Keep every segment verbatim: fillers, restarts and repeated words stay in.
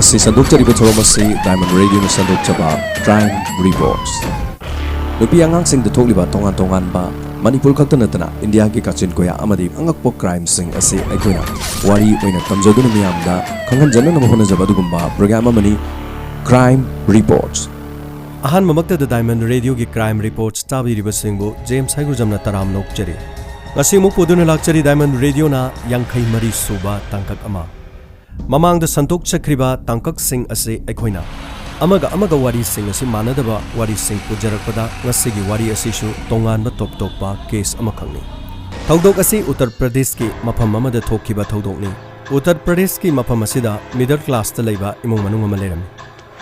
ꯑꯁꯤ ꯁꯟꯗꯣꯛꯆꯔꯤꯕ ꯊꯧꯔꯝ ꯑꯁꯤ Diamond Radioꯅ ꯁꯟꯗꯣꯛꯆꯕ Crime Reports꯫ ꯅꯨꯄꯤ ꯑꯉꯥꯡꯁꯤꯡꯗ ꯊꯣꯛꯂꯤꯕ ꯇꯣꯉꯥꯟ ꯇꯣꯉꯥꯟꯕ, ꯃꯅꯤꯄꯨꯔ ꯈꯛꯇ ꯅꯠꯇꯅ ꯏꯟꯗꯤꯌꯥꯒꯤ ꯀꯥꯆꯤꯟ ꯀꯣꯌꯥ ꯑꯃꯗꯤ ꯑꯉꯛꯄ crimeꯁꯤꯡ ꯑꯁꯤ ꯑꯩꯈꯣꯏꯅ ꯋꯥꯔꯤ ꯑꯣꯏꯅ ꯇꯝꯖꯗꯨꯅ ꯃꯤꯌꯥꯝꯗ ꯈꯪꯍꯟꯖꯅꯅꯕ ꯍꯣꯠꯅꯖꯕ ꯑꯗꯨꯒꯨꯝꯕ program ꯑꯃꯅꯤ Crime Reports꯫ ꯑꯍꯥꯟꯕꯃꯛꯇꯗ Diamond Radioꯒꯤ Crime Reports ꯇꯥꯕꯤꯔꯤꯕꯁꯤꯡꯕꯨ ꯖꯦꯝꯁ ꯍꯩꯒ꯭ꯔꯨꯖꯝꯅ ꯇꯔꯥꯝꯅ ꯑꯣꯛꯆꯔꯤ꯫ ꯉꯁꯤ ꯑꯃꯨꯛ ꯄꯨꯗꯨꯅ ꯂꯥꯛꯆꯔꯤ Diamond Radioꯅ ꯌꯥꯡꯈꯩ ꯃꯔꯤ ꯁꯨꯕ ꯇꯥꯡꯀꯛ ꯑꯃ꯫ ꯃꯃꯥꯡꯗ ꯁꯟꯗꯣꯛꯆꯈ꯭ꯔꯤꯕ ꯇꯥꯡꯀꯛꯁꯤꯡ ꯑꯁꯤ ꯑꯩꯈꯣꯏꯅ ꯑꯃꯒ ꯑꯃꯒ ꯋꯥꯔꯤꯁꯤꯡ ꯑꯁꯤ ꯃꯥꯟꯅꯗꯕ ꯋꯥꯔꯤꯁꯤꯡ ꯄꯨꯖꯔꯛꯄꯗ, ꯉꯁꯤꯒꯤ ꯋꯥꯔꯤ ꯑꯁꯤꯁꯨ ꯇꯣꯉꯥꯟꯕ ꯇꯣꯞ ꯇꯣꯞꯄ case ꯑꯃꯈꯛꯅꯤ꯫ ꯊꯧꯗꯣꯛ ꯑꯁꯤ ꯎꯠꯇꯔ ꯄ꯭ꯔꯗꯦꯁꯀꯤ ꯃꯐꯝ ꯑꯃꯗ ꯊꯣꯛꯈꯤꯕ ꯊꯧꯗꯣꯛꯅꯤ꯫ ꯎꯠꯇꯔ ꯄ꯭ꯔꯗꯦꯁꯀꯤ ꯃꯐꯝ ꯑꯁꯤꯗ middle classꯇ ꯂꯩꯕ ꯏꯃꯨꯡ ꯃꯅꯨꯡ ꯑꯃ ꯂꯩꯔꯝꯃꯤ꯫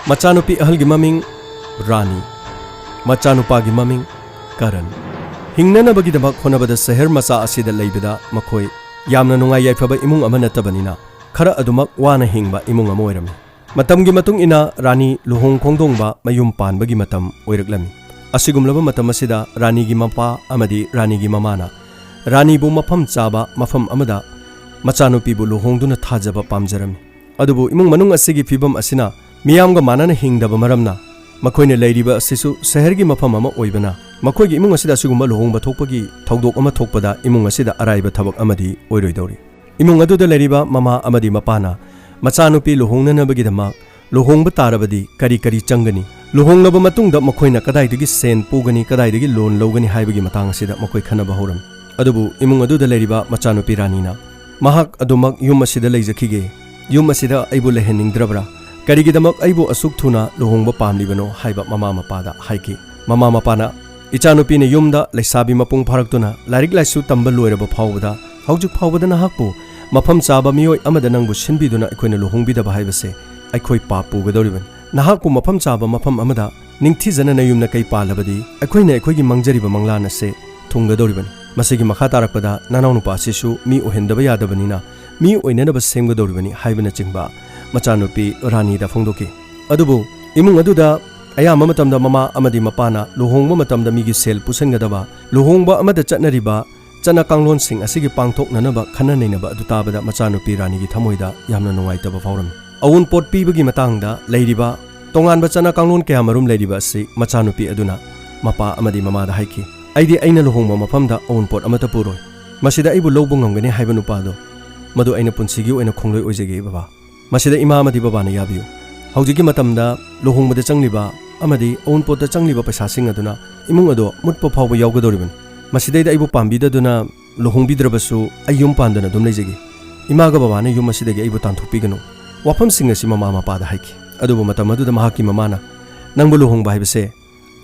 ꯃꯆꯥꯅꯨꯄꯤ ꯑꯍꯜꯒꯤ ꯃꯃꯤꯡ ꯔꯥꯅꯤ, ꯃꯆꯥꯅꯨꯄꯥꯒꯤ ꯃꯃꯤꯡ ꯀꯔꯟ꯫ ꯍꯤꯡꯅꯅꯕꯒꯤꯗꯃꯛ ꯍꯣꯠꯅꯕꯗ ꯁꯍꯔ ꯃꯆꯥ ꯑꯁꯤꯗ ꯂꯩꯕꯗ ꯃꯈꯣꯏ ꯌꯥꯝꯅ ꯅꯨꯡꯉꯥꯏ ꯌꯥꯏꯐꯕ ꯏꯃꯨꯡ ꯑꯃ ꯅꯠꯇꯕꯅꯤꯅ, ꯈꯔ ꯑꯗꯨꯃꯛ ꯋꯥꯅ ꯍꯤꯡꯕ ꯏꯃꯨꯡ ꯑꯃ ꯑꯣꯏꯔꯝꯃꯤ꯫ ꯃꯇꯝꯒꯤ ꯃꯇꯨꯡ ꯏꯟꯅ ꯔꯥꯅꯤ ꯂꯨꯍꯣꯡ ꯈꯣꯡꯗꯣꯡꯕ, ꯃꯌꯨꯝ ꯄꯥꯟꯕꯒꯤ ꯃꯇꯝ ꯑꯣꯏꯔꯛꯂꯝꯃꯤ꯫ ꯑꯁꯤꯒꯨꯝꯂꯕ ꯃꯇꯝ ꯑꯁꯤꯗ ꯔꯥꯅꯤꯒꯤ ꯃꯄꯥ ꯑꯃꯗꯤ ꯔꯥꯅꯤꯒꯤ ꯃꯃꯥꯅ ꯔꯥꯅꯤꯕꯨ ꯃꯐꯝ ꯆꯥꯕ ꯃꯐꯝ ꯑꯃꯗ ꯃꯆꯥꯅꯨꯄꯤꯕꯨ ꯂꯨꯍꯣꯡꯗꯨꯅ ꯊꯥꯖꯕ ꯄꯥꯝꯖꯔꯝꯃꯤ꯫ ꯑꯗꯨꯕꯨ ꯏꯃꯨꯡ ꯃꯅꯨꯡ ꯑꯁꯤꯒꯤ ꯐꯤꯕꯝ ꯑꯁꯤꯅ ꯃꯤꯌꯥꯝꯒ ꯃꯥꯟꯅꯅ ꯍꯤꯡꯗꯕ ꯃꯔꯝꯅ, ꯃꯈꯣꯏꯅ ꯂꯩꯔꯤꯕ ꯑꯁꯤꯁꯨ ꯁꯍꯔꯒꯤ ꯃꯐꯝ ꯑꯃ ꯑꯣꯏꯕꯅ, ꯃꯈꯣꯏꯒꯤ ꯏꯃꯨꯡ ꯑꯁꯤꯗ ꯑꯁꯤꯒꯨꯝꯕ ꯂꯨꯍꯣꯡꯕ ꯊꯣꯛꯄꯒꯤ ꯊꯧꯗꯣꯛ ꯑꯃ ꯊꯣꯛꯄꯗ ꯏꯃꯨꯡ ꯑꯁꯤꯗ ꯑꯔꯥꯏꯕ ꯊꯕꯛ ꯑꯃꯗꯤ ꯑꯣꯏꯔꯣꯏꯗꯧꯔꯤ꯫ ꯏꯃꯨꯡ ꯑꯗꯨꯗ ꯂꯩꯔꯤꯕ ꯃꯃꯥ ꯑꯃꯗꯤ ꯃꯄꯥꯅ ꯃꯆꯥꯅꯨꯄꯤ ꯂꯨꯍꯣꯡꯅꯅꯕꯒꯤꯗꯃꯛ ꯂꯨꯍꯣꯡꯕ ꯇꯥꯔꯕꯗꯤ ꯀꯔꯤ ꯀꯔꯤ ꯆꯪꯒꯅꯤ, ꯂꯨꯍꯣꯡꯂꯕ ꯃꯇꯨꯡꯗ ꯃꯈꯣꯏꯅ ꯀꯗꯥꯏꯗꯒꯤ ꯁꯦꯟ ꯄꯨꯒꯅꯤ, ꯀꯗꯥꯏꯗꯒꯤ loan ꯂꯧꯒꯅꯤ ꯍꯥꯏꯕꯒꯤ ꯃꯇꯥꯡ ꯑꯁꯤꯗ ꯃꯈꯣꯏ ꯈꯟꯅꯕ ꯍꯧꯔꯝꯃꯤ꯫ ꯑꯗꯨꯕꯨ ꯏꯃꯨꯡ ꯑꯗꯨꯗ ꯂꯩꯔꯤꯕ ꯃꯆꯥꯅꯨꯄꯤ ꯔꯥꯅꯤꯅ, "ꯃꯍꯥꯛ ꯑꯗꯨꯃꯛ ꯌꯨꯝ ꯑꯁꯤꯗ ꯂꯩꯖꯈꯤꯒꯦ, ꯌꯨꯝ ꯑꯁꯤꯗ ꯑꯩꯕꯨ ꯂꯩꯍꯟꯅꯤꯡꯗ꯭ꯔꯕ꯭ꯔꯥ? ꯀꯔꯤꯒꯤꯗꯃꯛ ꯑꯩꯕꯨ ꯑꯁꯨꯛ ꯊꯨꯅ ꯂꯨꯍꯣꯡꯕ ꯄꯥꯝꯂꯤꯕꯅꯣ?" ꯍꯥꯏꯕ ꯃꯃꯥ ꯃꯄꯥꯗ ꯍꯥꯏꯈꯤ꯫ ꯃꯃꯥ ꯃꯄꯥꯅ, "ꯏꯆꯥꯅꯨꯄꯤꯅ ꯌꯨꯝꯗ ꯂꯩꯁꯥꯕꯤ ꯃꯄꯨꯡ ꯐꯥꯔꯛꯇꯨꯅ ꯂꯥꯏꯔꯤꯛ ꯂꯥꯏꯁꯨ ꯇꯝꯕ ꯂꯣꯏꯔꯕ ꯐꯥꯎꯕꯗ, ꯍꯧꯖꯤꯛ ꯐꯥꯎꯕꯗ ꯅꯍꯥꯛꯄꯨ ꯃꯐꯝ ꯆꯥꯕ ꯃꯤꯑꯣꯏ ꯑꯃꯗ ꯅꯪꯕꯨ ꯁꯤꯟꯕꯤꯗꯨꯅ ꯑꯩꯈꯣꯏꯅ ꯂꯨꯍꯣꯡꯕꯤꯗꯕ ꯍꯥꯏꯕꯁꯦ ꯑꯩꯈꯣꯏ ꯄꯥꯞ ꯄꯨꯒꯗꯧꯔꯤꯕꯅꯤ꯫ ꯅꯍꯥꯛꯄꯨ ꯃꯐꯝ ꯆꯥꯕ ꯃꯐꯝ ꯑꯃꯗ ꯅꯤꯡꯊꯤꯖꯅ ꯅꯌꯨꯝ ꯅꯀꯩ ꯄꯥꯜꯂꯕꯗꯤ ꯑꯩꯈꯣꯏꯅ ꯑꯩꯈꯣꯏꯒꯤ ꯃꯪꯖꯔꯤꯕ ꯃꯪꯂꯥꯟ ꯑꯁꯦ ꯊꯨꯡꯒꯗꯧꯔꯤꯕꯅꯤ꯫ ꯃꯁꯤꯒꯤ ꯃꯈꯥ ꯇꯥꯔꯛꯄꯗ ꯅꯅꯥꯎꯅꯨꯄꯥ ꯑꯁꯤꯁꯨ ꯃꯤ ꯑꯣꯏꯍꯟꯗꯕ ꯌꯥꯗꯕꯅꯤꯅ ꯃꯤ ꯑꯣꯏꯅꯅꯕ ꯁꯦꯝꯒꯗꯧꯔꯤꯕꯅꯤ" ꯍꯥꯏꯕꯅꯆꯤꯡꯕ ꯃꯆꯥꯅꯨꯄꯤ ꯔꯥꯅꯤꯗ ꯐꯣꯡꯗꯣꯛꯈꯤ꯫ ꯑꯗꯨꯕꯨ ꯏꯃꯨꯡ ꯑꯗꯨꯗ ꯑꯌꯥꯝꯕ ꯃꯇꯝꯗ ꯃꯃꯥ ꯑꯃꯗꯤ ꯃꯄꯥꯅ ꯂꯨꯍꯣꯡꯕ ꯃꯇꯝꯗ ꯃꯤꯒꯤ ꯁꯦꯜ ꯄꯨꯁꯟꯒꯗꯕ, ꯂꯨꯍꯣꯡꯕ ꯑꯃꯗ ꯆꯠꯅꯔꯤꯕ ꯆꯠꯅ ꯀꯥꯡꯂꯣꯟꯁꯤꯡ ꯑꯁꯤꯒꯤ ꯄꯥꯡꯊꯣꯛꯅꯅꯕ ꯈꯟꯅ ꯅꯩꯅꯕ ꯑꯗꯨ ꯇꯥꯕꯗ ꯃꯆꯥꯅꯨꯄꯤ ꯔꯥꯅꯤꯒꯤ ꯊꯃꯣꯏꯗ ꯌꯥꯝꯅ ꯅꯨꯡꯉꯥꯏꯇꯕ ꯐꯥꯎꯔꯝꯃꯤ꯫ ꯑꯋꯨꯟꯄꯣꯠ ꯄꯤꯕꯒꯤ ꯃꯇꯥꯡꯗ ꯂꯩꯔꯤꯕ ꯇꯣꯉꯥꯟꯕ ꯆꯠꯅ ꯀꯥꯡꯂꯣꯟ ꯀꯌꯥꯃꯔꯨꯝ ꯂꯩꯔꯤꯕ ꯑꯁꯤ ꯃꯆꯥꯅꯨꯄꯤ ꯑꯗꯨꯅ ꯃꯄꯥ ꯑꯃꯗꯤ ꯃꯃꯥꯗ ꯍꯥꯏꯈꯤ꯫ "ꯑꯩꯗꯤ ꯑꯩꯅ ꯂꯨꯍꯣꯡꯕ ꯃꯐꯝꯗ ꯑꯋꯨꯟꯄꯣꯠ ꯑꯃꯠꯇ ꯄꯨꯔꯣꯏ꯫ ꯃꯁꯤꯗ ꯑꯩꯕꯨ ꯂꯧꯕ ꯉꯝꯒꯅꯤ ꯍꯥꯏꯕ ꯅꯨꯄꯥꯗꯣ, ꯃꯗꯨ ꯑꯩꯅ ꯄꯨꯟꯁꯤꯒꯤ ꯑꯣꯏꯅ ꯈꯣꯡꯂꯣꯏ ꯑꯣꯏꯖꯒꯦ ꯕꯕꯥ꯫ ꯃꯁꯤꯗ ꯏꯃꯥ ꯑꯃꯗꯤ ꯕꯕꯥꯅ ꯌꯥꯕꯤꯌꯨ꯫ ꯍꯧꯖꯤꯛꯀꯤ ꯃꯇꯝꯗ ꯂꯨꯍꯣꯡꯕꯗ ꯆꯪꯂꯤꯕ ꯑꯃꯗꯤ ꯑꯋꯨꯟꯄꯣꯠꯇ ꯆꯪꯂꯤꯕ ꯄꯩꯁꯥꯁꯤꯡ ꯑꯗꯨꯅ ꯏꯃꯨꯡ ꯑꯗꯣ ꯃꯨꯠꯄ ꯐꯥꯎꯕ ꯌꯥꯎꯒꯗꯧꯔꯤꯕꯅꯤ꯫ ꯃꯁꯤꯗꯩꯗ ꯑꯩꯕꯨ ꯄꯥꯝꯕꯤꯗꯗꯨꯅ ꯂꯨꯍꯣꯡꯕꯤꯗ꯭ꯔꯕꯁꯨ ꯑꯩ ꯌꯨꯝ ꯄꯥꯟꯗꯅ ꯑꯗꯨꯝ ꯂꯩꯖꯒꯦ꯫ ꯏꯃꯥꯒ ꯕꯕꯥꯅ ꯌꯨꯝ ꯑꯁꯤꯗꯒꯤ ꯑꯩꯕꯨ ꯇꯥꯟꯊꯣꯛꯄꯤꯒꯅꯨ꯫ ꯋꯥꯐꯝꯁꯤꯡ ꯑꯁꯤ ꯃꯃꯥ ꯃꯄꯥꯗ ꯍꯥꯏꯈꯤ꯫ ꯑꯗꯨꯕꯨ ꯃꯇꯝ ꯑꯗꯨꯗ ꯃꯍꯥꯛꯀꯤ ꯃꯃꯥꯅ, "ꯅꯪꯕꯨ ꯂꯨꯍꯣꯡꯕ ꯍꯥꯏꯕꯁꯦ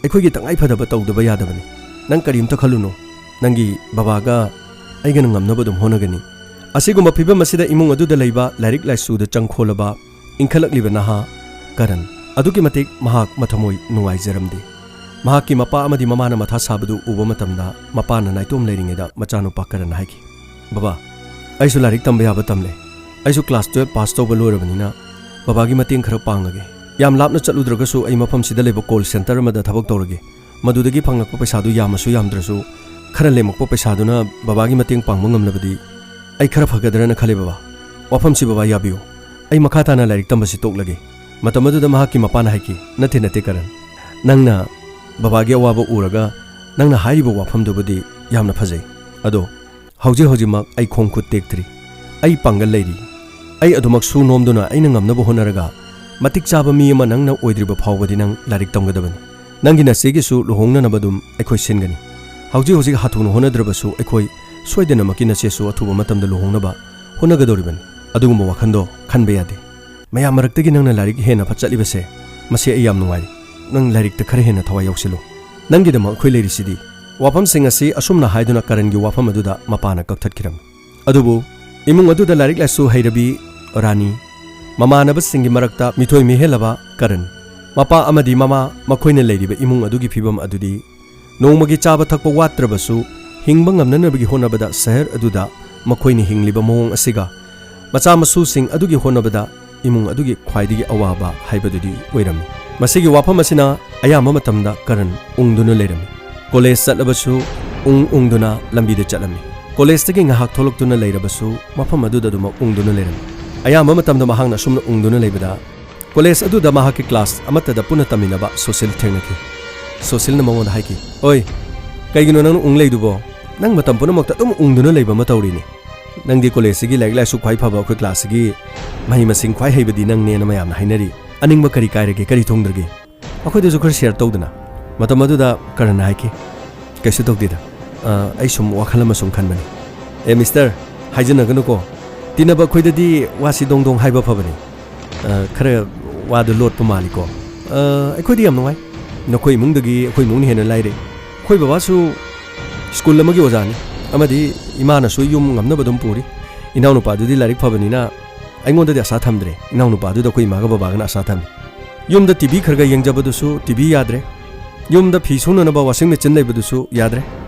ꯑꯩꯈꯣꯏꯒꯤ ꯇꯉꯥꯏ ꯐꯗꯕ ꯇꯧꯗꯕ ꯌꯥꯗꯕꯅꯤ꯫ ꯅꯪ ꯀꯔꯤꯝꯇ ꯈꯜꯂꯨꯅꯨ꯫ ꯅꯪꯒꯤ ꯕꯕꯥꯒ ꯑꯩꯒꯅ ꯉꯝꯅꯕ ꯑꯗꯨꯝ ꯍꯣꯠꯅꯒꯅꯤ"꯫ ꯑꯁꯤꯒꯨꯝꯕ ꯐꯤꯚꯝ ꯑꯁꯤꯗ ꯏꯃꯨꯡ ꯑꯗꯨꯗ ꯂꯩꯕ ꯂꯥꯏꯔꯤꯛ ꯂꯥꯏꯁꯨꯗ ꯆꯪꯈꯣꯜꯂꯕ ꯏꯟꯈꯠꯂꯛꯂꯤꯕ ꯅꯍꯥ ꯀꯔꯟ ꯑꯗꯨꯛꯀꯤ ꯃꯇꯤꯛ ꯃꯍꯥꯛ ꯃꯊꯃꯣꯏ ꯅꯨꯡꯉꯥꯏꯖꯔꯝꯗꯦ꯫ ꯃꯍꯥꯛꯀꯤ ꯃꯄꯥ ꯑꯃꯗꯤ ꯃꯃꯥꯅ ꯃꯊꯥ ꯁꯥꯕꯗꯨ ꯎꯕ ꯃꯇꯝꯗ ꯃꯄꯥꯅ ꯅꯥꯏꯇꯣꯝ ꯂꯩꯔꯤꯉꯩꯗ ꯃꯆꯥꯅꯨꯄꯥ ꯀꯔꯟ ꯍꯥꯏꯈꯤ, "ꯕꯕꯥ, ꯑꯩꯁꯨ ꯂꯥꯏꯔꯤꯛ ꯇꯝꯕ ꯌꯥꯕ ꯇꯝꯂꯦ꯫ ꯑꯩꯁꯨ ꯀ꯭ꯂꯥꯁ ꯇꯨꯌꯦꯜꯞ ꯄꯥꯁ ꯇꯧꯕ ꯂꯣꯏꯔꯕꯅꯤꯅ ꯕꯕꯥꯒꯤ ꯃꯇꯦꯡ ꯈꯔ ꯄꯥꯡꯉꯒꯦ꯫ ꯌꯥꯝ ꯂꯥꯞꯅ ꯆꯠꯂꯨꯗ꯭ꯔꯒꯁꯨ ꯑꯩ ꯃꯐꯝꯁꯤꯗ ꯂꯩꯕ ꯀꯣꯜ ꯁꯦꯟꯇꯔ ꯑꯃꯗ ꯊꯕꯛ ꯇꯧꯔꯒꯦ꯫ ꯃꯗꯨꯗꯒꯤ ꯐꯪꯂꯛꯄ ꯄꯩꯁꯥꯗꯨ ꯌꯥꯝꯃꯁꯨ ꯌꯥꯝꯗ꯭ꯔꯁꯨ ꯈꯔ ꯂꯦꯝꯃꯛꯄ ꯄꯩꯁꯥꯗꯨꯅ ꯕꯕꯥꯒꯤ ꯃꯇꯦꯡ ꯄꯥꯡꯕ ꯉꯝꯂꯕꯗꯤ ꯑꯩ ꯈꯔ ꯐꯒꯗ꯭ꯔꯅ ꯈꯜꯂꯦ ꯕꯕꯥ꯫ ꯋꯥꯐꯝꯁꯤ ꯕꯕꯥ ꯌꯥꯕꯤꯌꯨ꯫ ꯑꯩ ꯃꯈꯥ ꯇꯥꯅ ꯂꯥꯏꯔꯤꯛ ꯇꯝꯕꯁꯤ ꯇꯣꯛꯂꯒꯦ"꯫ ꯃꯇꯝ ꯑꯗꯨꯗ ꯃꯍꯥꯛꯀꯤ ꯃꯄꯥꯅ ꯍꯥꯏꯈꯤ, "ꯅꯠꯇꯦ, ꯅꯠꯇꯦ ꯀꯔꯟ, ꯅꯪꯅ ꯕꯕꯥꯒꯤ ꯑꯋꯥꯕ ꯎꯔꯒ ꯅꯪꯅ ꯍꯥꯏꯔꯤꯕ ꯋꯥꯐꯝꯗꯨꯕꯨꯗꯤ ꯌꯥꯝꯅ ꯐꯖꯩ꯫ ꯑꯗꯣ ꯍꯧꯖꯤꯛ ꯍꯧꯖꯤꯛꯃꯛ ꯑꯩ ꯈꯣꯡ ꯈꯨꯠ ꯇꯦꯛꯇ꯭ꯔꯤ꯫ ꯑꯩ ꯄꯥꯡꯒꯜ ꯂꯩꯔꯤ꯫ ꯑꯩ ꯑꯗꯨꯃꯛ ꯁꯨ ꯅꯣꯝꯗꯨꯅ ꯑꯩꯅ ꯉꯝꯅꯕ ꯍꯣꯠꯅꯔꯒ ꯃꯇꯤꯛ ꯆꯥꯕ ꯃꯤ ꯑꯃ ꯅꯪꯅ ꯑꯣꯏꯗ꯭ꯔꯤꯕ ꯐꯥꯎꯕꯗꯤ ꯅꯪ ꯂꯥꯏꯔꯤꯛ ꯇꯝꯒꯗꯕꯅꯤ꯫ ꯅꯪꯒꯤ ꯅꯆꯦꯒꯤꯁꯨ ꯂꯨꯍꯣꯡꯅꯅꯕ ꯑꯗꯨꯝ ꯑꯩꯈꯣꯏ ꯁꯤꯟꯒꯅꯤ꯫ ꯍꯧꯖꯤꯛ ꯍꯧꯖꯤꯛ ꯍꯥꯊꯨꯅ ꯍꯣꯠꯅꯗ꯭ꯔꯕꯁꯨ ꯑꯩꯈꯣꯏ ꯁꯣꯏꯗꯅꯃꯛꯀꯤ ꯅꯆꯦꯁꯨ ꯑꯊꯨꯕ ꯃꯇꯝꯗ ꯂꯨꯍꯣꯡꯅꯕ ꯍꯣꯠꯅꯒꯗꯧꯔꯤꯕꯅꯤ꯫ ꯑꯗꯨꯒꯨꯝꯕ ꯋꯥꯈꯜꯗꯣ ꯈꯟꯕ ꯌꯥꯗꯦ꯫ ꯃꯌꯥꯝ ꯃꯔꯛꯇꯒꯤ ꯅꯪꯅ ꯂꯥꯏꯔꯤꯛ ꯍꯦꯟꯅ ꯐꯠ ꯆꯠꯂꯤꯕꯁꯦ, ꯃꯁꯤ ꯑꯩ ꯌꯥꯝ ꯅꯨꯡꯉꯥꯏꯔꯤ꯫ ꯅꯪ ꯂꯥꯏꯔꯤꯛꯇ ꯈꯔ ꯍꯦꯟꯅ ꯊꯋꯥꯏ ꯌꯥꯎꯁꯤꯜꯂꯨ꯫ ꯅꯪꯒꯤꯗꯃꯛ ꯑꯩꯈꯣꯏ ꯂꯩꯔꯤꯁꯤꯗꯤ"꯫ ꯋꯥꯐꯝꯁꯤꯡ ꯑꯁꯤ ꯑꯁꯨꯝꯅ ꯍꯥꯏꯗꯨꯅ ꯀꯔꯟꯒꯤ ꯋꯥꯐꯝ ꯑꯗꯨꯗ ꯃꯄꯥꯅ ꯀꯛꯊꯠꯈꯤꯔꯝꯃꯤ꯫ ꯑꯗꯨꯕꯨ ꯏꯃꯨꯡ ꯑꯗꯨꯗ ꯂꯥꯏꯔꯤꯛ ꯂꯥꯏꯁꯨ ꯍꯩꯔꯕꯤ ꯔꯥꯅꯤ, ꯃꯃꯥꯟꯅꯕꯁꯤꯡꯒꯤ ꯃꯔꯛꯇ ꯃꯤꯊꯣꯏ ꯃꯤꯍꯦꯜꯂꯕ ꯀꯔꯟ, ꯃꯄꯥ ꯑꯃꯗꯤ ꯃꯃꯥ ꯃꯈꯣꯏꯅ ꯂꯩꯔꯤꯕ ꯏꯃꯨꯡ ꯑꯗꯨꯒꯤ ꯐꯤꯕꯝ ꯑꯗꯨꯗꯤ ꯅꯣꯡꯃꯒꯤ ꯆꯥꯕ ꯊꯛꯄ ꯋꯥꯠꯇ꯭ꯔꯕꯁꯨ ꯍꯤꯡꯕ ꯉꯝꯅꯅꯕꯒꯤ ꯍꯣꯠꯅꯕꯗ ꯁꯍꯔ ꯑꯗꯨꯗ ꯃꯈꯣꯏꯅ ꯍꯤꯡꯂꯤꯕ ꯃꯑꯣꯡ ꯑꯁꯤꯒ ꯃꯆꯥ ꯃꯁꯨꯁꯤꯡ ꯑꯗꯨꯒꯤ ꯍꯣꯠꯅꯕꯗ ꯏꯃꯨꯡ ꯑꯗꯨꯒꯤ ꯈ꯭ꯋꯥꯏꯗꯒꯤ ꯑꯋꯥꯕ ꯍꯥꯏꯕꯗꯨꯗꯤ ꯑꯣꯏꯔꯝꯃꯤ꯫ ꯃꯁꯤꯒꯤ ꯋꯥꯐꯝ ꯑꯁꯤꯅ ꯑꯌꯥꯝꯕ ꯃꯇꯝꯗ ꯀꯔꯟ ꯎꯪꯗꯨꯅ ꯂꯩꯔꯝꯃꯤ꯫ ꯀꯣꯂꯦꯖ ꯆꯠꯂꯕꯁꯨ ꯎꯪ ꯎꯪꯗꯨꯅ ꯂꯝꯕꯤꯗ ꯆꯠꯂꯝꯃꯤ꯫ ꯀꯣꯂꯦꯖꯇꯒꯤ ꯉꯥꯏꯍꯥꯛ ꯊꯣꯛꯂꯛꯇꯨꯅ ꯂꯩꯔꯕꯁꯨ ꯃꯐꯝ ꯑꯗꯨꯗ ꯑꯗꯨꯃꯛ ꯎꯪꯗꯨꯅ ꯂꯩꯔꯝꯃꯤ꯫ ꯑꯌꯥꯝꯕ ꯃꯇꯝꯗ ꯃꯍꯥꯛꯅ ꯑꯁꯨꯝꯅ ꯎꯪꯗꯨꯅ ꯂꯩꯕꯗ, ꯀꯣꯂꯦꯖ ꯑꯗꯨꯗ ꯃꯍꯥꯛꯀꯤ ꯀ꯭ꯂꯥꯁ ꯑꯃꯠꯇꯗ ꯄꯨꯟꯅ ꯇꯝꯃꯤꯟꯅꯕ ꯁꯨꯁꯤꯜ ꯊꯦꯡꯅꯈꯤ꯫ ꯁꯨꯁꯤꯜꯅ ꯃꯉꯣꯟꯗ ꯍꯥꯏꯈꯤ, "ꯑꯣꯏ, ꯀꯩꯒꯤꯅꯣ ꯅꯪꯅ ꯎꯪ ꯂꯩꯗꯨꯕꯣ? ꯅꯪ ꯃꯇꯝ ꯄꯨꯝꯅꯃꯛꯇ ꯑꯗꯨꯝ ꯎꯪꯗꯨꯅ ꯂꯩꯕ ꯑꯃ ꯇꯧꯔꯤꯅꯦ꯫ ꯅꯪꯗꯤ ꯀꯣꯂꯦꯖꯁꯤꯒꯤ ꯂꯥꯏꯔꯤꯛ ꯂꯥꯏꯁꯨ ꯈ꯭ꯋꯥꯏ ꯐꯕ, ꯑꯩꯈꯣꯏ ꯀ꯭ꯂꯥꯁꯁꯤꯒꯤ ꯃꯍꯩ ꯃꯁꯤꯡ ꯈ꯭ꯋꯥꯏ ꯍꯩꯕꯗꯤ ꯅꯪꯅꯦꯅ ꯃꯌꯥꯝꯅ ꯍꯥꯏꯅꯔꯤ꯫ ꯑꯅꯤꯡꯕ ꯀꯔꯤ ꯀꯥꯏꯔꯒꯦ? ꯀꯔꯤ ꯊꯨꯡꯗ꯭ꯔꯒꯦ?" ꯑꯩꯈꯣꯏꯗꯁꯨ ꯈꯔ ꯁꯤꯌꯔ ꯇꯧꯗꯅ꯫ ꯃꯇꯝ ꯑꯗꯨꯗ ꯀꯔꯟꯅ ꯍꯥꯏꯈꯤ, "ꯀꯩꯁꯨ ꯇꯧꯗꯦꯗ꯫ ꯑ, ꯑꯩ ꯁꯨꯝ ꯋꯥꯈꯜ ꯑꯃ ꯁꯨꯝ ꯈꯟꯕꯅꯤ꯫" "ꯑꯦ ꯃꯤꯁꯇꯔ, ꯍꯥꯏꯖꯟꯅꯒꯅꯨꯀꯣ꯫ ꯇꯤꯟꯅꯕ ꯑꯩꯈꯣꯏꯗꯗꯤ ꯋꯥꯁꯤ ꯗꯣꯡ ꯗꯣꯡ ꯍꯥꯏꯕ ꯐꯕꯅꯤ꯫ ꯑ, ꯈꯔ ꯋꯥꯗꯨ ꯂꯣꯠꯄ ꯃꯥꯜꯂꯤꯀꯣ꯫" "ꯑ, ꯑꯩꯈꯣꯏꯗꯤ ꯌꯥꯝ ꯅꯨꯡꯉꯥꯏ꯫ ꯅꯈꯣꯏ ꯏꯃꯨꯡꯗꯒꯤ ꯑꯩꯈꯣꯏ ꯏꯃꯨꯡꯅ ꯍꯦꯟꯅ ꯂꯥꯏꯔꯩ꯫ ꯑꯩꯈꯣꯏ ꯕꯕꯥꯁꯨ ꯁ꯭ꯀꯨꯜ ꯑꯃꯒꯤ ꯑꯣꯖꯥꯅꯤ, ꯑꯃꯗꯤ ꯏꯃꯥꯅꯁꯨ ꯌꯨꯝ ꯉꯝꯅꯕ ꯑꯗꯨꯝ ꯄꯨꯔꯤ꯫ ꯏꯅꯥꯎꯅꯨꯄꯥꯗꯨꯗꯤ ꯂꯥꯏꯔꯤꯛ ꯐꯕꯅꯤꯅ ꯑꯩꯉꯣꯟꯗꯗꯤ ꯑꯁꯥ ꯊꯝꯗ꯭ꯔꯦ꯫ ꯏꯅꯥꯎꯅꯨꯄꯥꯗꯨꯗ ꯑꯩꯈꯣꯏ ꯏꯃꯥꯒ ꯕꯕꯥꯒꯅ ꯑꯁꯥ ꯊꯝꯃꯤ꯫ ꯌꯨꯝꯗ ꯇꯤ ꯚꯤ ꯈꯔ ꯈꯔ ꯌꯦꯡꯖꯕꯗꯨꯁꯨ ꯇꯤ ꯚꯤ ꯌꯥꯗ꯭ꯔꯦ꯫ ꯌꯨꯝꯗ ꯐꯤ ꯁꯨꯅꯅꯕ ꯋꯥꯁꯤꯡ ꯃꯦꯆꯤꯟ ꯂꯩꯕꯗꯨꯁꯨ ꯌꯥꯗ꯭ꯔꯦ꯫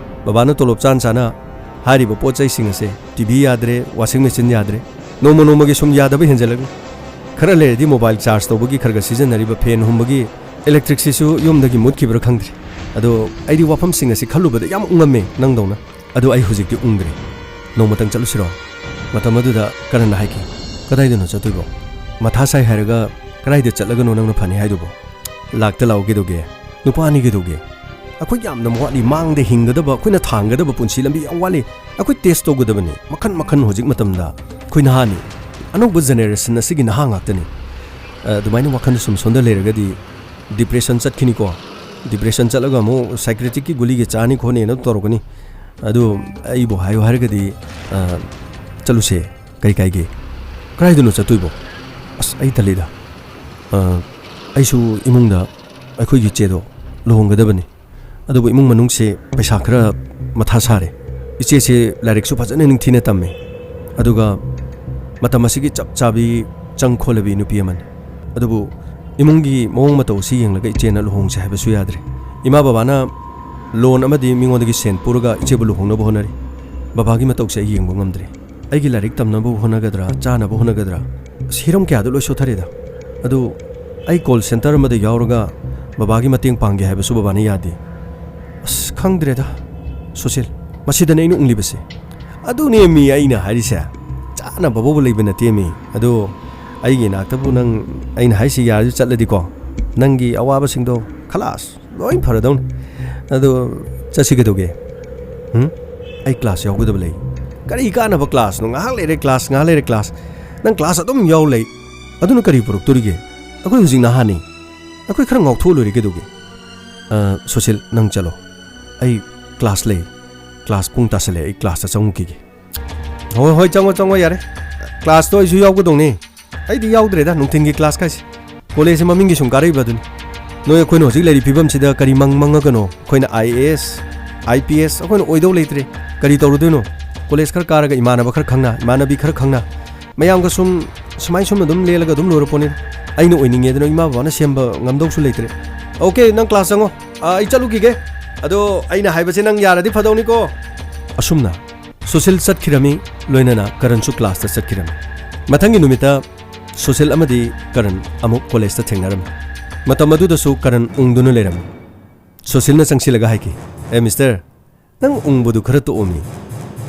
ꯕꯕꯥꯅ ꯇꯣꯂꯣꯞ ꯆꯥꯅ ꯆꯥꯅ ꯍꯥꯏꯔꯤꯕ ꯄꯣꯠ ꯆꯩꯁꯤꯡ ꯑꯁꯦ, ꯇꯤ ꯚꯤ ꯌꯥꯗ꯭ꯔꯦ, ꯋꯥꯁꯤꯡ ꯃꯦꯆꯤꯟ ꯌꯥꯗ꯭ꯔꯦ, ꯅꯣꯡꯃ ꯅꯣꯡꯃꯒꯤ ꯁꯨꯝ ꯌꯥꯗꯕ ꯍꯦꯟꯖꯜꯂꯛꯂꯤ꯫ ꯈꯔ ꯂꯩꯔꯗꯤ ꯃꯣꯕꯥꯏꯜ ꯆꯥꯔꯖ ꯇꯧꯕꯒꯤ ꯈꯔ ꯈꯔ ꯁꯤꯖꯤꯟꯅꯔꯤꯕ ꯐꯦꯟ ꯍꯨꯝꯕꯒꯤ ꯏꯂꯦꯛꯇ꯭ꯔꯤꯛꯁꯤꯁꯨ ꯌꯨꯝꯗꯒꯤ ꯃꯨꯠꯈꯤꯕ꯭ꯔꯥ ꯈꯪꯗ꯭ꯔꯤ꯫ ꯑꯗꯣ ꯑꯩꯗꯤ ꯋꯥꯐꯝꯁꯤꯡ ꯑꯁꯤ ꯈꯜꯂꯨꯕꯗ ꯌꯥꯝ ꯎꯉꯝꯃꯦ ꯅꯪꯗꯧꯅ꯫ ꯑꯗꯣ ꯑꯩ ꯍꯧꯖꯤꯛꯇꯤ ꯎꯪꯗ꯭ꯔꯦ꯫ ꯅꯣꯡꯃꯇꯪ ꯆꯠꯂꯨꯁꯤꯔꯣ?" ꯃꯇꯝ ꯑꯗꯨꯗ ꯀꯔꯟꯅ ꯍꯥꯏꯈꯤ, "ꯀꯗꯥꯏꯗꯅꯣ ꯆꯠꯇꯣꯏꯕꯣ? ꯃꯊꯥ ꯁꯥꯏ ꯍꯥꯏꯔꯒ ꯀꯗꯥꯏꯗ ꯆꯠꯂꯒꯅꯣ ꯅꯪꯅ ꯐꯅꯤ ꯍꯥꯏꯗꯨꯕꯣ? ꯂꯥꯛꯇ ꯂꯥꯛꯑꯣ ꯀꯩꯗꯧꯒꯦ? ꯅꯨꯄꯥꯅꯤ ꯀꯩꯗꯧꯒꯦ? ꯑꯩꯈꯣꯏ ꯌꯥꯝꯅ ꯋꯥꯠꯂꯤ, ꯃꯥꯡꯗ ꯍꯤꯡꯒꯗꯕ, ꯑꯩꯈꯣꯏꯅ ꯊꯥꯡꯒꯗꯕ ꯄꯨꯟꯁꯤ ꯂꯝꯕꯤ ꯌꯥꯝ ꯋꯥꯠꯂꯤ꯫ ꯑꯩꯈꯣꯏ ꯇꯦꯁ ꯇꯧꯒꯗꯕꯅꯤ ꯃꯈꯟ ꯃꯈꯟ꯫ ꯍꯧꯖꯤꯛ ꯃꯇꯝꯗ ꯑꯩꯈꯣꯏ ꯅꯍꯥꯅꯤ, ꯑꯅꯧꯕ ꯖꯦꯅꯦꯔꯦꯁꯟ ꯑꯁꯤꯒꯤ ꯅꯍꯥ ꯉꯥꯛꯇꯅꯤ꯫ ꯑ, ꯑꯗꯨꯃꯥꯏꯅ ꯋꯥꯈꯜꯗ ꯁꯨꯝ ꯁꯣꯟꯗ ꯂꯩꯔꯒꯗꯤ ꯗꯤꯄ꯭ꯔꯦꯁꯟ ꯆꯠꯈꯤꯅꯤꯀꯣ꯫ ꯗꯤꯄ꯭ꯔꯦꯁꯟ ꯆꯠꯂꯒ ꯑꯃꯨꯛ ꯁꯥꯏꯀ꯭ꯔꯦꯇꯤꯛꯀꯤ ꯒꯨꯂꯤꯒ ꯆꯥꯅꯤ ꯈꯣꯠꯅꯤꯅ ꯇꯧꯔꯛꯀꯅꯤ꯫ ꯑꯗꯨ ꯑꯩꯕꯨ ꯍꯥꯏꯌꯨ ꯍꯥꯏꯔꯒꯗꯤ, ꯑ, ꯆꯠꯂꯨꯁꯦ꯫ ꯀꯔꯤ ꯀꯥꯏꯒꯦ? ꯀꯗꯥꯏꯗꯅꯣ ꯆꯠꯇꯣꯏꯕꯣ? ꯑꯁ, ꯑꯩ ꯇꯜꯂꯤꯗ꯫ ꯑ, ꯑꯩꯁꯨ ꯏꯃꯨꯡꯗ ꯑꯩꯈꯣꯏꯒꯤ ꯏꯆꯦꯗꯣ ꯂꯨꯍꯣꯡꯒꯗꯕꯅꯤ꯫ ꯑꯗꯨꯕꯨ ꯏꯃꯨꯡ ꯃꯅꯨꯡꯁꯦ ꯄꯩꯁꯥ ꯈꯔ ꯃꯊꯥ ꯁꯥꯔꯦ꯫ ꯏꯆꯦꯁꯦ ꯂꯥꯏꯔꯤꯛꯁꯨ ꯐꯖꯅ ꯅꯤꯡꯊꯤꯅ ꯇꯝꯃꯦ꯫ ꯑꯗꯨꯒ ꯃꯇꯝ ꯑꯁꯤꯒꯤ ꯆꯞ ꯆꯥꯕꯤ ꯆꯪ ꯈꯣꯠꯂꯕꯤ ꯅꯨꯄꯤ ꯑꯃꯅꯤ꯫ ꯑꯗꯨꯕꯨ ꯏꯃꯨꯡꯒꯤ ꯃꯑꯣꯡ ꯃꯇꯧ ꯑꯁꯤ ꯌꯦꯡꯂꯒ ꯏꯆꯦꯅ ꯂꯨꯍꯣꯡꯁꯦ ꯍꯥꯏꯕꯁꯨ ꯌꯥꯗ꯭ꯔꯦ꯫ ꯏꯃꯥ ꯕꯕꯥꯅ ꯂꯣꯟ ꯑꯃꯗꯤ ꯃꯤꯉꯣꯟꯗꯒꯤ ꯁꯦꯟ ꯄꯨꯔꯒ ꯏꯆꯦꯕꯨ ꯂꯨꯍꯣꯡꯅꯕ ꯍꯣꯠꯅꯔꯤ꯫ ꯕꯕꯥꯒꯤ ꯃꯇꯧꯁꯦ ꯑꯩ ꯌꯦꯡꯕ ꯉꯝꯗ꯭ꯔꯦ꯫ ꯑꯩꯒꯤ ꯂꯥꯏꯔꯤꯛ ꯇꯝꯅꯕ ꯍꯣꯠꯅꯒꯗ꯭ꯔꯥ, ꯆꯥꯅꯕ ꯍꯣꯠꯅꯒꯗ꯭ꯔꯥ? ꯑꯁ, ꯍꯤꯔꯝ ꯀꯌꯥꯗ ꯂꯣꯏ ꯁꯣꯊꯔꯦꯗ꯫ ꯑꯗꯨ ꯑꯩ ꯀꯣꯜ ꯁꯦꯟꯇꯔ ꯑꯃꯗ ꯌꯥꯎꯔꯒ ꯕꯕꯥꯒꯤ ꯃꯇꯦꯡ ꯄꯥꯡꯒꯦ ꯍꯥꯏꯕꯁꯨ ꯕꯕꯥꯅ ꯌꯥꯗꯦ꯫ ꯑꯁ, ꯈꯪꯗ꯭ꯔꯦꯗ, ꯁꯨꯁꯤꯜ꯫ ꯃꯁꯤꯗꯅꯦ ꯑꯩꯅ ꯎꯪꯂꯤꯕꯁꯦ꯫ ꯑꯗꯨꯅꯦ ꯃꯤ ꯑꯩꯅ ꯍꯥꯏꯔꯤꯁꯦ꯫ ꯆꯥ ꯀꯥꯟꯅꯕꯕꯨ ꯂꯩꯕ ꯅꯠꯇꯦꯃꯤ꯫ ꯑꯗꯣ ꯑꯩꯒꯤ ꯏꯅꯥꯛꯇꯕꯨ ꯅꯪ, ꯑꯩꯅ ꯍꯥꯏꯁꯤ ꯌꯥꯔꯁꯨ ꯆꯠꯂꯗꯤꯀꯣ, ꯅꯪꯒꯤ ꯑꯋꯥꯕꯁꯤꯡꯗꯣ ꯈꯂꯥꯁ ꯂꯣꯏ ꯐꯔꯗꯧꯅꯤ꯫ ꯑꯗꯣ ꯆꯠꯁꯤ ꯀꯩꯗꯧꯒꯦ? ꯎꯝ? ꯑꯩ ꯀ꯭ꯂꯥꯁ ꯌꯥꯎꯒꯗꯕ ꯂꯩ꯫ ꯀꯔꯤ ꯀꯥꯟꯅꯕ ꯀ꯭ꯂꯥꯁꯅꯣ? ꯉꯥꯏꯍꯥꯛ ꯂꯩꯔꯦ ꯀ꯭ꯂꯥꯁ, ꯉꯥꯏꯍꯥꯛ ꯂꯩꯔꯦ ꯀ꯭ꯂꯥꯁ꯫ ꯅꯪ ꯀ꯭ꯂꯥꯁ ꯑꯗꯨꯝ ꯌꯥꯎ ꯂꯩ꯫ ꯑꯗꯨꯅ ꯀꯔꯤ ꯄꯨꯔꯛꯇꯣꯔꯤꯒꯦ? ꯑꯩꯈꯣꯏ ꯍꯧꯖꯤꯛ ꯅꯍꯥꯅꯤ꯫ ꯑꯩꯈꯣꯏ ꯈꯔ ꯉꯥꯎꯊꯣꯛꯑ ꯂꯣꯏꯔꯦ ꯀꯩꯗꯧꯒꯦ? ꯑ, ꯁꯨꯁꯤꯜ, ꯅꯪ ꯆꯠꯂꯣ꯫ ꯑꯩ ꯀ꯭ꯂꯥꯁ ꯂꯩ꯫ ꯀ꯭ꯂꯥꯁ ꯄꯨꯡ ꯇꯥꯁꯜꯂꯦ꯫ ꯑꯩ ꯀ꯭ꯂꯥꯁꯇ ꯆꯪꯉꯨꯈꯤꯒꯦ꯫ ꯍꯣꯏ, ꯍꯣꯏ, ꯆꯪꯉꯣ, ꯆꯪꯉꯣ, ꯌꯥꯔꯦ꯫ ꯀ꯭ꯂꯥꯁꯇꯣ ꯑꯩꯁꯨ ꯌꯥꯎꯒꯗꯧꯅꯤ꯫ ꯑꯩꯗꯤ ꯌꯥꯎꯗ꯭ꯔꯦꯗ ꯅꯨꯡꯊꯤꯟꯒꯤ ꯀ꯭ꯂꯥꯁ ꯀꯥꯏꯁꯦ꯫ ꯀꯣꯂꯦꯖꯁꯦ ꯃꯃꯤꯡꯒꯤ ꯁꯨꯝ ꯀꯥꯔꯛꯏꯕ ꯑꯗꯨꯅꯤ꯫ ꯅꯣꯏ ꯑꯩꯈꯣꯏꯅ ꯍꯧꯖꯤꯛ ꯂꯩꯔꯤ ꯐꯤꯕꯝꯁꯤꯗ ꯀꯔꯤ ꯃꯪ ꯃꯪꯉꯒꯅꯣ? ꯑꯩꯈꯣꯏꯅ I A S, I P S ꯑꯩꯈꯣꯏꯅ ꯑꯣꯏꯗꯧ ꯂꯩꯇ꯭ꯔꯦ꯫ ꯀꯔꯤ ꯇꯧꯔꯨꯗꯣꯏꯅꯣ? ꯀꯣꯂꯦꯖ ꯈꯔ ꯀꯥꯔꯒ ꯏꯃꯥꯟꯅꯕ ꯈꯔ ꯈꯪꯅ, ꯏꯃꯥꯟꯅꯕꯤ ꯈꯔ ꯈꯪꯅ, ꯃꯌꯥꯝꯒ ꯁꯨꯝ ꯁꯨꯃꯥꯏ ꯁꯨꯝ ꯑꯗꯨꯝ ꯂꯦꯜꯂꯒ ꯑꯗꯨꯝ ꯂꯣꯏꯔꯄꯣꯠꯅꯤ꯫ ꯑꯩꯅ ꯑꯣꯏꯅꯤꯡꯉꯦꯗꯅ ꯏꯃꯥ ꯕꯕꯥꯅ ꯁꯦꯝꯕ ꯉꯝꯗꯧꯁꯨ ꯂꯩꯇ꯭ꯔꯦ꯫ ꯑꯣꯀꯦ, ꯅꯪ ꯀ꯭ꯂꯥꯁ ꯆꯪꯉꯣ꯫ ꯑꯥ, ꯑꯩ ꯆꯠꯂꯨꯈꯤꯒꯦ꯫ ꯑꯗꯣ ꯑꯩꯅ ꯍꯥꯏꯕꯁꯦ ꯅꯪ ꯌꯥꯔꯗꯤ ꯐꯗꯧꯅꯤꯀꯣ꯫ ꯑꯁꯨꯝꯅ ꯁꯨꯁꯤꯜ ꯆꯠꯈꯤꯔꯝꯃꯤ, ꯂꯣꯏꯅꯅ ꯀꯔꯟꯁꯨ ꯀ꯭ꯂꯥꯁꯇ ꯆꯠꯈꯤꯔꯝꯃꯤ꯫ ꯃꯊꯪꯒꯤ ꯅꯨꯃꯤꯠꯇ ꯁꯨꯁꯤꯜ ꯑꯃꯗꯤ ꯀꯔꯟ ꯑꯃꯨꯛ ꯀꯣꯂꯦꯖꯇ ꯊꯦꯡꯅꯔꯝꯃꯤ꯫ ꯃꯇꯝ ꯑꯗꯨꯗꯁꯨ ꯀꯔꯟ ꯎꯪꯗꯨꯅ ꯂꯩꯔꯝꯃꯤ꯫ ꯁꯨꯁꯤꯜꯅ ꯆꯪꯁꯤꯜꯂꯒ ꯍꯥꯏꯈꯤ, "ꯑꯦ ꯃꯤꯁꯇꯔ, ꯅꯪ ꯎꯪꯕꯗꯨ ꯈꯔ ꯇꯣꯛꯑꯣꯃꯤ꯫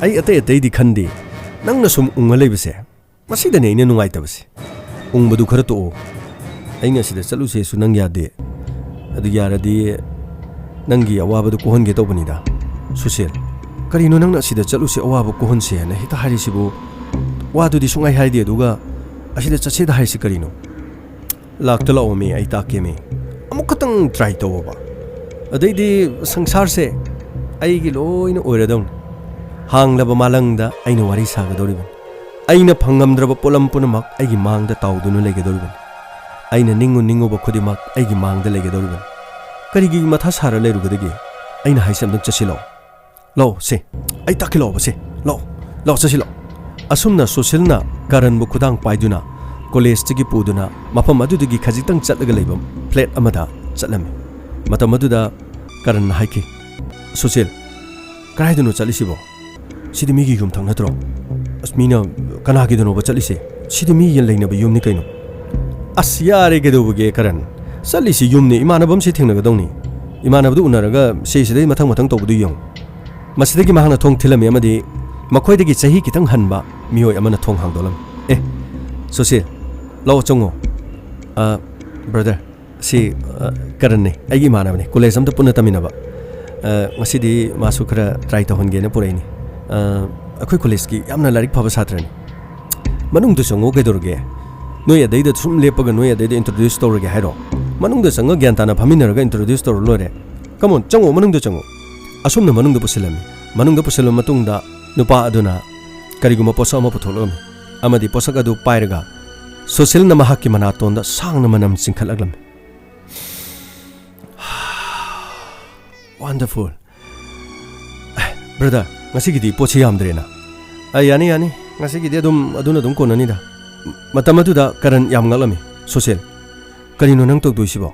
ꯑꯩ ꯑꯇꯩ ꯑꯇꯩꯗꯤ ꯈꯟꯗꯦ, ꯅꯪꯅ ꯁꯨꯝ ꯎꯪꯉ ꯂꯩꯕꯁꯦ, ꯃꯁꯤꯗꯅꯦ ꯑꯩꯅ ꯅꯨꯡꯉꯥꯏꯇꯕꯁꯦ꯫ ꯎꯪꯕꯗꯨ ꯈꯔ ꯇꯣꯛꯑꯣ꯫ ꯑꯩꯅ ꯑꯁꯤꯗ ꯆꯠꯂꯨꯁꯦꯁꯨ ꯅꯪ ꯌꯥꯗꯦ꯫ ꯑꯗꯨ ꯌꯥꯔꯗꯤ ꯅꯪꯒꯤ ꯑꯋꯥꯕꯗꯨ ꯀꯣꯛꯍꯟꯒꯦ ꯇꯧꯕꯅꯤꯗ, ꯁꯨꯁꯤꯜ꯫ ꯀꯔꯤꯅꯣ ꯅꯪꯅ ꯑꯁꯤꯗ ꯆꯠꯂꯨꯁꯦ, ꯑꯋꯥꯕ ꯀꯣꯛꯍꯟꯁꯦ ꯍꯥꯏꯅ ꯍꯦꯛꯇ ꯍꯥꯏꯔꯤꯁꯤꯕꯨ? ꯋꯥꯗꯨꯗꯤ ꯁꯨꯡꯍꯥꯏ ꯍꯥꯏꯗꯦ, ꯑꯗꯨꯒ ꯑꯁꯤꯗ ꯆꯠꯁꯦꯗ ꯍꯥꯏꯔꯤꯁꯤ ꯀꯔꯤꯅꯣ?" "ꯂꯥꯛꯇ ꯂꯥꯛꯑꯣꯃꯤ, ꯑꯩ ꯇꯥꯛꯀꯦꯃꯤ꯫ ꯑꯃꯨꯛ ꯈꯛꯇꯪ ꯇ꯭ꯔꯥꯏ ꯇꯧꯋꯣꯕ꯫ ꯑꯗꯩꯗꯤ ꯁꯪꯁꯥꯔꯁꯦ ꯑꯩꯒꯤ ꯂꯣꯏꯅ ꯑꯣꯏꯔꯗꯧꯅꯤ꯫ ꯍꯥꯡꯂꯕ ꯃꯥꯂꯪꯗ ꯑꯩꯅ ꯋꯥꯔꯤ ꯁꯥꯒꯗꯧꯔꯤꯕꯅꯤ꯫ ꯑꯩꯅ ꯐꯪꯉꯝꯗ꯭ꯔꯕ ꯄꯣꯠꯂꯝ ꯄꯨꯝꯅꯃꯛ ꯑꯩꯒꯤ ꯃꯥꯡꯗ ꯇꯥꯎꯗꯨꯅ ꯂꯩꯒꯗꯧꯔꯤꯕꯅꯤ꯫ ꯑꯩꯅ ꯅꯤꯡꯉꯨ ꯅꯤꯡꯉꯨꯕ ꯈꯨꯗꯤꯡꯃꯛ ꯑꯩꯒꯤ ꯃꯥꯡꯗ ꯂꯩꯒꯗꯧꯔꯤꯕꯅꯤ꯫ ꯀꯔꯤꯒꯤ ꯃꯊꯥ ꯁꯥꯔ ꯂꯩꯔꯨꯒꯗꯒꯦ? ꯑꯩꯅ ꯍꯥꯏꯁꯦ ꯑꯝꯇꯪ ꯆꯠꯁꯤꯜꯂꯣ꯫ ꯂꯥꯛꯑꯣ ꯁꯦ, ꯑꯩ ꯇꯥꯛꯀꯦ ꯂꯥꯛꯑꯣꯕ ꯁꯦ, ꯂꯥꯛꯑꯣ, ꯂꯥꯛꯑꯣ ꯆꯠꯁꯤ ꯂꯥꯛꯑꯣ꯫" ꯑꯁꯨꯝꯅ ꯁꯨꯁꯤꯜꯅ ꯀꯔꯟꯕꯨ ꯈꯨꯗꯥꯡ ꯄꯥꯏꯗꯨꯅ ꯀꯣꯂꯦꯖꯇꯒꯤ ꯄꯨꯗꯨꯅ ꯃꯐꯝ ꯑꯗꯨꯗꯒꯤ ꯈꯖꯤꯛꯇꯪ ꯆꯠꯂꯒ ꯂꯩꯕ ꯐ꯭ꯂꯦꯠ ꯑꯃꯗ ꯆꯠꯂꯝꯃꯤ꯫ ꯃꯇꯝ ꯑꯗꯨꯗ ꯀꯔꯟꯅ ꯍꯥꯏꯈꯤ, "ꯁꯨꯁꯤꯜ, ꯀꯗꯥꯏꯗꯅꯣ ꯆꯠꯂꯤꯁꯤꯕꯣ? ꯁꯤꯗꯤ ꯃꯤꯒꯤ ꯌꯨꯝꯊꯛ ꯅꯠꯇ꯭ꯔꯣ? ꯑꯁ, ꯃꯤꯅ ꯀꯅꯥꯒꯤꯗꯅꯣꯕ ꯆꯠꯂꯤꯁꯦ? ꯁꯤꯗꯤ ꯃꯤ ꯂꯩꯅꯕ ꯌꯨꯝꯅꯤ ꯀꯩꯅꯣ?" "ꯑꯁ, ꯌꯥꯔꯦ, ꯀꯩꯗꯧꯕꯒꯦ ꯀꯔꯟ? ꯆꯠꯂꯤꯁꯤ ꯌꯨꯝꯅꯤ, ꯏꯃꯥꯟꯅꯕ ꯑꯃꯁꯤ ꯊꯦꯡꯅꯒꯗꯧꯅꯤ꯫ ꯏꯃꯥꯟꯅꯕꯗꯨ ꯎꯅꯔꯒ ꯁꯤꯁꯤꯗꯩ ꯃꯊꯪ ꯃꯊꯪ ꯇꯧꯕꯗꯨ ꯌꯦꯡꯉꯨ꯫" ꯃꯁꯤꯗꯒꯤ ꯃꯍꯥꯛꯅ ꯊꯣꯡ ꯊꯤꯜꯂꯝꯃꯤ ꯑꯃꯗꯤ ꯃꯈꯣꯏꯗꯒꯤ ꯆꯍꯤ ꯈꯤꯇꯪ ꯍꯟꯕ ꯃꯤꯑꯣꯏ ꯑꯃꯅ ꯊꯣꯡ ꯍꯥꯡꯗꯣꯛꯂꯝꯃꯤ꯫ "ꯑꯦ, ꯁꯨꯁꯤꯜ, ꯂꯥꯛꯑꯣ, ꯆꯪꯉꯣ꯫ ꯑ, ꯕ꯭ꯔꯗꯔ, ꯁꯤ, ꯑ, ꯀꯔꯟꯅꯤ, ꯑꯩꯒꯤ ꯏꯃꯥꯟꯅꯕꯅꯤ, ꯀꯣꯂꯦꯖ ꯑꯝꯇ ꯄꯨꯟꯅ ꯇꯝꯃꯤꯟꯅꯕ꯫ ꯑ, ꯉꯁꯤꯗꯤ ꯃꯥꯁꯨ ꯈꯔ ꯇ꯭ꯔꯥꯏ ꯇꯧꯍꯟꯒꯦꯅ ꯄꯨꯔꯛꯏꯅꯤ꯫ ꯑ, ꯑꯩꯈꯣꯏ ꯀꯣꯂꯦꯖꯀꯤ ꯌꯥꯝꯅ ꯂꯥꯏꯔꯤꯛ ꯐꯕ ꯁꯥꯇ꯭ꯔꯅꯤ꯫ ꯃꯅꯨꯡꯗ ꯆꯪꯉꯣ, ꯀꯩꯗꯧꯔꯒꯦ? ꯅꯣꯏ ꯑꯗꯩꯗ ꯁꯨꯝ ꯂꯦꯞꯄꯒ ꯅꯣꯏ ꯑꯗꯩꯗ ꯏꯟꯇ꯭ꯔꯣꯗ꯭ꯌꯨꯁ ꯇꯧꯔꯒꯦ ꯍꯥꯏꯔꯣ? ꯃꯅꯨꯡꯗ ꯆꯪꯉ ꯒ꯭ꯌꯥꯟ ꯇꯥꯅ ꯐꯝꯃꯤꯟꯅꯔꯒ ꯏꯟꯇ꯭ꯔꯣꯗ꯭ꯌꯨꯁ ꯇꯧꯔ ꯂꯣꯏꯔꯦ꯫ ꯀꯃꯣꯟ, ꯆꯪꯉꯣ, ꯃꯅꯨꯡꯗ ꯆꯪꯉꯣ꯫" ꯑꯁꯨꯝꯅ ꯃꯅꯨꯡꯗ ꯄꯨꯁꯤꯜꯂꯝꯃꯤ꯫ ꯃꯅꯨꯡꯗ ꯄꯨꯁꯤꯜꯂꯕ ꯃꯇꯨꯡꯗ ꯅꯨꯄꯥ ꯑꯗꯨꯅ ꯀꯔꯤꯒꯨꯝꯕ ꯄꯣꯠꯁꯛ ꯑꯃ ꯄꯨꯊꯣꯛꯂꯛꯂꯝꯃꯤ ꯑꯃꯗꯤ ꯄꯣꯠꯁꯛ ꯑꯗꯨ ꯄꯥꯏꯔꯒ ꯁꯨꯁꯤꯜꯅ ꯃꯍꯥꯛꯀꯤ ꯃꯅꯥꯇꯣꯟꯗ ꯁꯥꯡꯅ ꯃꯅꯝ ꯆꯤꯡꯈꯠꯂꯛꯂꯝꯃꯤ꯫ "ꯋꯥꯟꯗꯔꯐꯨꯜ꯫ ꯑꯦ, ꯕ꯭ꯔꯗꯔ, ꯉꯁꯤꯒꯤꯗꯤ ꯄꯣꯠꯁꯤ ꯌꯥꯝꯗ꯭ꯔꯦꯅ꯫" "ꯑ, ꯌꯥꯅꯤ, ꯌꯥꯅꯤ꯫ ꯉꯁꯤꯒꯤꯗꯤ ꯑꯗꯨꯝ, ꯑꯗꯨꯅ ꯑꯗꯨꯝ ꯀꯣꯟꯅꯅꯤꯗ꯫" ꯃꯇꯝ ꯑꯗꯨꯗ ꯀꯔꯟ ꯌꯥꯝ ꯉꯛꯂꯝꯃꯤ꯫ "ꯁꯨꯁꯤꯜ, ꯀꯔꯤꯅꯣ ꯅꯪ ꯇꯧꯗꯣꯏꯁꯤꯕꯣ?"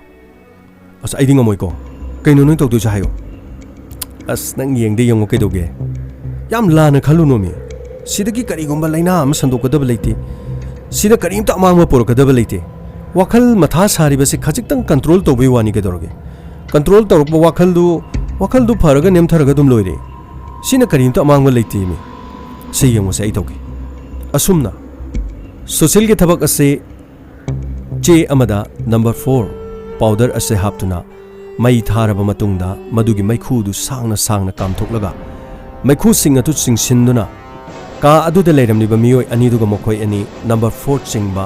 "ꯑꯁ, ꯑꯩꯗꯤ ꯉꯝꯃꯣꯏꯀꯣ꯫ ꯀꯩꯅꯣ ꯅꯣꯏ ꯇꯧꯗꯣꯏꯁꯦ ꯍꯥꯏꯌꯣ꯫" "ꯑꯁ, ꯅꯪ ꯌꯦꯡꯗ ꯌꯦꯡꯉꯣ ꯀꯩꯗꯧꯒꯦ? ꯌꯥꯝ ꯂꯥꯟꯅ ꯈꯜꯂꯨꯅꯣꯃꯤ꯫ ꯁꯤꯗꯒꯤ ꯀꯔꯤꯒꯨꯝꯕ ꯂꯥꯏꯅꯥ ꯑꯃ ꯁꯟꯗꯣꯛꯀꯗꯕ ꯂꯩꯇꯦ꯫ ꯁꯤꯗ ꯀꯔꯤꯝꯇ ꯑꯃꯥꯡꯕ ꯄꯨꯔꯛꯀꯗꯕ ꯂꯩꯇꯦ꯫ ꯋꯥꯈꯜ ꯃꯊꯥ ꯁꯥꯔꯤꯕꯁꯤ ꯈꯖꯤꯛꯇꯪ ꯀꯟꯇ꯭ꯔꯣꯜ ꯇꯧꯕꯩ ꯋꯥꯅꯤ ꯀꯩꯗꯧꯔꯒꯦ? ꯀꯟꯇ꯭ꯔꯣꯜ ꯇꯧꯔꯛꯄ ꯋꯥꯈꯜꯗꯨ, ꯋꯥꯈꯜꯗꯨ ꯐꯔꯒ ꯅꯦꯝꯊꯔꯒ ꯑꯗꯨꯝ ꯂꯣꯏꯔꯦ꯫ ꯁꯤꯅ ꯀꯔꯤꯝꯇ ꯑꯃꯥꯡꯕ ꯂꯩꯇꯦꯃꯤ꯫ ꯁꯤ ꯌꯦꯡꯉꯨꯁꯦ, ꯑꯩ ꯇꯧꯒꯦ꯫" ꯑꯁꯨꯝꯅ ꯁꯨꯁꯤꯜꯒꯤ ꯊꯕꯛ ꯑꯁꯤ ꯆꯦ ꯑꯃꯗ ꯅꯝꯕꯔ ꯐꯣꯔ ꯄꯥꯎꯗꯔ ꯑꯁꯤ ꯍꯥꯞꯇꯨꯅ ꯃꯩ ꯊꯥꯔꯕ ꯃꯇꯨꯡꯗ ꯃꯗꯨꯒꯤ ꯃꯩꯈꯨꯗꯨ ꯁꯥꯡꯅ ꯁꯥꯡꯅ ꯀꯥꯝꯊꯣꯛꯂꯒ ꯃꯩꯈꯨꯁꯤꯡ ꯑꯗꯨ ꯆꯤꯡꯁꯤꯟꯗꯨꯅ ꯀꯥ ꯑꯗꯨꯗ ꯂꯩꯔꯝꯂꯤꯕ ꯃꯤꯑꯣꯏ ꯑꯅꯤꯗꯨꯒ ꯃꯈꯣꯏ ꯑꯅꯤ ꯅꯝꯕꯔ ꯐꯣꯔ ꯆꯤꯡꯕ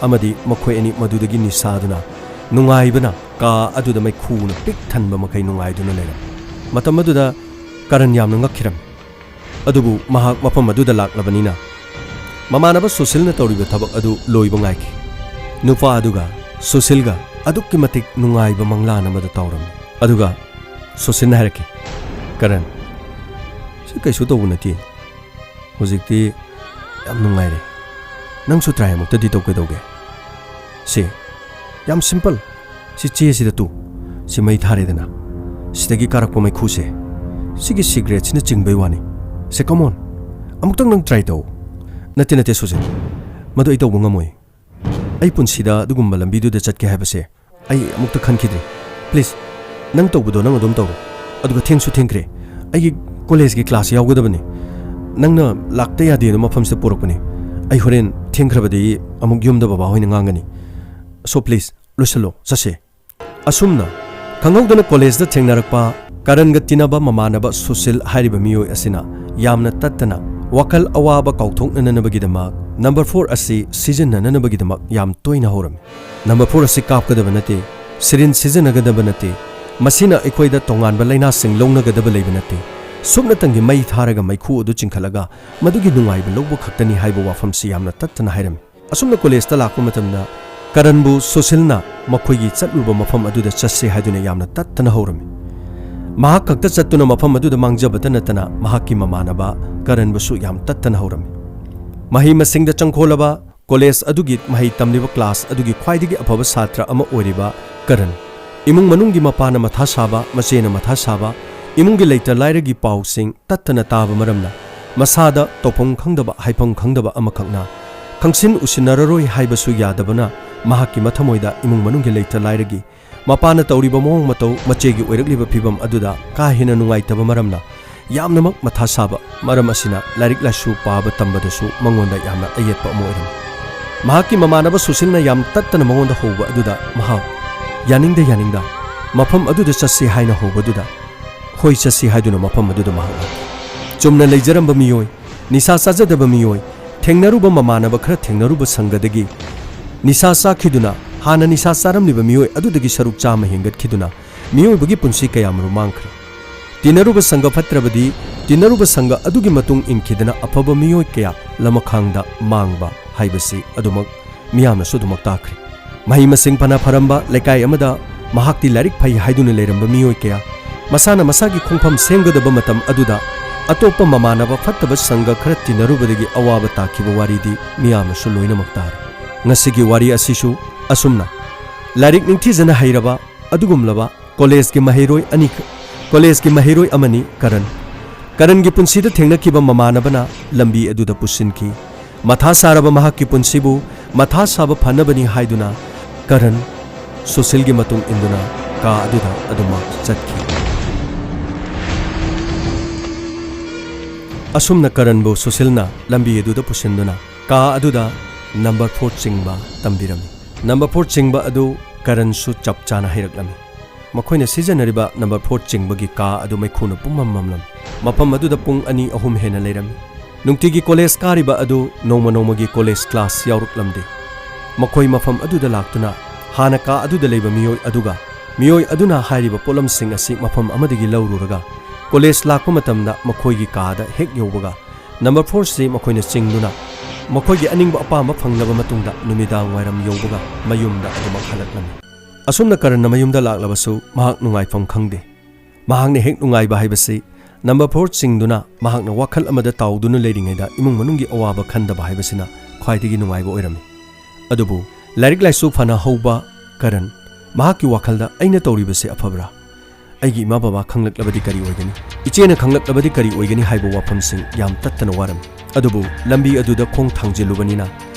ꯑꯃꯗꯤ ꯃꯈꯣꯏ ꯑꯅꯤ ꯃꯗꯨꯗꯒꯤ ꯅꯤꯁꯥꯗꯨꯅ ꯅꯨꯡꯉꯥꯏꯕꯅ ꯀꯥ ꯑꯗꯨꯗ ꯃꯩꯈꯨꯅ ꯄꯤꯛ ꯊꯟꯕ ꯃꯈꯩ ꯅꯨꯡꯉꯥꯏꯗꯨꯅ ꯂꯩꯔꯝꯃꯤ꯫ ꯃꯇꯝ ꯑꯗꯨꯗ ꯀꯔꯟ ꯌꯥꯝꯅ ꯉꯛꯈꯤꯔꯝꯃꯤ꯫ ꯑꯗꯨꯕꯨ ꯃꯍꯥꯛ ꯃꯐꯝ ꯑꯗꯨꯗ ꯂꯥꯛꯂꯕꯅꯤꯅ ꯃꯃꯥꯟꯅꯕ ꯁꯨꯁꯤꯜꯅ ꯇꯧꯔꯤꯕ ꯊꯕꯛ ꯑꯗꯨ ꯂꯣꯏꯕ ꯉꯥꯏꯈꯤ꯫ ꯅꯨꯄꯥ ꯑꯗꯨꯒ ꯁꯨꯁꯤꯜꯒ ꯑꯗꯨꯛꯀꯤ ꯃꯇꯤꯛ ꯅꯨꯡꯉꯥꯏꯕ ꯃꯪꯂꯥꯟ ꯑꯃꯗ ꯇꯥꯎꯔꯝꯃꯤ꯫ ꯑꯗꯨꯒ ꯁꯨꯁꯤꯜꯅ ꯍꯥꯏꯔꯛꯈꯤ, "ꯀꯔꯟ, ꯁꯤ ꯀꯩꯁꯨ ꯇꯧꯕ ꯅꯠꯇꯦ꯫ ꯍꯧꯖꯤꯛꯇꯤ ꯌꯥꯝ ꯅꯨꯡꯉꯥꯏꯔꯦ꯫ ꯅꯪꯁꯨ ꯇ꯭ꯔꯥꯏ ꯑꯃꯨꯛꯇꯗꯤ ꯇꯧ ꯀꯩꯗꯧꯒꯦ? ꯁꯤ ꯌꯥꯝ ꯁꯤꯝꯄꯜ꯫ ꯁꯤ ꯆꯦꯁꯤꯗ ꯇꯨ꯫ ꯁꯤ ꯃꯩ ꯊꯥꯔꯦꯗꯅ꯫ ꯁꯤꯗꯒꯤ ꯀꯥꯔꯛꯄ ꯃꯩꯈꯨꯁꯦ, ꯁꯤꯒꯤ ꯁꯤꯒꯔꯦꯠꯁꯤꯅ ꯆꯤꯡꯕꯩ ꯋꯥꯅꯤ꯫ ꯁꯦ, come on꯫ ꯑꯃꯨꯛꯇꯪ ꯅꯪ ꯇ꯭ꯔꯥꯏ ꯇꯧ꯫" "ꯅꯠꯇꯦ, ꯅꯠꯇꯦ, ꯁꯨꯁꯤꯜ꯫ ꯃꯗꯨ ꯑꯩ ꯇꯧꯕ ꯉꯝꯃꯣꯏ꯫ ꯑꯩ ꯄꯨꯟꯁꯤꯗ ꯑꯗꯨꯒꯨꯝꯕ ꯂꯝꯕꯤꯗꯨꯗ ꯆꯠꯀꯦ ꯍꯥꯏꯕꯁꯦ ꯑꯩ ꯑꯃꯨꯛꯇ ꯈꯟꯈꯤꯗ꯭ꯔꯤ꯫ ꯄ꯭ꯂꯤꯖ, ꯅꯪ ꯇꯧꯕꯗꯣ ꯅꯪ ꯑꯗꯨꯝ ꯇꯧꯔꯣ꯫ ꯑꯗꯨꯒ ꯊꯦꯡꯁꯨ ꯊꯦꯡꯈ꯭ꯔꯦ꯫ ꯑꯩꯒꯤ ꯀꯣꯂꯦꯖꯀꯤ ꯀ꯭ꯂꯥꯁ ꯌꯥꯎꯒꯗꯕꯅꯤ꯫ ꯅꯪꯅ ꯂꯥꯛꯇ ꯌꯥꯗꯦꯅ ꯃꯐꯝꯁꯤꯗ ꯄꯨꯔꯛꯄꯅꯤ꯫ ꯑꯩ ꯍꯣꯔꯦꯟ ꯊꯦꯡꯈ꯭ꯔꯕꯗꯤ ꯑꯃꯨꯛ ꯌꯨꯝꯗ ꯕꯕꯥ ꯍꯣꯏꯅ ꯉꯥꯡꯒꯅꯤ꯫ So please, ꯂꯣꯏꯁꯤꯜꯂꯣ, ꯆꯠꯁꯦ꯫ ꯑꯁꯨꯝꯅ ꯈꯪꯍꯧꯗꯅ ꯀꯣꯂꯦꯖꯇ ꯊꯦꯡꯅꯔꯛꯄ ꯀꯔꯟꯒ ꯇꯤꯟꯅꯕ ꯃꯃꯥꯟꯅꯕ ꯁꯨꯁꯤꯜ ꯍꯥꯏꯔꯤꯕ ꯃꯤꯑꯣꯏ ꯑꯁꯤꯅ ꯌꯥꯝꯅ ꯇꯠꯇꯅ ꯋꯥꯈꯜ ꯑꯋꯥꯕ ꯀꯥꯎꯊꯣꯛꯅꯅꯕꯒꯤꯗꯃꯛ ꯅꯝꯕꯔ ꯐꯣꯔ ꯑꯁꯤ ꯁꯤꯖꯤꯟꯅꯅꯕꯒꯤꯗꯃꯛ ꯌꯥꯝ ꯇꯣꯏꯅ ꯍꯧꯔꯝꯃꯤ꯫ ꯅꯝꯕꯔ ꯐꯣꯔ ꯑꯁꯤ ꯀꯥꯞꯀꯗꯕ ꯅꯠꯇꯦ, ꯁꯤꯔꯤꯟ ꯁꯤꯖꯤꯟꯅꯒꯗꯕ ꯅꯠꯇꯦ, ꯃꯁꯤꯅ ꯑꯩꯈꯣꯏꯗ ꯇꯣꯉꯥꯟꯕ ꯂꯥꯏꯅꯥꯁꯤꯡ ꯂꯧꯅꯒꯗꯕ ꯂꯩꯕ ꯅꯠꯇꯦ꯫ ꯁꯨꯞꯅꯇꯪꯒꯤ ꯃꯩ ꯊꯥꯔꯒ ꯃꯩꯈꯨ ꯑꯗꯨ ꯆꯤꯡꯈꯠꯂꯒ ꯃꯗꯨꯒꯤ ꯅꯨꯡꯉꯥꯏꯕ ꯂꯧꯕ ꯈꯛꯇꯅꯤ ꯍꯥꯏꯕ ꯋꯥꯐꯝꯁꯤ ꯌꯥꯝꯅ ꯇꯠꯇꯅ ꯍꯥꯏꯔꯝꯃꯤ꯫ ꯑꯁꯨꯝꯅ ꯀꯣꯂꯦꯖꯇ ꯂꯥꯛꯄ ꯃꯇꯝꯗ ꯀꯔꯟꯕꯨ ꯁꯨꯁꯤꯜꯅ ꯃꯈꯣꯏꯒꯤ ꯆꯠꯂꯨꯕ ꯃꯐꯝ ꯑꯗꯨꯗ ꯆꯠꯁꯦ ꯍꯥꯏꯗꯨꯅ ꯌꯥꯝꯅ ꯇꯠꯇꯅ ꯍꯧꯔꯝꯃꯤ꯫ ꯃꯍꯥꯛ ꯈꯛꯇ ꯆꯠꯇꯨꯅ ꯃꯐꯝ ꯑꯗꯨꯗ ꯃꯥꯡꯖꯕꯇ ꯅꯠꯇꯅ ꯃꯍꯥꯛꯀꯤ ꯃꯃꯥꯟꯅꯕ ꯀꯔꯟꯕꯨꯁꯨ ꯌꯥꯝ ꯇꯠꯇꯅ ꯍꯧꯔꯝꯃꯤ꯫ ꯃꯍꯩ ꯃꯁꯤꯡꯗ ꯆꯪꯈꯣꯜꯂꯕ ꯀꯣꯂꯦꯖ ꯑꯗꯨꯒꯤ ꯃꯍꯩ ꯇꯝꯂꯤꯕ ꯀ꯭ꯂꯥꯁ ꯑꯗꯨꯒꯤ ꯈ꯭ꯋꯥꯏꯗꯒꯤ ꯑꯐꯕ ꯁꯥꯇ꯭ꯔ ꯑꯃ ꯑꯣꯏꯔꯤꯕ ꯀꯔꯟ, ꯏꯃꯨꯡ ꯃꯅꯨꯡꯒꯤ ꯃꯄꯥꯅ ꯃꯊꯥ ꯁꯥꯕ, ꯃꯆꯦꯅ ꯃꯊꯥ ꯁꯥꯕ, ꯏꯃꯨꯡꯒꯤ ꯂꯩꯇ ꯂꯥꯏꯔꯒꯤ ꯄꯥꯎꯁꯤꯡ ꯇꯠꯇꯅ ꯇꯥꯕ ꯃꯔꯝꯅ ꯃꯁꯥꯗ ꯇꯧꯐꯝ ꯈꯪꯗꯕ, ꯍꯥꯏꯐꯝ ꯈꯪꯗꯕ ꯑꯃꯈꯛꯅ ꯈꯪꯁꯤꯟ ꯎꯁꯤꯟꯅꯔꯔꯣꯏ ꯍꯥꯏꯕꯁꯨ ꯌꯥꯗꯕꯅ ꯃꯍꯥꯛꯀꯤ ꯃꯊꯃꯣꯏꯗ ꯏꯃꯨꯡ ꯃꯅꯨꯡꯒꯤ ꯂꯩꯇ ꯂꯥꯏꯔꯒꯤ, ꯃꯄꯥꯅ ꯇꯧꯔꯤꯕ ꯃꯑꯣꯡ ꯃꯇꯧ, ꯃꯆꯦꯒꯤ ꯑꯣꯏꯔꯛꯂꯤꯕ ꯐꯤꯕꯝ ꯑꯗꯨꯗ ꯀꯥ ꯍꯦꯟꯅ ꯅꯨꯡꯉꯥꯏꯇꯕ ꯃꯔꯝꯅ ꯌꯥꯝꯅꯃꯛ ꯃꯊꯥ ꯁꯥꯕ, ꯃꯔꯝ ꯑꯁꯤꯅ ꯂꯥꯏꯔꯤꯛ ꯂꯥꯏꯁꯨ ꯄꯥꯕ ꯇꯝꯕꯗꯁꯨ ꯃꯉꯣꯟꯗ ꯌꯥꯝꯅ ꯑꯌꯦꯠꯄ ꯑꯃ ꯑꯣꯏꯔꯝꯃꯤ꯫ ꯃꯍꯥꯛꯀꯤ ꯃꯃꯥꯟꯅꯕ ꯁꯨꯁꯤꯜꯅ ꯌꯥꯝ ꯇꯠꯇꯅ ꯃꯉꯣꯟꯗ ꯍꯧꯕ ꯑꯗꯨꯗ ꯃꯍꯥꯛ ꯌꯥꯅꯤꯡꯗ ꯌꯥꯅꯤꯡꯗ ꯃꯐꯝ ꯑꯗꯨꯗ ꯆꯠꯁꯤ ꯍꯥꯏꯅ ꯍꯧꯕꯗꯨꯗ ꯍꯣꯏ ꯆꯠꯁꯤ ꯍꯥꯏꯗꯨꯅ ꯃꯐꯝ ꯑꯗꯨꯗ ꯃꯍꯥꯛ ꯂꯥꯛꯈꯤ꯫ ꯆꯨꯝꯅ ꯂꯩꯖꯔꯝꯕ ꯃꯤꯑꯣꯏ, ꯅꯤꯁꯥ ꯆꯥꯖꯗꯕ ꯃꯤꯑꯣꯏ, ꯊꯦꯡꯅꯔꯨꯕ ꯃꯃꯥꯟꯅꯕ ꯈꯔ ꯊꯦꯡꯅꯔꯨꯕ ꯁꯪꯒꯗꯒꯤ ꯅꯤꯁꯥ ꯆꯥꯈꯤꯗꯨꯅ ꯍꯥꯟꯅ ꯅꯤꯁꯥ ꯆꯥꯔꯝꯂꯤꯕ ꯃꯤꯑꯣꯏ ꯑꯗꯨꯗꯒꯤ ꯁꯔꯨꯛ ꯆꯥꯝꯃ ꯍꯦꯟꯒꯠꯈꯤꯗꯨꯅ ꯃꯤꯑꯣꯏꯕꯒꯤ ꯄꯨꯟꯁꯤ ꯀꯌꯥꯃꯔꯨꯝ ꯃꯥꯡꯈ꯭ꯔꯦ꯫ ꯇꯤꯟꯅꯔꯨꯕ ꯁꯪꯒ ꯐꯠꯇ꯭ꯔꯕꯗꯤ ꯇꯤꯟꯅꯔꯨꯕ ꯁꯪꯒ ꯑꯗꯨꯒꯤ ꯃꯇꯨꯡ ꯏꯟꯈꯤꯗꯅ ꯑꯐꯕ ꯃꯤꯑꯣꯏ ꯀꯌꯥ ꯂꯃꯈꯥꯡꯗ ꯃꯥꯡꯕ ꯍꯥꯏꯕꯁꯤ ꯑꯗꯨꯃꯛ ꯃꯤꯌꯥꯝꯅꯁꯨ ꯑꯗꯨꯃꯛ ꯇꯥꯈ꯭ꯔꯦ꯫ ꯃꯍꯩ ꯃꯁꯤꯡ ꯐꯅ ꯐꯔꯝꯕ ꯂꯩꯀꯥꯏ ꯑꯃꯗ ꯃꯍꯥꯛꯇꯤ ꯂꯥꯏꯔꯤꯛ ꯐꯩ ꯍꯥꯏꯗꯨꯅ ꯂꯩꯔꯝꯕ ꯃꯤꯑꯣꯏ ꯀꯌꯥ, ꯃꯁꯥꯅ ꯃꯁꯥꯒꯤ ꯈꯣꯡꯐꯝ ꯁꯦꯝꯒꯗꯕ ꯃꯇꯝ ꯑꯗꯨꯗ ꯑꯇꯣꯞꯄ ꯃꯃꯥꯟꯅꯕ ꯐꯠꯇꯕ ꯁꯪꯒ ꯈꯔ ꯇꯤꯟꯅꯔꯨꯕꯗꯒꯤ ꯑꯋꯥꯕ ꯇꯥꯈꯤꯕ ꯋꯥꯔꯤꯗꯤ ꯃꯤꯌꯥꯝꯅꯁꯨ ꯂꯣꯏꯅꯃꯛ ꯇꯥꯔꯦ꯫ ꯉꯁꯤꯒꯤ ꯋꯥꯔꯤ ꯑꯁꯤꯁꯨ ꯑꯁꯨꯝꯅ ꯂꯥꯏꯔꯤꯛ ꯅꯤꯡꯊꯤꯖꯅ ꯍꯩꯔꯕ ꯑꯗꯨꯒꯨꯝꯂꯕ ꯀꯣꯂꯦꯖꯀꯤ ꯃꯍꯩꯔꯣꯏ ꯑꯅꯤꯈꯛ, ꯀꯣꯂꯦꯖꯀꯤ ꯃꯍꯩꯔꯣꯏ ꯑꯃꯅꯤ ꯀꯔꯟ꯫ ꯀꯔꯟꯒꯤ ꯄꯨꯟꯁꯤꯗ ꯊꯦꯡꯅꯈꯤꯕ ꯃꯃꯥꯟꯅꯕꯅ ꯂꯝꯕꯤ ꯑꯗꯨꯗ ꯄꯨꯁꯤꯟꯈꯤ꯫ ꯃꯊꯥ ꯁꯥꯔꯕ ꯃꯍꯥꯛꯀꯤ ꯄꯨꯟꯁꯤꯕꯨ ꯃꯊꯥ ꯁꯥꯕ ꯐꯅꯕꯅꯤ ꯍꯥꯏꯗꯨꯅ ꯀꯔꯟ ꯁꯨꯁꯤꯜꯒꯤ ꯃꯇꯨꯡ ꯏꯟꯗꯨꯅ ꯀꯥ ꯑꯗꯨꯗ ꯑꯗꯨꯃꯛ ꯆꯠꯈꯤ꯫ ꯑꯁꯨꯝꯅ ꯀꯔꯟꯕꯨ ꯁꯨꯁꯤꯜꯅ ꯂꯝꯕꯤ ꯑꯗꯨꯗ ꯄꯨꯁꯤꯟꯗꯨꯅ ꯀꯥ ꯑꯗꯨꯗ ꯅꯝꯕꯔ ꯐꯣꯔ ꯆꯤꯡꯕ ꯇꯝꯕꯤꯔꯝꯃꯤ꯫ ꯅꯝꯕꯔ ꯐꯣꯔ ꯆꯤꯡꯕ ꯑꯗꯨ ꯀꯔꯟꯁꯨ ꯆꯞ ꯆꯥꯅ ꯍꯩꯔꯛꯂꯝꯃꯤ꯫ ꯃꯈꯣꯏꯅ ꯁꯤꯖꯤꯟꯅꯔꯤꯕ ꯅꯝꯕꯔ ꯐꯣꯔ ꯆꯤꯡꯕꯒꯤ ꯀꯥ ꯑꯗꯨ ꯃꯩꯈꯨꯅ ꯄꯨꯝꯃꯝ ꯃꯝꯂꯝꯃꯤ꯫ ꯃꯐꯝ ꯑꯗꯨꯗ ꯄꯨꯡ ꯑꯅꯤ ꯑꯍꯨꯝ ꯍꯦꯟꯅ ꯂꯩꯔꯝꯃꯤ꯫ ꯅꯨꯡꯇꯤꯒꯤ ꯀꯣꯂꯦꯖ ꯀꯥꯔꯤꯕ ꯑꯗꯨ ꯅꯣꯡꯃ ꯅꯣꯡꯃꯒꯤ ꯀꯣꯂꯦꯖ ꯀ꯭ꯂꯥꯁ ꯌꯥꯎꯔꯛꯂꯝꯗꯦ꯫ ꯃꯈꯣꯏ ꯃꯐꯝ ꯑꯗꯨꯗ ꯂꯥꯛꯇꯨꯅ ꯍꯥꯟꯅ ꯀꯥ ꯑꯗꯨꯗ ꯂꯩꯕ ꯃꯤꯑꯣꯏ ꯑꯗꯨꯒ ꯃꯤꯑꯣꯏ ꯑꯗꯨꯅ ꯍꯥꯏꯔꯤꯕ ꯄꯣꯠꯂꯝꯁꯤꯡ ꯑꯁꯤ ꯃꯐꯝ ꯑꯃꯗꯒꯤ ꯂꯧꯔꯨꯔꯒ ꯀꯣꯂꯦꯖ ꯂꯥꯛꯄ ꯃꯇꯝꯗ ꯃꯈꯣꯏꯒꯤ ꯀꯥꯗ ꯍꯦꯛ ꯌꯧꯕꯒ ꯅꯝꯕꯔ ꯐꯣꯔꯁꯤ ꯃꯈꯣꯏꯅ ꯆꯤꯡꯗꯨꯅ ꯃꯈꯣꯏꯒꯤ ꯑꯅꯤꯡꯕ ꯑꯄꯥꯝꯕ ꯐꯪꯂꯕ ꯃꯇꯨꯡꯗ ꯅꯨꯃꯤꯗꯥꯡ ꯋꯥꯏꯔꯝ ꯌꯧꯕꯒ ꯃꯌꯨꯝꯗ ꯑꯗꯨꯃꯛ ꯍꯜꯂꯛꯂꯝꯃꯤ꯫ ꯑꯁꯨꯝꯅ ꯀꯔꯟꯅ ꯃꯌꯨꯝꯗ ꯂꯥꯛꯂꯕꯁꯨ ꯃꯍꯥꯛ ꯅꯨꯡꯉꯥꯏꯐꯝ ꯈꯪꯗꯦ꯫ ꯃꯍꯥꯛꯅ ꯍꯦꯛ ꯅꯨꯡꯉꯥꯏꯕ ꯍꯥꯏꯕꯁꯤ ꯅꯝꯕꯔ ꯐꯣꯔ ꯆꯤꯡꯗꯨꯅ ꯃꯍꯥꯛꯅ ꯋꯥꯈꯜ ꯑꯃꯗ ꯇꯥꯎꯗꯨꯅ ꯂꯩꯔꯤꯉꯩꯗ ꯏꯃꯨꯡ ꯃꯅꯨꯡꯒꯤ ꯑꯋꯥꯕ ꯈꯟꯗꯕ ꯍꯥꯏꯕꯁꯤꯅ ꯈ꯭ꯋꯥꯏꯗꯒꯤ ꯅꯨꯡꯉꯥꯏꯕ ꯑꯣꯏꯔꯝꯃꯤ꯫ ꯑꯗꯨꯕꯨ ꯂꯥꯏꯔꯤꯛ ꯂꯥꯏꯁꯨ ꯐꯅ ꯍꯧꯕ ꯀꯔꯟ, ꯃꯍꯥꯛꯀꯤ ꯋꯥꯈꯜꯗ "ꯑꯩꯅ ꯇꯧꯔꯤꯕꯁꯤ ꯑꯐꯕ꯭ꯔꯥ? ꯑꯩꯒꯤ ꯏꯃꯥ ꯕꯕꯥ ꯈꯪꯂꯛꯂꯕꯗꯤ ꯀꯔꯤ ꯑꯣꯏꯒꯅꯤ? ꯏꯆꯦꯅ ꯈꯪꯂꯛꯂꯕꯗꯤ ꯀꯔꯤ ꯑꯣꯏꯒꯅꯤ?" ꯍꯥꯏꯕ ꯋꯥꯐꯝꯁꯤꯡ ꯌꯥꯝ ꯇꯠꯇꯅ ꯋꯥꯔꯝꯃꯤ꯫ ꯑꯗꯨꯕꯨ ꯂꯝꯕꯤ ꯑꯗꯨꯗ ꯈꯣꯡ ꯊꯥꯡꯖꯤꯜꯂꯨꯕꯅꯤꯅ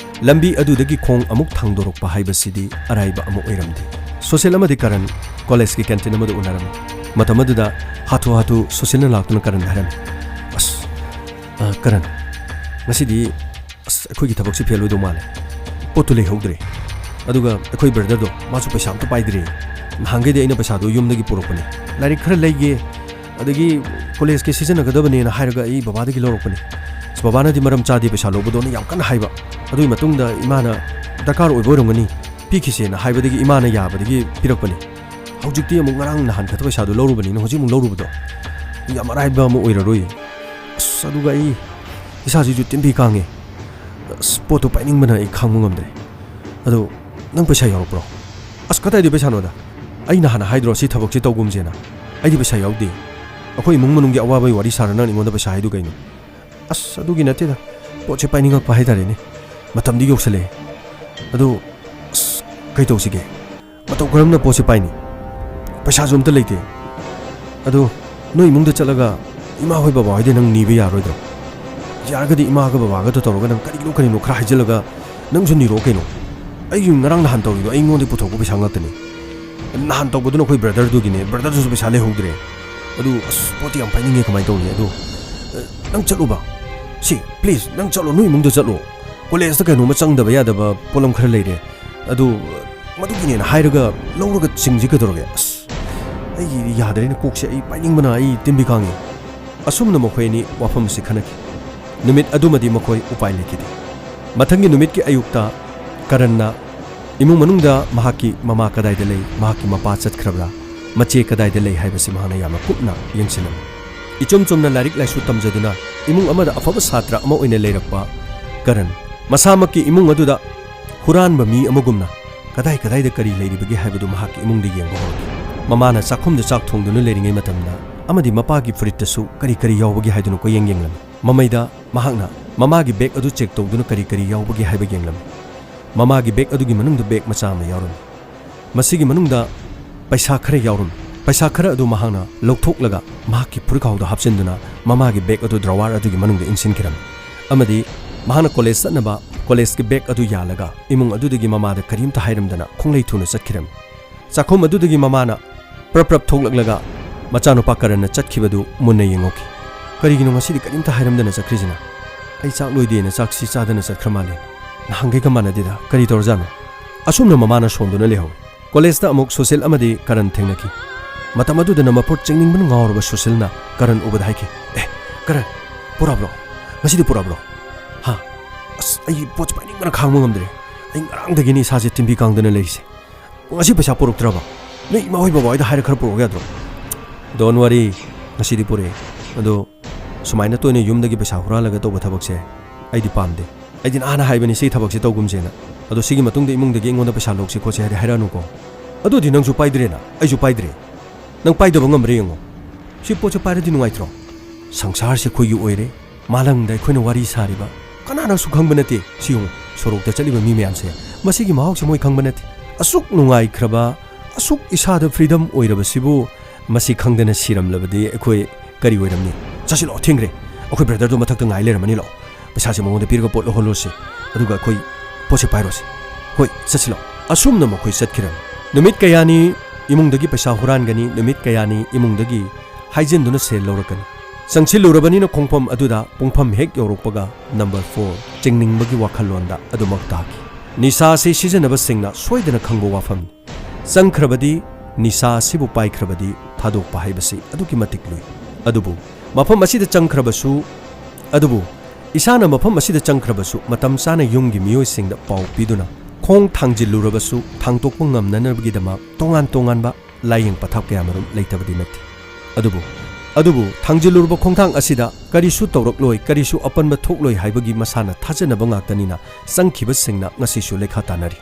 ꯂꯝꯕꯤ ꯑꯗꯨꯗꯒꯤ ꯈꯣꯡ ꯑꯃꯨꯛ ꯊꯥꯡꯗꯣꯔꯛꯄ ꯍꯥꯏꯕꯁꯤꯗꯤ ꯑꯔꯥꯏꯕ ꯑꯃ ꯑꯣꯏꯔꯝꯗꯦ꯫ ꯁꯣꯁꯦꯜ ꯑꯃꯗꯤ ꯀꯔꯟ ꯀꯣꯂꯦꯖꯀꯤ ꯀꯦꯟꯇꯤꯟ ꯑꯃꯗ ꯎꯅꯔꯝꯃꯤ꯫ ꯃꯇꯝ ꯑꯗꯨꯗ ꯍꯥꯊꯨ ꯍꯥꯊꯨ ꯁꯣꯁꯦꯜꯅ ꯂꯥꯛꯇꯨꯅ ꯀꯔꯟꯗ ꯍꯥꯏꯔꯝꯃꯤ, "ꯑꯁ, ꯑ, ꯀꯔꯟ, ꯉꯁꯤꯗꯤ ꯑꯁ, ꯑꯩꯈꯣꯏꯒꯤ ꯊꯕꯛꯁꯤ ꯐꯦꯜ ꯑꯣꯏꯗꯧ ꯃꯥꯜꯂꯦ꯫ ꯄꯣꯠꯇꯨ ꯂꯩꯍꯧꯗ꯭ꯔꯦ꯫ ꯑꯗꯨꯒ ꯑꯩꯈꯣꯏ ꯕ꯭ꯔꯗꯔꯗꯣ, ꯃꯥꯁꯨ ꯄꯩꯁꯥ ꯑꯝꯇ ꯄꯥꯏꯗ꯭ꯔꯦ꯫ ꯅꯍꯥꯟꯈꯩꯗꯤ ꯑꯩꯅ ꯄꯩꯁꯥꯗꯣ ꯌꯨꯝꯗꯒꯤ ꯄꯨꯔꯛꯄꯅꯦ꯫ ꯂꯥꯏꯔꯤꯛ ꯈꯔ ꯂꯩꯒꯦ, ꯑꯗꯒꯤ ꯀꯣꯂꯦꯖꯀꯤ ꯁꯤꯖꯤꯟꯅꯒꯗꯕꯅꯦꯅ ꯍꯥꯏꯔꯒ ꯑꯩ ꯕꯕꯥꯗꯒꯤ ꯂꯧꯔꯛꯄꯅꯦ꯫ ꯑꯁ, ꯕꯕꯥꯅꯗꯤ ꯃꯔꯝ ꯆꯥꯗꯦ ꯄꯩꯁꯥ ꯂꯧꯕꯗꯣꯅ ꯌꯥꯝ ꯀꯟꯅ ꯍꯥꯏꯕ꯫ ꯑꯗꯨꯒꯤ ꯃꯇꯨꯡꯗ ꯏꯃꯥꯅ ꯗꯔꯀꯥꯔ ꯑꯣꯏꯕ ꯑꯣꯏꯔꯝꯒꯅꯤ, ꯄꯤꯈꯤꯁꯦꯅ ꯍꯥꯏꯕꯗꯒꯤ ꯏꯃꯥꯅ ꯌꯥꯕꯗꯒꯤ ꯄꯤꯔꯛꯄꯅꯦ꯫ ꯍꯧꯖꯤꯛꯇꯤ ꯑꯃꯨꯛ ꯉꯔꯥꯡ ꯅꯍꯥꯟ ꯈꯛꯇ ꯄꯩꯁꯥꯗꯣ ꯂꯧꯔꯨꯕꯅꯤꯅ ꯍꯧꯖꯤꯛ ꯑꯃꯨꯛ ꯂꯧꯔꯨꯕꯗꯣ ꯌꯥꯝ ꯑꯔꯥꯏꯕ ꯑꯃ ꯑꯣꯏꯔꯔꯣꯏ꯫ ꯑꯁ, ꯑꯗꯨꯒ ꯑꯩ ꯏꯁꯥꯁꯤꯁꯨ ꯇꯤꯟꯕꯤ ꯀꯥꯡꯉꯦ꯫ ꯑꯁ, ꯄꯣꯠꯇꯣ ꯄꯥꯏꯅꯤꯡꯕꯅ ꯑꯩ ꯈꯥꯡꯕ ꯉꯝꯗ꯭ꯔꯦ꯫ ꯑꯗꯣ ꯅꯪ ꯄꯩꯁꯥ ꯌꯥꯎꯔꯛꯄ꯭ꯔꯣ?" "ꯑꯁ, ꯀꯗꯥꯏꯗꯩ ꯄꯩꯁꯥꯅꯣꯗ? ꯑꯩ ꯅꯍꯥꯟꯅ ꯍꯥꯏꯗ꯭ꯔꯣ ꯁꯤ ꯊꯕꯛꯁꯤ ꯇꯧꯒꯨꯝꯁꯦꯅ? ꯑꯩꯗꯤ ꯄꯩꯁꯥ ꯌꯥꯎꯗꯦ꯫ ꯑꯩꯈꯣꯏ ꯏꯃꯨꯡ ꯃꯅꯨꯡꯒꯤ ꯑꯋꯥꯕꯒꯤ ꯋꯥꯔꯤ ꯁꯥꯔ ꯅꯪ ꯑꯩꯉꯣꯟꯗ ꯄꯩꯁꯥ ꯍꯥꯏꯗꯨ ꯀꯩꯅꯣ?" "ꯑꯁ, ꯑꯗꯨꯒꯤ ꯅꯠꯇꯦꯗ꯫ ꯄꯣꯠꯁꯦ ꯄꯥꯏꯅꯤꯡꯉꯛꯄ ꯍꯥꯏꯇꯥꯔꯦꯅꯦ꯫ ꯃꯇꯝꯗꯤ ꯌꯧꯁꯜꯂꯛꯑꯦ꯫ ꯑꯗꯣ, ꯑꯁ, ꯀꯩ ꯇꯧꯁꯤꯒꯦ? ꯃꯇꯧ ꯀꯔꯝꯅ ꯄꯣꯠꯁꯦ ꯄꯥꯏꯅꯤ? ꯄꯩꯁꯥꯁꯨ ꯑꯝꯇ ꯂꯩꯇꯦ꯫ ꯑꯗꯣ ꯅꯣꯏ ꯏꯃꯨꯡꯗ ꯆꯠꯂꯒ ꯏꯃꯥ ꯍꯣꯏ ꯕꯕꯥ ꯍꯣꯏꯗ ꯅꯪ ꯅꯤꯕ ꯌꯥꯔꯣꯏꯗ꯭ꯔꯣ? ꯌꯥꯔꯒꯗꯤ ꯏꯃꯥꯒ ꯕꯕꯥꯒꯗꯣ ꯇꯧꯔꯒ ꯅꯪ ꯀꯔꯤꯅꯣ ꯀꯔꯤꯅꯣ ꯈꯔ ꯍꯥꯏꯖꯤꯜꯂꯒ ꯅꯪꯁꯨ ꯅꯤꯔꯛꯑꯣ ꯀꯩꯅꯣ꯫ ꯑꯩꯁꯨ ꯉꯔꯥꯡ ꯅꯍꯥꯟ ꯇꯧꯔꯤꯗꯣ ꯑꯩꯉꯣꯟꯗ ꯄꯨꯊꯣꯛꯄ ꯄꯩꯁꯥ ꯉꯥꯛꯇꯅꯤ꯫ ꯅꯍꯥꯟ ꯇꯧꯕꯗꯨꯅ ꯑꯩꯈꯣꯏ ꯕ꯭ꯔꯗꯔꯗꯨꯒꯤꯅꯦ, ꯕ꯭ꯔꯗꯔꯗꯨꯁꯨ ꯄꯩꯁꯥ ꯂꯩꯍꯧꯗ꯭ꯔꯦ꯫ ꯑꯗꯨ ꯑꯁ, ꯄꯣꯠꯇꯤ ꯌꯥꯝ ꯄꯥꯏꯅꯤꯡꯉꯦ, ꯀꯃꯥꯏꯅ ꯇꯧꯅꯤ? ꯑꯗꯣ, ꯑ, ꯅꯪ ꯆꯠꯂꯨꯕ? ꯁꯤ, please, ꯅꯪ ꯆꯠꯂꯣ, ꯅꯣꯏ ꯏꯃꯨꯡꯗ ꯆꯠꯂꯣ꯫ ꯀꯣꯂꯦꯖꯇ ꯀꯩꯅꯣꯝꯃ ꯆꯪꯗꯕ ꯌꯥꯗꯕ ꯄꯣꯠꯂꯝ ꯈꯔ ꯂꯩꯔꯦ, ꯑꯗꯨ ꯃꯗꯨꯒꯤꯅꯦꯅ ꯍꯥꯏꯔꯒ ꯂꯧꯔꯒ ꯁꯤꯡꯁꯤ ꯀꯩꯗꯧꯔꯒꯦ? ꯑꯁ, ꯑꯩꯒꯤꯗꯤ ꯌꯥꯗ꯭ꯔꯦꯅꯦ, ꯀꯣꯛꯁꯦ ꯑꯩ ꯄꯥꯏꯅꯤꯡꯕꯅ ꯑꯩ ꯇꯤꯟꯕꯤ ꯀꯥꯡꯉꯤ꯫ ꯑꯁꯨꯝꯅ ꯃꯈꯣꯏ ꯑꯅꯤ ꯋꯥꯐꯝ ꯑꯁꯤ ꯈꯟꯅꯈꯤ꯫ ꯅꯨꯃꯤꯠ ꯑꯗꯨꯃꯗꯤ ꯃꯈꯣꯏ ꯎꯄꯥꯏ ꯂꯩꯈꯤꯗꯦ꯫ ꯃꯊꯪꯒꯤ ꯅꯨꯃꯤꯠꯀꯤ ꯑꯌꯨꯛꯇ ꯀꯔꯟꯅ ꯏꯃꯨꯡ ꯃꯅꯨꯡꯗ ꯃꯍꯥꯛꯀꯤ ꯃꯃꯥ ꯀꯗꯥꯏꯗ ꯂꯩ, ꯃꯍꯥꯛꯀꯤ ꯃꯄꯥ ꯆꯠꯈ꯭ꯔꯕ꯭ꯔꯥ, ꯃꯆꯦ ꯀꯗꯥꯏꯗ ꯂꯩ ꯍꯥꯏꯕꯁꯤ ꯃꯍꯥꯛꯅ ꯌꯥꯝꯅ ꯀꯨꯞꯅ ꯌꯦꯡꯁꯤꯜꯂꯝꯃꯤ꯫ ꯏꯆꯨꯝ ꯆꯨꯝꯅ ꯂꯥꯏꯔꯤꯛ ꯂꯥꯏꯁꯨ ꯇꯝꯖꯗꯨꯅ ꯏꯃꯨꯡ ꯑꯃꯗ ꯑꯐꯕ ꯁꯥꯇ꯭ꯔ ꯑꯃ ꯑꯣꯏꯅ ꯂꯩꯔꯛꯄ ꯀꯔꯟ, ꯃꯁꯥꯃꯛꯀꯤ ꯏꯃꯨꯡ ꯑꯗꯨꯗ ꯍꯨꯔꯥꯟꯕ ꯃꯤ ꯑꯃꯒꯨꯝꯅ ꯀꯗꯥꯏ ꯀꯗꯥꯏꯗ ꯀꯔꯤ ꯂꯩꯔꯤꯕꯒꯦ ꯍꯥꯏꯕꯗꯨ ꯃꯍꯥꯛꯀꯤ ꯏꯃꯨꯡꯗ ꯌꯦꯡꯕ ꯍꯧꯔꯛꯈꯤ꯫ ꯃꯃꯥꯅ ꯆꯥꯛꯈꯨꯝꯗ ꯆꯥꯛ ꯊꯣꯡꯗꯨꯅ ꯂꯩꯔꯤꯉꯩ ꯃꯇꯝꯗ ꯑꯃꯗꯤ ꯃꯄꯥꯒꯤ ꯐꯨꯔꯤꯠꯇꯁꯨ ꯀꯔꯤ ꯀꯔꯤ ꯌꯥꯎꯕꯒꯦ ꯍꯥꯏꯗꯨꯅ ꯀꯣꯏꯌꯦꯡ ꯌꯦꯡꯂꯝꯃꯤ꯫ ꯃꯃꯩꯗ ꯃꯍꯥꯛꯅ ꯃꯃꯥꯒꯤ ꯕꯦꯒ ꯑꯗꯨ ꯆꯦꯛ ꯇꯧꯗꯨꯅ ꯀꯔꯤ ꯀꯔꯤ ꯌꯥꯎꯕꯒꯦ ꯍꯥꯏꯕ ꯌꯦꯡꯂꯝꯃꯤ꯫ ꯃꯃꯥꯒꯤ ꯕꯦꯒ ꯑꯗꯨꯒꯤ ꯃꯅꯨꯡꯗ ꯕꯦꯒ ꯃꯆꯥ ꯑꯃ ꯌꯥꯎꯔꯝꯃꯤ꯫ ꯃꯁꯤꯒꯤ ꯃꯅꯨꯡꯗ ꯄꯩꯁꯥ ꯈꯔ ꯌꯥꯎꯔꯝꯃꯤ꯫ ꯄꯩꯁꯥ ꯈꯔ ꯑꯗꯨ ꯃꯍꯥꯛꯅ ꯂꯧꯊꯣꯛꯂꯒ ꯃꯍꯥꯛꯀꯤ ꯐꯨꯔꯤꯠꯈꯥꯎꯗ ꯍꯥꯞꯆꯤꯟꯗꯨꯅ ꯃꯃꯥꯒꯤ ꯕꯦꯒ ꯑꯗꯨ ꯗ꯭ꯔꯋꯥꯔ ꯑꯗꯨꯒꯤ ꯃꯅꯨꯡꯗ ꯏꯟꯁꯤꯟꯈꯤꯔꯝꯃꯤ꯫ ꯑꯃꯗꯤ ꯃꯍꯥꯛꯅ ꯀꯣꯂꯦꯖ ꯆꯠꯅꯕ ꯀꯣꯂꯦꯖꯀꯤ ꯕꯦꯒ ꯑꯗꯨ ꯌꯥꯜꯂꯒ ꯏꯃꯨꯡ ꯑꯗꯨꯗꯒꯤ ꯃꯃꯥꯗ ꯀꯔꯤꯝꯇ ꯍꯥꯏꯔꯝꯗꯅ ꯈꯣꯡꯂꯩ ꯊꯨꯅ ꯆꯠꯈꯤꯔꯝꯃꯤ꯫ ꯆꯥꯛꯈꯨꯝ ꯑꯗꯨꯗꯒꯤ ꯃꯃꯥꯅ ꯄ꯭ꯔꯞ ꯄ꯭ꯔꯞ ꯊꯣꯛꯂꯛꯂꯒ ꯃꯆꯥꯅꯨꯄꯥ ꯀꯔꯟꯅ ꯆꯠꯈꯤꯕꯗꯨ ꯃꯨꯟꯅ ꯌꯦꯡꯍꯧꯈꯤ꯫ "ꯀꯔꯤꯒꯤꯅꯣ ꯉꯁꯤꯗꯤ ꯀꯔꯤꯝꯇ ꯍꯥꯏꯔꯝꯗꯅ ꯆꯠꯈ꯭ꯔꯤꯁꯤꯅ? ꯑꯩ ꯆꯥꯛ ꯂꯣꯏꯗꯦꯅ ꯆꯥꯛꯁꯤ ꯆꯥꯗꯅ ꯆꯠꯈ꯭ꯔ ꯃꯥꯜꯂꯦ꯫ ꯅꯍꯥꯟꯈꯩꯒ ꯃꯥꯟꯅꯗꯦꯗ, ꯀꯔꯤ ꯇꯧꯔꯖꯥꯠꯅꯣ?" ꯑꯁꯨꯝꯅ ꯃꯃꯥꯅ ꯁꯣꯟꯗꯨꯅ ꯂꯩꯍꯧꯏ꯫ ꯀꯣꯂꯦꯖꯇ ꯑꯃꯨꯛ ꯁꯨꯁꯤꯜ ꯑꯃꯗꯤ ꯀꯔꯟ ꯊꯦꯡꯅꯈꯤ꯫ ꯃꯇꯝ ꯑꯗꯨꯗꯅ ꯃꯄꯣꯠ ꯆꯤꯡꯅꯤꯡꯕꯅ ꯉꯥꯎꯔꯕ ꯁꯨꯁꯤꯜꯅ ꯀꯔꯟ ꯎꯕꯗ ꯍꯥꯏꯈꯤ, "ꯑꯦ, ꯀꯔꯟ, ꯄꯨꯔꯛꯑꯕ꯭ꯔꯣ? ꯉꯁꯤꯗꯤ ꯄꯨꯔꯛꯑꯕ꯭ꯔꯣ? ꯍꯥ? ꯑꯁ, ꯑꯩ ꯄꯣꯠꯁꯦ ꯄꯥꯏꯅꯤꯡꯕꯅ ꯈꯥꯡꯕ ꯉꯝꯗ꯭ꯔꯦ꯫ ꯑꯩ ꯉꯔꯥꯡꯗꯒꯤꯅꯤ ꯏꯁꯥꯁꯦ ꯇꯤꯟꯕꯤ ꯀꯥꯡꯗꯅ ꯂꯩꯔꯤꯁꯦ꯫ ꯉꯁꯤ ꯄꯩꯁꯥ ꯄꯨꯔꯛꯇ꯭ꯔꯕ? ꯅꯣꯏ ꯏꯃꯥ ꯍꯣꯏ ꯕꯕꯥ ꯍꯣꯏꯗ ꯍꯥꯏꯔ ꯈꯔ ꯄꯨꯔꯛꯑꯣ ꯌꯥꯗ꯭ꯔꯣ?" "Don't worry, ꯉꯁꯤꯗꯤ ꯄꯨꯔꯛꯑꯦ꯫ ꯑꯗꯣ ꯁꯨꯃꯥꯏꯅ ꯇꯣꯏꯅ ꯌꯨꯝꯗꯒꯤ ꯄꯩꯁꯥ ꯍꯨꯔꯥꯜꯂꯒ ꯇꯧꯕ ꯊꯕꯛꯁꯦ ꯑꯩꯗꯤ ꯄꯥꯝꯗꯦ꯫ ꯑꯩꯗꯤ ꯅꯍꯥꯟꯅ ꯍꯥꯏꯕꯅꯤ ꯁꯤ ꯊꯕꯛꯁꯦ ꯇꯧꯒꯨꯝꯁꯦꯅ꯫ ꯑꯗꯣ ꯁꯤꯒꯤ ꯃꯇꯨꯡꯗ ꯏꯃꯨꯡꯗꯒꯤ ꯑꯩꯉꯣꯟꯗ ꯄꯩꯁꯥ ꯂꯧꯁꯤ ꯈꯣꯠꯁꯤ ꯍꯥꯏꯗꯤ ꯍꯥꯏꯔꯛꯑꯅꯨꯀꯣ꯫ ꯑꯗꯨꯗꯤ ꯅꯪꯁꯨ ꯄꯥꯏꯗ꯭ꯔꯦꯅ, ꯑꯩꯁꯨ ꯄꯥꯏꯗ꯭ꯔꯦ꯫ ꯅꯪ ꯄꯥꯏꯗꯕ ꯉꯝꯕ꯭ꯔꯥ ꯌꯦꯡꯉꯣ꯫ ꯁꯤ ꯄꯣꯠꯁꯦ ꯄꯥꯏꯔꯗꯤ ꯅꯨꯡꯉꯥꯏꯇ꯭ꯔꯣ? ꯁꯪꯁꯥꯔꯁꯦ ꯑꯩꯈꯣꯏꯒꯤ ꯑꯣꯏꯔꯦ, ꯃꯥꯂꯪꯗ ꯑꯩꯈꯣꯏꯅ ꯋꯥꯔꯤ ꯁꯥꯔꯤꯕ꯫ ꯀꯅꯥꯅꯁꯨ ꯈꯪꯕ ꯅꯠꯇꯦ꯫ ꯁꯤ ꯌꯦꯡꯉꯨ, ꯁꯣꯔꯣꯛꯇ ꯆꯠꯂꯤꯕ ꯃꯤ ꯃꯌꯥꯝꯁꯦ, ꯃꯁꯤꯒꯤ ꯃꯍꯥꯎꯁꯦ ꯃꯣꯏ ꯈꯪꯕ ꯅꯠꯇꯦ꯫ ꯑꯁꯨꯛ ꯅꯨꯡꯉꯥꯏꯈ꯭ꯔꯕ, ꯑꯁꯨꯛ ꯏꯁꯥꯗ freedom ꯑꯣꯏꯔꯕꯁꯤꯕꯨ ꯃꯁꯤ ꯈꯪꯗꯅ ꯁꯤꯔꯝꯂꯕꯗꯤ ꯑꯩꯈꯣꯏ ꯀꯔꯤ ꯑꯣꯏꯔꯝꯅꯤ? ꯆꯠꯁꯤ ꯂꯥꯛꯑꯣ, ꯊꯦꯡꯈ꯭ꯔꯦ꯫ ꯑꯩꯈꯣꯏ brotherꯗꯣ ꯃꯊꯛꯇ ꯉꯥꯏ ꯂꯩꯔꯝꯃꯅꯤ, ꯂꯥꯛꯑꯣ꯫ ꯄꯩꯁꯥꯁꯦ ꯃꯉꯣꯟꯗ ꯄꯤꯔꯒ ꯄꯣꯠ ꯂꯧꯍꯜꯂꯨꯔꯁꯤ, ꯑꯗꯨꯒ ꯑꯩꯈꯣꯏ ꯄꯣꯠꯁꯦ ꯄꯥꯏꯔꯨꯔꯁꯤ꯫ ꯍꯣꯏ, ꯆꯠꯁꯤ ꯂꯥꯛꯑꯣ꯫ ꯑꯁꯨꯝꯅ ꯃꯈꯣꯏ ꯆꯠꯈꯤꯔꯝꯃꯤ꯫ ꯅꯨꯃꯤꯠ ꯀꯌꯥꯅꯤ ꯏꯃꯨꯡꯗꯒꯤ ꯄꯩꯁꯥ ꯍꯨꯔꯥꯟꯒꯅꯤ, ꯅꯨꯃꯤꯠ ꯀꯌꯥꯅꯤ ꯏꯃꯨꯡꯗꯒꯤ ꯍꯥꯏꯖꯤꯟꯗꯨꯅ ꯁꯦꯜ ꯂꯧꯔꯛꯀꯅꯤ꯫ ꯆꯪꯁꯤꯜꯂꯨꯔꯕꯅꯤꯅ ꯈꯣꯡꯐꯝ ꯑꯗꯨꯗ ꯄꯨꯡꯐꯝ ꯍꯦꯛ ꯌꯧꯔꯛꯄꯒ number four, ꯆꯤꯡꯅꯤꯡꯕꯒꯤ ꯋꯥꯈꯜꯂꯣꯟꯗ ꯑꯗꯨꯃꯛ ꯇꯥꯈꯤ꯫ ꯅꯤꯁꯥ ꯑꯁꯤ ꯁꯤꯖꯤꯟꯅꯕꯁꯤꯡꯅ ꯁꯣꯏꯗꯅ ꯈꯪꯕ ꯋꯥꯐꯝꯅꯤ꯫ ꯆꯪꯈ꯭ꯔꯕꯗꯤ, ꯅꯤꯁꯥ ꯑꯁꯤꯕꯨ ꯄꯥꯏꯈ꯭ꯔꯕꯗꯤ ꯊꯥꯗꯣꯛꯄ ꯍꯥꯏꯕꯁꯤ ꯑꯗꯨꯛꯀꯤ ꯃꯇꯤꯛ ꯂꯨꯏ꯫ ꯑꯗꯨꯕꯨ ꯃꯐꯝ ꯑꯁꯤꯗ ꯆꯪꯈ꯭ꯔꯕꯁꯨ, ꯑꯗꯨꯕꯨ ꯏꯁꯥꯅ ꯃꯐꯝ ꯑꯁꯤꯗ ꯆꯪꯈ꯭ꯔꯕꯁꯨ ꯃꯇꯝ ꯆꯥꯅ ꯌꯨꯝꯒꯤ ꯃꯤꯑꯣꯏꯁꯤꯡꯗ ꯄꯥꯎ ꯄꯤꯗꯨꯅ ꯈꯣꯡ ꯊꯥꯡꯖꯤꯜꯂꯨꯔꯕꯁꯨ ꯊꯥꯡꯗꯣꯛꯄ ꯉꯝꯅꯅꯕꯒꯤꯗꯃꯛ ꯇꯣꯉꯥꯟ ꯇꯣꯉꯥꯟꯕ ꯂꯥꯏꯌꯦꯡ ꯄꯊꯥꯞ ꯀꯌꯥꯃꯔꯨꯝ ꯂꯩꯇꯕꯗꯤ ꯅꯠꯇꯦ꯫ ꯑꯗꯨꯕꯨ, ꯑꯗꯨꯕꯨ ꯊꯥꯡꯖꯤꯜꯂꯨꯔꯕ ꯈꯣꯡꯊꯥꯡ ꯑꯁꯤꯗ ꯀꯔꯤꯁꯨ ꯇꯧꯔꯛꯂꯣꯏ, ꯀꯔꯤꯁꯨ ꯑꯄꯟꯕ ꯊꯣꯛꯂꯣꯏ ꯍꯥꯏꯕꯒꯤ ꯃꯁꯥꯅ ꯊꯥꯖꯅꯕ ꯉꯥꯛꯇꯅꯤꯅ ꯆꯪꯈꯤꯕꯁꯤꯡꯅ ꯉꯁꯤꯁꯨ ꯂꯩꯈꯥ ꯇꯥꯅꯔꯤ꯫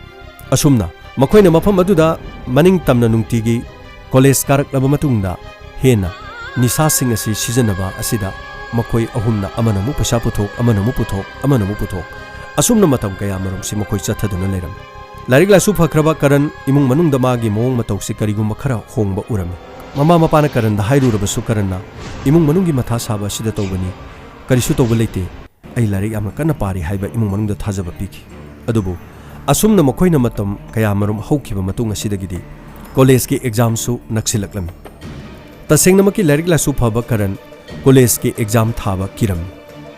ꯑꯁꯨꯝꯅ ꯃꯈꯣꯏꯅ ꯃꯐꯝ ꯑꯗꯨꯗ ꯃꯅꯤꯡ ꯇꯝꯅ ꯅꯨꯡꯇꯤꯒꯤ ꯀꯣꯂꯦꯖ ꯀꯥꯔꯛꯂꯕ ꯃꯇꯨꯡꯗ ꯍꯦꯟꯅ ꯅꯤꯁꯥꯁꯤꯡ ꯑꯁꯤ ꯁꯤꯖꯤꯟꯅꯕ ꯑꯁꯤꯗ ꯃꯈꯣꯏ ꯑꯍꯨꯝꯅ ꯑꯃꯅ ꯑꯃꯨꯛ ꯄꯩꯁꯥ ꯄꯨꯊꯣꯛ, ꯑꯃꯅ ꯑꯃꯨꯛ ꯄꯨꯊꯣꯛ, ꯑꯃꯅ ꯑꯃꯨꯛ ꯄꯨꯊꯣꯛ, ꯑꯁꯨꯝꯅ ꯃꯇꯝ ꯀꯌꯥꯃꯔꯨꯝꯁꯤ ꯃꯈꯣꯏ ꯆꯠꯊꯗꯨꯅ ꯂꯩꯔꯝꯃꯤ꯫ ꯂꯥꯏꯔꯤꯛ ꯂꯥꯏꯁꯨ ꯐꯈ꯭ꯔꯕ ꯀꯔꯟ ꯏꯃꯨꯡ ꯃꯅꯨꯡꯗ ꯃꯥꯒꯤ ꯃꯑꯣꯡ ꯃꯇꯧꯁꯤ ꯀꯔꯤꯒꯨꯝꯕ ꯈꯔ ꯍꯣꯡꯕ ꯎꯔꯝꯃꯤ꯫ ꯃꯃꯥ ꯃꯄꯥꯅ ꯀꯔꯟꯗ ꯍꯥꯏꯔꯨꯔꯕꯁꯨ ꯀꯔꯟꯅ ꯏꯃꯨꯡ ꯃꯅꯨꯡꯒꯤ ꯃꯊꯥ ꯁꯥꯕ ꯑꯁꯤꯗ ꯇꯧꯕꯅꯤ, ꯀꯔꯤꯁꯨ ꯇꯧꯕ ꯂꯩꯇꯦ, ꯑꯩ ꯂꯥꯏꯔꯤꯛ ꯌꯥꯝꯅ ꯀꯟꯅ ꯄꯥꯔꯤ ꯍꯥꯏꯕ ꯏꯃꯨꯡ ꯃꯅꯨꯡꯗ ꯊꯥꯖꯕ ꯄꯤꯈꯤ꯫ ꯑꯗꯨꯕꯨ ꯑꯁꯨꯝꯅ ꯃꯈꯣꯏꯅ ꯃꯇꯝ ꯀꯌꯥꯃꯔꯨꯝ ꯍꯧꯈꯤꯕ ꯃꯇꯨꯡ ꯑꯁꯤꯗꯒꯤꯗꯤ ꯀꯣꯂꯦꯖꯀꯤ ꯑꯦꯛꯖꯥꯝꯁꯨ ꯅꯛꯁꯤꯜꯂꯛꯂꯝꯃꯤ꯫ ꯇꯁꯦꯡꯅꯃꯛꯀꯤ ꯂꯥꯏꯔꯤꯛ ꯂꯥꯏꯁꯨ ꯐꯕ ꯀꯔꯟ ꯀꯣꯂꯦꯖꯀꯤ ꯑꯦꯛꯖꯥꯝ ꯊꯥꯕ ꯀꯤꯔꯝꯃꯤ꯫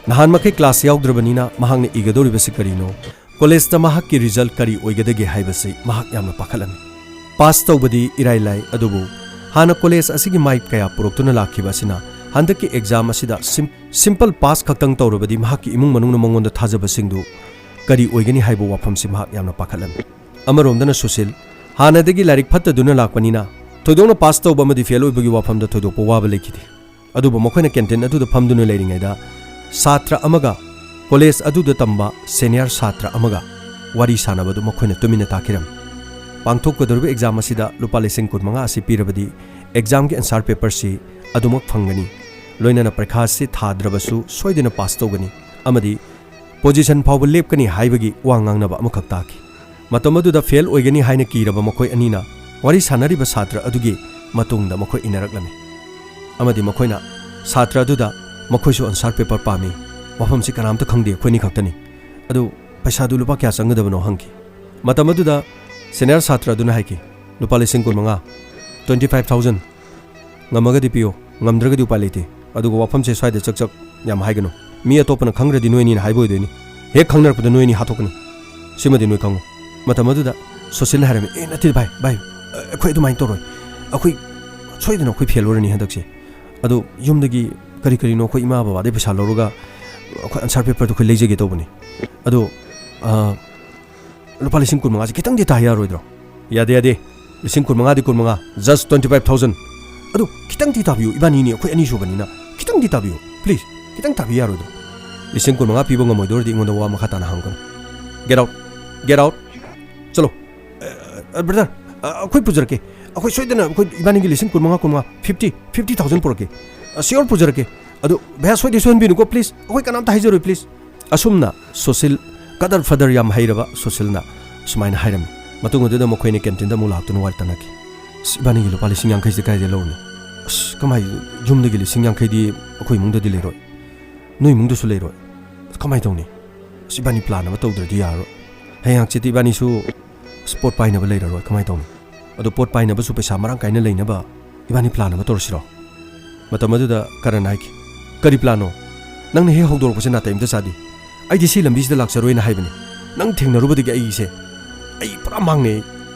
ꯅꯍꯥꯟ ꯃꯈꯩ ꯀ꯭ꯂꯥꯁ ꯌꯥꯎꯗ꯭ꯔꯕꯅꯤꯅ ꯃꯍꯥꯛꯅ ꯏꯒꯗꯧꯔꯤꯕꯁꯤ ꯀꯔꯤꯅꯣ? ꯀꯣꯂꯦꯖꯇ ꯃꯍꯥꯛꯀꯤ ꯔꯤꯖꯜ ꯀꯔꯤ ꯑꯣꯏꯒꯗꯒꯦ ꯍꯥꯏꯕꯁꯤ ꯃꯍꯥꯛ ꯌꯥꯝꯅ ꯄꯥꯈꯠꯂꯝꯃꯤ꯫ ꯄꯥꯁ ꯇꯧꯕꯗꯤ ꯏꯔꯥꯏ ꯂꯥꯏ, ꯑꯗꯨꯕꯨ ꯍꯥꯟꯅ ꯀꯣꯂꯦꯖ ꯑꯁꯤꯒꯤ ꯃꯥꯏ ꯀꯌꯥ ꯄꯨꯔꯛꯇꯨꯅ ꯂꯥꯛꯈꯤꯕ ꯑꯁꯤꯅ ꯍꯟꯗꯛꯀꯤ ꯑꯦꯛꯖꯥꯝ ꯑꯁꯤꯗ ꯁꯤꯝ-, ꯁꯤꯝꯄꯜ ꯄꯥꯁ ꯈꯛꯇꯪ ꯇꯧꯔꯕꯗꯤ ꯃꯍꯥꯛꯀꯤ ꯏꯃꯨꯡ ꯃꯅꯨꯡꯅ ꯃꯉꯣꯟꯗ ꯊꯥꯖꯕꯁꯤꯡꯗꯨ ꯀꯔꯤ ꯑꯣꯏꯒꯅꯤ ꯍꯥꯏꯕ ꯋꯥꯐꯝꯁꯤ ꯃꯍꯥꯛ ꯌꯥꯝꯅ ꯄꯥꯈꯠꯂꯝꯃꯤ꯫ ꯑꯃꯔꯣꯝꯗꯅ ꯁꯨꯁꯤꯜ, ꯍꯥꯟꯅꯗꯒꯤ ꯂꯥꯏꯔꯤꯛ ꯐꯠꯇꯗꯨꯅ ꯂꯥꯛꯄꯅꯤꯅ ꯊꯣꯏꯗꯣꯛꯅ ꯄꯥꯁ ꯇꯧꯕ ꯑꯃꯗꯤ ꯐꯦꯜ ꯑꯣꯏꯕꯒꯤ ꯋꯥꯐꯝꯗ ꯊꯣꯏꯗꯣꯛꯄ ꯋꯥꯕ ꯂꯩꯈꯤꯗꯦ꯫ ꯑꯗꯨꯕꯨ ꯃꯈꯣꯏꯅ ꯀꯦꯟꯇꯤꯟ ꯑꯗꯨꯗ ꯐꯝꯗꯨꯅ ꯂꯩꯔꯤꯉꯩꯗ ꯁꯥꯇ꯭ꯔ ꯑꯃꯒ ꯀꯣꯂꯦꯖ ꯑꯗꯨꯗ ꯇꯝꯕ ꯁꯦꯅꯤꯌꯔ ꯁꯥꯇ꯭ꯔ ꯑꯃꯒ ꯋꯥꯔꯤ ꯁꯥꯟꯅꯕꯗꯨ ꯃꯈꯣꯏꯅ ꯇꯨꯃꯤꯟꯅ ꯇꯥꯈꯤꯔꯝꯃꯤ꯫ ꯄꯥꯡꯊꯣꯛꯀꯗꯧꯔꯤꯕ ꯑꯦꯛꯖꯥꯝ ꯑꯁꯤꯗ ꯂꯨꯄꯥ ꯂꯤꯁꯤꯡ ꯀꯨꯟꯃꯉꯥ ꯑꯁꯤ ꯄꯤꯔꯕꯗꯤ ꯑꯦꯛꯖꯥꯝꯒꯤ ꯑꯟꯁꯥꯔ ꯄꯦꯄꯔꯁꯤ ꯑꯗꯨꯃꯛ ꯐꯪꯒꯅꯤ, ꯂꯣꯏꯅꯅ ꯄꯔꯤꯈꯥ ꯑꯁꯤ ꯊꯥꯗ꯭ꯔꯕꯁꯨ ꯁꯣꯏꯗꯅ ꯄꯥꯁ ꯇꯧꯒꯅꯤ ꯑꯃꯗꯤ ꯄꯣꯖꯤꯁꯟ ꯐꯥꯎꯕ ꯂꯦꯞꯀꯅꯤ ꯍꯥꯏꯕꯒꯤ ꯋꯥ ꯉꯥꯡꯅꯕ ꯑꯃꯈꯛ ꯇꯥꯈꯤ꯫ ꯃꯇꯝ ꯑꯗꯨꯗ ꯐꯦꯜ ꯑꯣꯏꯒꯅꯤ ꯍꯥꯏꯅ ꯀꯤꯔꯕ ꯃꯈꯣꯏ ꯑꯅꯤꯅ ꯋꯥꯔꯤ ꯁꯥꯟꯅꯔꯤꯕ ꯁꯥꯇ꯭ꯔ ꯑꯗꯨꯒꯤ ꯃꯇꯨꯡꯗ ꯃꯈꯣꯏ ꯏꯟꯅꯔꯛꯂꯝꯃꯤ꯫ ꯑꯃꯗꯤ ꯃꯈꯣꯏꯅ ꯁꯥꯇ꯭ꯔ ꯑꯗꯨꯗ ꯃꯈꯣꯏꯁꯨ ꯑꯟꯁꯥꯔ ꯄꯦꯄꯔ ꯄꯥꯝꯃꯤ, ꯋꯥꯐꯝꯁꯤ ꯀꯅꯥꯝꯇ ꯈꯪꯗꯦ, ꯑꯩꯈꯣꯏꯅꯤ ꯈꯛꯇꯅꯤ, ꯑꯗꯨ ꯄꯩꯁꯥꯗꯨ ꯂꯨꯄꯥ ꯀꯌꯥ ꯆꯪꯒꯗꯕꯅꯣ ꯍꯪꯈꯤ꯫ ꯃꯇꯝ ꯑꯗꯨꯗ ꯁꯦꯅꯤꯌꯔ ꯁꯥꯇ꯭ꯔ ꯑꯗꯨꯅ ꯍꯥꯏꯈꯤ, "ꯂꯨꯄꯥ ꯂꯤꯁꯤꯡ ꯀꯨꯟꯃꯉꯥ, twenty five thousand, ꯉꯝꯃꯒꯗꯤ ꯄꯤꯌꯨ, ꯉꯝꯗ꯭ꯔꯒꯗꯤ ꯎꯄꯥꯏ ꯂꯩꯇꯦ"꯫ ꯑꯗꯨꯒ ꯋꯥꯐꯝꯁꯦ ꯁ꯭ꯋꯥꯏꯗ ꯆꯛ ꯆꯛ ꯌꯥꯝ ꯍꯥꯏꯒꯅꯨ꯫ ꯃꯤ ꯑꯇꯣꯞꯄꯅ ꯈꯪꯈ꯭ꯔꯗꯤ ꯅꯣꯏ ꯑꯅꯤꯅ ꯍꯥꯏꯕ ꯑꯣꯏꯗꯣꯏꯅꯤ꯫ ꯍꯦꯛ ꯈꯪꯅꯔꯛꯄꯗ ꯅꯣꯏ ꯑꯅꯤ ꯍꯥꯠꯇꯣꯛꯀꯅꯤ꯫ ꯁꯤꯃꯗꯤ ꯅꯣꯏ ꯈꯪꯉꯨ꯫ ꯃꯇꯝ ꯑꯗꯨꯗ ꯁꯣꯁꯤꯜꯅ ꯍꯥꯏꯔꯝꯃꯤ, "ꯑꯦ, ꯅꯠꯇꯦ ꯚꯥꯏ, ꯚꯥꯏ, ꯑꯩꯈꯣꯏ ꯑꯗꯨꯃꯥꯏꯅ ꯇꯧꯔꯣꯏ꯫ ꯑꯩꯈꯣꯏ ꯁꯣꯏꯗꯅ ꯑꯩꯈꯣꯏ ꯐꯦꯜ ꯑꯣꯏꯔꯅꯤ ꯍꯟꯗꯛꯁꯦ꯫ ꯑꯗꯣ ꯌꯨꯝꯗꯒꯤ ꯀꯔꯤ ꯀꯔꯤꯅꯣ ꯑꯩꯈꯣꯏ ꯏꯃꯥ ꯕꯕꯥꯗꯩ ꯄꯩꯁꯥ ꯂꯧꯔꯒ ꯑꯩꯈꯣꯏ ꯑꯟꯁꯥꯔ ꯄꯦꯄꯔꯗꯣ ꯑꯩꯈꯣꯏ ꯂꯩꯖꯒꯦ ꯇꯧꯕꯅꯤ꯫ ꯑꯗꯣ, ꯑ, ꯂꯨꯄꯥ ꯂꯤꯁꯤꯡ ꯀꯨꯟꯃꯉꯥꯁꯦ ꯈꯤꯇꯪꯗꯤ ꯇꯥ ꯌꯥꯔꯣꯏꯗ꯭ꯔꯣ?" "ꯌꯥꯗꯦ, ꯌꯥꯗꯦ꯫ ꯂꯤꯁꯤꯡ ꯀꯨꯟꯃꯉꯥꯗꯤ ꯀꯨꯟꯃꯉꯥ, just twenty five thousand꯫ ꯑꯗꯨ ꯈꯤꯇꯪꯗꯤ ꯇꯥꯕꯤꯌꯨ, ꯏꯕꯥꯅꯤꯅꯤ, ꯑꯩꯈꯣꯏ ꯑꯅꯤꯁꯨꯕꯅꯤꯅ ꯈꯤꯇꯪꯗꯤ ꯇꯥꯕꯤꯌꯨ, please, ꯈꯤꯇꯪ ꯇꯥꯕꯤ ꯌꯥꯔꯣꯏꯗ꯭ꯔꯣ?" "ꯂꯤꯁꯤꯡ ꯀꯨꯟꯃꯉꯥ ꯄꯤꯕ ꯉꯝꯃꯣꯏꯗꯧꯔꯗꯤ ꯑꯩꯉꯣꯟꯗ ꯋꯥ ꯃꯈꯥ ꯇꯥꯅ ꯍꯪꯒꯅꯨ꯫ Get out, get out, ꯆꯠꯂꯣ꯫ ꯑ, ꯑ, brother, ꯑ, ꯑꯩꯈꯣꯏ ꯄꯨꯖꯔꯛꯀꯦ꯫ ꯑꯩꯈꯣꯏ ꯁꯣꯏꯗꯅ ꯑꯩꯈꯣꯏ ꯏꯕꯥꯅꯤꯒꯤ ꯂꯤꯁꯤꯡ ꯀꯨꯟꯃꯉꯥ, ꯀꯨꯟꯃꯉꯥ, fifty, fifty thousand ꯄꯨꯔꯛꯀꯦ꯫ ꯑ, sure ꯄꯨꯖꯔꯛꯀꯦ꯫ ꯑꯗꯨ ꯚꯩꯌꯥ ꯁꯣꯏꯗꯤ ꯁꯣꯏꯍꯟꯕꯤꯅꯨꯀꯣ, please꯫ ꯑꯩꯈꯣꯏ ꯀꯅꯥꯝꯇ ꯍꯥꯏꯖꯔꯣꯏ, please꯫" ꯑꯁꯨꯝꯅ ꯁꯨꯁꯤꯜ, ꯀꯗꯔ ꯐꯗꯔ ꯌꯥꯝ ꯍꯩꯔꯕ ꯁꯨꯁꯤꯜꯅ ꯁꯨꯃꯥꯏꯅ ꯍꯥꯏꯔꯝꯃꯤ꯫ ꯃꯇꯨꯡ ꯑꯗꯨꯗ ꯃꯈꯣꯏꯅ ꯀꯦꯟꯇꯤꯟꯗ ꯑꯃꯨꯛ ꯂꯥꯛꯇꯨꯅ ꯋꯥꯔꯤ ꯇꯥꯟꯅꯈꯤ꯫ "ꯑꯁ, ꯏꯕꯥꯅꯤꯒꯤ ꯂꯨꯄꯥ ꯂꯤꯁꯤꯡ ꯌꯥꯡꯈꯩꯁꯦ ꯀꯥꯏꯗꯩ ꯂꯧꯔꯨꯅꯤ? ꯑꯁ, ꯀꯃꯥꯏ, ꯌꯨꯝꯗꯒꯤ ꯂꯤꯁꯤꯡ ꯌꯥꯡꯈꯩꯗꯤ ꯑꯩꯈꯣꯏ ꯏꯃꯨꯡꯗꯗꯤ ꯂꯩꯔꯣꯏ, ꯅꯣꯏ ꯏꯃꯨꯡꯗꯁꯨ ꯂꯩꯔꯣꯏ꯫ ꯑꯁ, ꯀꯃꯥꯏꯅ ꯇꯧꯅꯤ? ꯑꯁ, ꯏꯕꯥꯅꯤ plan ꯑꯃ ꯇꯧꯗ꯭ꯔꯗꯤ ꯌꯥꯔꯔꯣꯏ꯫ ꯍꯌꯦꯡ ꯍꯪꯆꯤꯠꯇꯤ ꯏꯕꯥꯅꯤꯁꯨ ꯁ꯭ꯄꯣꯔꯠ ꯄꯥꯏꯅꯕ ꯂꯩꯔꯔꯣꯏ, ꯀꯃꯥꯏꯅ ꯇꯧꯅꯤ?" "ꯑꯗꯣ ꯄꯣꯠ ꯄꯥꯏꯅꯕꯁꯨ ꯄꯩꯁꯥ ꯃꯔꯥꯡ ꯀꯥꯏꯅ ꯂꯩꯅꯕ ꯏꯕꯥꯅꯤ plan ꯑꯃ ꯇꯧꯔꯁꯤꯔꯣ?" ꯃꯇꯝ ꯑꯗꯨꯗ ꯀꯔꯟ ꯍꯥꯏꯈꯤ, "ꯀꯔꯤ planꯅꯣ? ꯅꯪꯅ ꯍꯦꯛ ꯍꯧꯗꯣꯔꯛꯄꯁꯦ ꯅꯥꯇꯩ ꯑꯝꯇ ꯆꯥꯗꯦ꯫ ꯑꯩꯗꯤ ꯁꯤ ꯂꯝꯕꯤꯁꯤꯗ ꯂꯥꯛꯆꯔꯣꯏꯅ ꯍꯥꯏꯕꯅꯤ꯫ ꯅꯪ ꯊꯦꯡꯅꯔꯨꯕꯗꯒꯤ ꯑꯩꯁꯦ, ꯑꯩ ꯄꯨꯔꯥ ꯃꯥꯡꯅꯩ꯫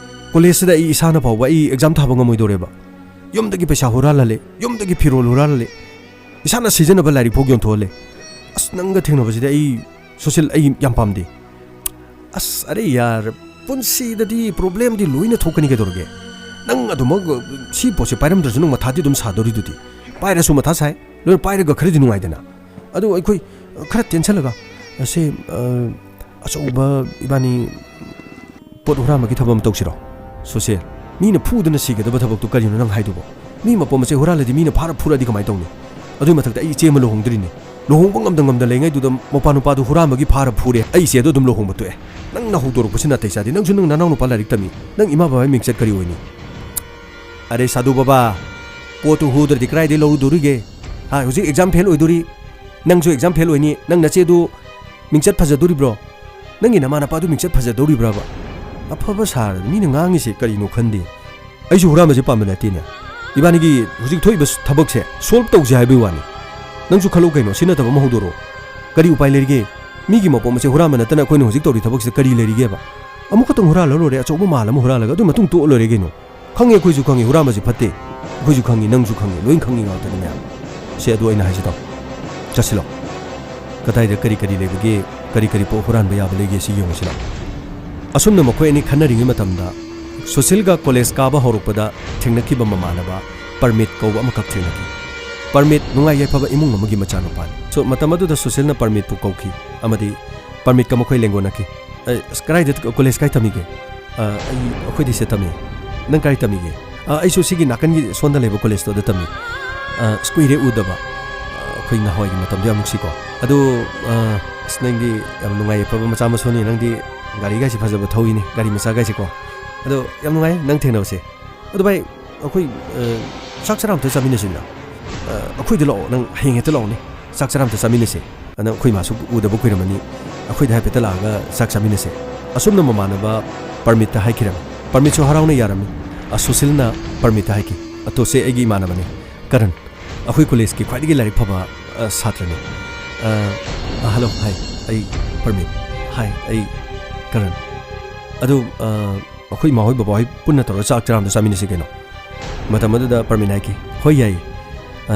ꯀꯣꯂꯦꯖꯁꯤꯗ ꯑꯩ ꯏꯁꯥꯅ ꯐꯥꯎꯕ ꯑꯩ exam ꯊꯥꯕ ꯉꯝꯃꯣꯏꯗꯧꯔꯦꯕ꯫ ꯌꯨꯝꯗꯒꯤ ꯄꯩꯁꯥ ꯍꯨꯔꯥꯜꯍꯜꯂꯦ, ꯌꯨꯝꯗꯒꯤ ꯐꯤꯔꯣꯜ ꯍꯨꯔꯥꯜꯍꯜꯂꯦ꯫ ꯏꯁꯥꯅ ꯁꯤꯖꯤꯟꯅꯕ ꯂꯥꯏꯔꯤꯛ ꯐꯥꯎ ꯌꯣꯟꯊꯣꯛꯍꯜꯂꯦ꯫ ꯑꯁ, ꯅꯪꯒ ꯊꯦꯡꯅꯕꯁꯤꯗꯤ ꯑꯩ, ꯁꯨꯁꯤꯜ, ꯑꯩ ꯌꯥꯝ ꯄꯥꯝꯗꯦ꯫" "ꯑꯁ, ꯑꯔꯦ ꯌꯥꯔ, ꯄꯨꯟꯁꯤꯗꯗꯤ problemꯗꯤ ꯂꯣꯏꯅ ꯊꯣꯛꯀꯅꯤ ꯀꯩꯗꯧꯔꯒꯦ? ꯅꯪ ꯑꯗꯨꯃꯛ, ꯁꯤ ꯄꯣꯠꯁꯦ ꯄꯥꯏꯔꯝꯗ꯭ꯔꯁꯨ ꯅꯪ ꯃꯊꯥꯗꯤ ꯑꯗꯨꯝ ꯁꯥꯗꯧꯔꯤꯗꯨꯗꯤ꯫ ꯄꯥꯏꯔꯁꯨ ꯃꯊꯥ ꯁꯥꯏ, ꯂꯣꯏꯅ ꯄꯥꯏꯔꯒ ꯈꯔꯗꯤ ꯅꯨꯡꯉꯥꯏꯗꯅ꯫ ꯑꯗꯨ ꯑꯩꯈꯣꯏ ꯈꯔ ꯇꯦꯟꯁꯜꯂꯒ, ꯑꯁꯦ, ꯑ, ꯑꯆꯧꯕ ꯏꯕꯥꯅꯤ ꯄꯣꯠ ꯍꯨꯔꯥꯟꯕꯒꯤ ꯊꯕꯛ ꯑꯃ ꯇꯧꯁꯤꯔꯣ?" "ꯁꯨꯁꯤꯜ, ꯃꯤꯅ ꯐꯨꯗꯅ ꯁꯤꯒꯗꯕ ꯊꯕꯛꯇꯨ ꯀꯔꯤꯅꯣ ꯅꯪ ꯍꯥꯏꯗꯨꯕꯣ? ꯃꯤ ꯃꯄꯣ ꯃꯆꯩ ꯍꯨꯔꯥꯜꯂꯗꯤ ꯃꯤꯅ ꯐꯥꯔ ꯐꯨꯔꯗꯤ ꯀꯃꯥꯏꯅ ꯇꯧꯅꯤ? ꯑꯗꯨꯏ ꯃꯊꯛꯇ ꯑꯩ ꯏꯆꯦ ꯑꯃ ꯂꯨꯍꯣꯡꯗ꯭ꯔꯤꯅꯦ꯫ ꯂꯨꯍꯣꯡꯕ ꯉꯝꯗ ꯉꯝꯗ ꯂꯩꯉꯩꯗꯨꯗ ꯃꯄꯥ ꯅꯨꯄꯥꯗꯨ ꯍꯨꯔꯥꯟꯕꯒꯤ ꯐꯥꯔ ꯐꯨꯔꯦ꯫ ꯑꯩ ꯏꯆꯦꯗꯣ ꯑꯗꯨꯝ ꯂꯨꯍꯣꯡꯕ ꯇꯣꯛꯑꯦ꯫ ꯅꯪꯅ ꯍꯧꯗꯣꯔꯛꯄꯁꯤ ꯅꯥꯇꯩ ꯆꯥꯗꯦ꯫ ꯅꯪꯁꯨ ꯅꯪ ꯅꯅꯥꯎ ꯅꯨꯄꯥ ꯂꯥꯏꯔꯤꯛ ꯇꯝꯃꯤ꯫ ꯅꯪ ꯏꯃꯥ ꯕꯕꯥꯒꯤ ꯃꯤꯡꯆꯠ ꯀꯔꯤ ꯑꯣꯏꯅꯤ?" "ꯑꯔꯦ ꯁꯥꯗꯨ ꯕꯕꯥ, ꯄꯣꯠꯇꯨ ꯍꯨꯗ꯭ꯔꯗꯤ ꯀꯗꯥꯏꯗꯩ ꯂꯧꯔꯨꯗꯣꯔꯤꯒꯦ? ꯍꯥ, ꯍꯧꯖꯤꯛ exam fail ꯑꯣꯏꯗꯣꯔꯤ꯫ ꯅꯪꯁꯨ exam fail ꯑꯣꯏꯅꯤ꯫ ꯅꯪ ꯅꯆꯦꯗꯨ ꯃꯤꯡꯆꯠ ꯐꯖꯗꯣꯔꯤꯕ꯭ꯔꯣ? ꯅꯪꯒꯤ ꯅꯃꯥ ꯅꯄꯥꯗꯨ ꯃꯤꯡꯆꯠ ꯐꯖꯗꯧꯔꯤꯕ꯭ꯔꯕ? ꯑꯐꯕ ꯁꯥꯔꯗ ꯃꯤꯅ ꯉꯥꯡꯉꯤꯁꯦ ꯀꯔꯤꯅꯣ ꯈꯟꯗꯦ꯫ ꯑꯩꯁꯨ ꯍꯨꯔꯥꯟꯕꯁꯦ ꯄꯥꯝꯕ ꯅꯠꯇꯦꯅꯦ꯫ ꯏꯕꯥꯅꯤꯒꯤ ꯍꯧꯖꯤꯛ ꯊꯣꯛꯏꯕ ꯊꯕꯛꯁꯦ solve ꯇꯧꯁꯦ ꯍꯥꯏꯕꯒꯤ ꯋꯥꯅꯤ꯫ ꯅꯪꯁꯨ ꯈꯜꯂꯨ ꯀꯩꯅꯣ, ꯁꯤ ꯅꯠꯇꯕ ꯑꯃ ꯍꯧꯗꯣꯔꯛꯑꯣ꯫ ꯀꯔꯤ ꯎꯄꯥꯏ ꯂꯩꯔꯤꯒꯦ? ꯃꯤꯒꯤ ꯃꯄꯣꯠ ꯃꯆꯩ ꯍꯨꯔꯥꯟꯕ ꯅꯠꯇꯅ ꯑꯩꯈꯣꯏꯅ ꯍꯧꯖꯤꯛ ꯇꯧꯔꯤ ꯊꯕꯛꯁꯤꯗ ꯀꯔꯤ ꯂꯩꯔꯤꯒꯦꯕ? ꯑꯃꯨꯛꯈꯛꯇꯪ ꯍꯨꯔꯥꯜꯂ ꯂꯣꯏꯔꯦ, ꯑꯆꯧꯕ ꯃꯥꯜ ꯑꯃ ꯍꯨꯔꯥꯜꯂꯒ, ꯑꯗꯨ ꯃꯇꯨꯡ ꯇꯣꯛꯑ ꯂꯣꯏꯔꯦ ꯀꯩꯅꯣ꯫ ꯈꯪꯉꯦ, ꯑꯩꯈꯣꯏꯁꯨ ꯈꯪꯉꯤ ꯍꯨꯔꯥꯟꯕꯁꯤ ꯐꯠꯇꯦ, ꯑꯩꯈꯣꯏꯁꯨ ꯈꯪꯉꯤ, ꯅꯪꯁꯨ ꯈꯪꯉꯤ, ꯂꯣꯏ ꯈꯪꯉꯤ ꯉꯥꯛꯇꯅꯤ ꯃꯌꯥꯝ꯫ ꯁꯦ, ꯑꯗꯨ ꯑꯩꯅ ꯍꯥꯏꯁꯤ ꯇꯥꯎ, ꯆꯠꯁꯤꯜꯂꯣ꯫ ꯀꯗꯥꯏꯗ ꯀꯔꯤ ꯀꯔꯤ ꯂꯩꯕꯒꯦ, ꯀꯔꯤ ꯀꯔꯤ ꯄꯣꯠ ꯍꯨꯔꯥꯟꯕ ꯌꯥꯕ ꯂꯩꯒꯦ, ꯁꯤ ꯌꯦꯡꯉꯨꯁꯤꯂꯥꯎ꯫ ꯑꯁꯨꯝꯅ ꯃꯈꯣꯏ ꯑꯅꯤ ꯈꯟꯅꯔꯤꯉꯩ ꯃꯇꯝꯗ ꯁꯨꯁꯤꯜꯒ ꯀꯣꯂꯦꯖ ꯀꯥꯕ ꯍꯧꯔꯛꯄꯗ ꯊꯦꯡꯅꯈꯤꯕ ꯃꯃꯥꯟꯅꯕ ꯄꯔꯃꯤꯠ ꯀꯧꯕ ꯑꯃꯈꯛ ꯊꯦꯡꯅꯈꯤ꯫ ꯄꯔꯃꯤꯠ ꯅꯨꯡꯉꯥꯏ ꯌꯥꯏꯐꯕ ꯏꯃꯨꯡ ꯑꯃꯒꯤ ꯃꯆꯥꯅꯨꯄꯥꯅꯤ꯫ ꯁꯣ, ꯃꯇꯝ ꯑꯗꯨꯗ ꯁꯨꯁꯤꯜꯅ ꯄꯔꯃꯤꯠꯄꯨ ꯀꯧꯈꯤ ꯑꯃꯗꯤ ꯄꯔꯃꯤꯠꯀ ꯃꯈꯣꯏ ꯂꯦꯡꯒꯣꯟꯅꯈꯤ꯫ "ꯑꯦ, ꯑꯁ, ꯀꯗꯥꯏꯗ, ꯀꯣꯂꯦꯖ ꯀꯥꯏ ꯇꯝꯃꯤꯒꯦ?" "ꯑ, ꯑꯩ ꯑꯩꯈꯣꯏꯗꯤ ꯁꯤꯗ ꯇꯝꯃꯤ꯫ ꯅꯪ ꯀꯥꯏ ꯇꯝꯃꯤꯒꯦ?" "ꯑ, ꯑꯩꯁꯨ ꯁꯤꯒꯤ ꯅꯥꯀꯟꯒꯤ ꯁꯣꯝꯗ ꯂꯩꯕ ꯀꯣꯂꯦꯖꯇꯣ ꯑꯗ ꯇꯝꯃꯤ꯫ ꯑ, ꯑꯁ, ꯀꯨꯏꯔꯦ ꯎꯗꯕ꯫ ꯑ, ꯑꯩꯈꯣꯏ ꯅꯍꯥꯟꯋꯥꯏꯒꯤ ꯃꯇꯝꯗꯣ ꯌꯥꯝ ꯅꯨꯡꯁꯤꯀꯣ꯫ ꯑꯗꯣ, ꯑ, ꯑꯁ, ꯅꯪꯗꯤ ꯌꯥꯝ ꯅꯨꯡꯉꯥꯏ ꯌꯥꯏꯐꯕ ꯃꯆꯥ ꯃꯁꯨꯅꯤ꯫ ꯅꯪꯗꯤ ꯒꯥꯔꯤꯒꯥꯏꯁꯦ ꯐꯖꯕ ꯊꯧꯏꯅꯦ, ꯒꯥꯔꯤ ꯃꯆꯥꯒꯥꯏꯁꯦꯀꯣ꯫ ꯑꯗꯣ ꯌꯥꯝ ꯅꯨꯡꯉꯥꯏ ꯅꯪ ꯊꯦꯡꯅꯕꯁꯦ꯫ ꯑꯗꯣ ꯚꯥꯏ, ꯑꯩꯈꯣꯏ, ꯑ, ꯆꯥꯛ ꯆꯔꯥ ꯑꯝꯇ ꯆꯥꯃꯤꯟꯅꯁꯤꯗꯅ꯫ ꯑ, ꯑꯩꯈꯣꯏꯗ ꯂꯥꯛꯑꯣ, ꯅꯪ ꯍꯌꯦꯡ ꯍꯦꯛꯇ ꯂꯥꯛꯑꯣꯅꯦ꯫ ꯆꯥꯛ ꯆꯔꯥ ꯑꯝꯇ ꯆꯥꯃꯤꯟꯅꯁꯦ꯫ ꯑꯗ ꯑꯩꯈꯣꯏ ꯃꯥꯁꯨ ꯎꯗꯕ ꯀꯨꯏꯔꯝꯃꯅꯤ꯫ ꯑꯩꯈꯣꯏꯗ ꯍꯥꯏꯐꯦꯠꯇ ꯂꯥꯛꯑꯒ ꯆꯥꯛ ꯆꯥꯃꯤꯟꯅꯁꯦ꯫" ꯑꯁꯨꯝꯅ ꯃꯃꯥꯟꯅꯕ ꯄꯔꯃꯤꯠꯇ ꯍꯥꯏꯈꯤꯔꯝꯃꯤ꯫ ꯄꯔꯃꯤꯠꯁꯨ ꯍꯔꯥꯎꯅ ꯌꯥꯔꯝꯃꯤ꯫ ꯑ, ꯁꯨꯁꯤꯜꯅ ꯄꯔꯃꯤꯠꯇ ꯍꯥꯏꯈꯤ, "ꯑꯇꯣ, ꯁꯦ ꯑꯩꯒꯤ ꯏꯃꯥꯟꯅꯕꯅꯤ, ꯀꯔꯟ꯫ ꯑꯩꯈꯣꯏ ꯀꯣꯂꯦꯖꯀꯤ ꯈ꯭ꯋꯥꯏꯗꯒꯤ ꯂꯥꯏꯔꯤꯛ ꯐꯕ, ꯑ, ꯁꯥꯇ꯭ꯔꯅꯤ꯫ ꯑ, ꯑ, ꯍꯜꯂꯣ, ꯍꯥꯏ, ꯑꯩ ꯄꯔꯃꯤꯠ꯫ ꯍꯥꯏ, ꯑꯩ ꯀꯔꯟ꯫ ꯑꯗꯨ, ꯑ, ꯑꯩꯈꯣꯏ ꯏꯃꯥ ꯍꯣꯏ ꯕꯕꯥ ꯍꯣꯏ ꯄꯨꯟꯅ ꯇꯧꯔꯒ ꯆꯥꯛ ꯆꯔꯥ ꯑꯝꯇ ꯆꯥꯃꯤꯟꯅꯁꯤ ꯀꯩꯅꯣ꯫" ꯃꯇꯝ ꯑꯗꯨꯗ ꯄꯔꯃꯤꯠꯅ ꯍꯥꯏꯈꯤ, "ꯍꯣꯏ, ꯌꯥꯏꯌꯦ꯫ ꯑ,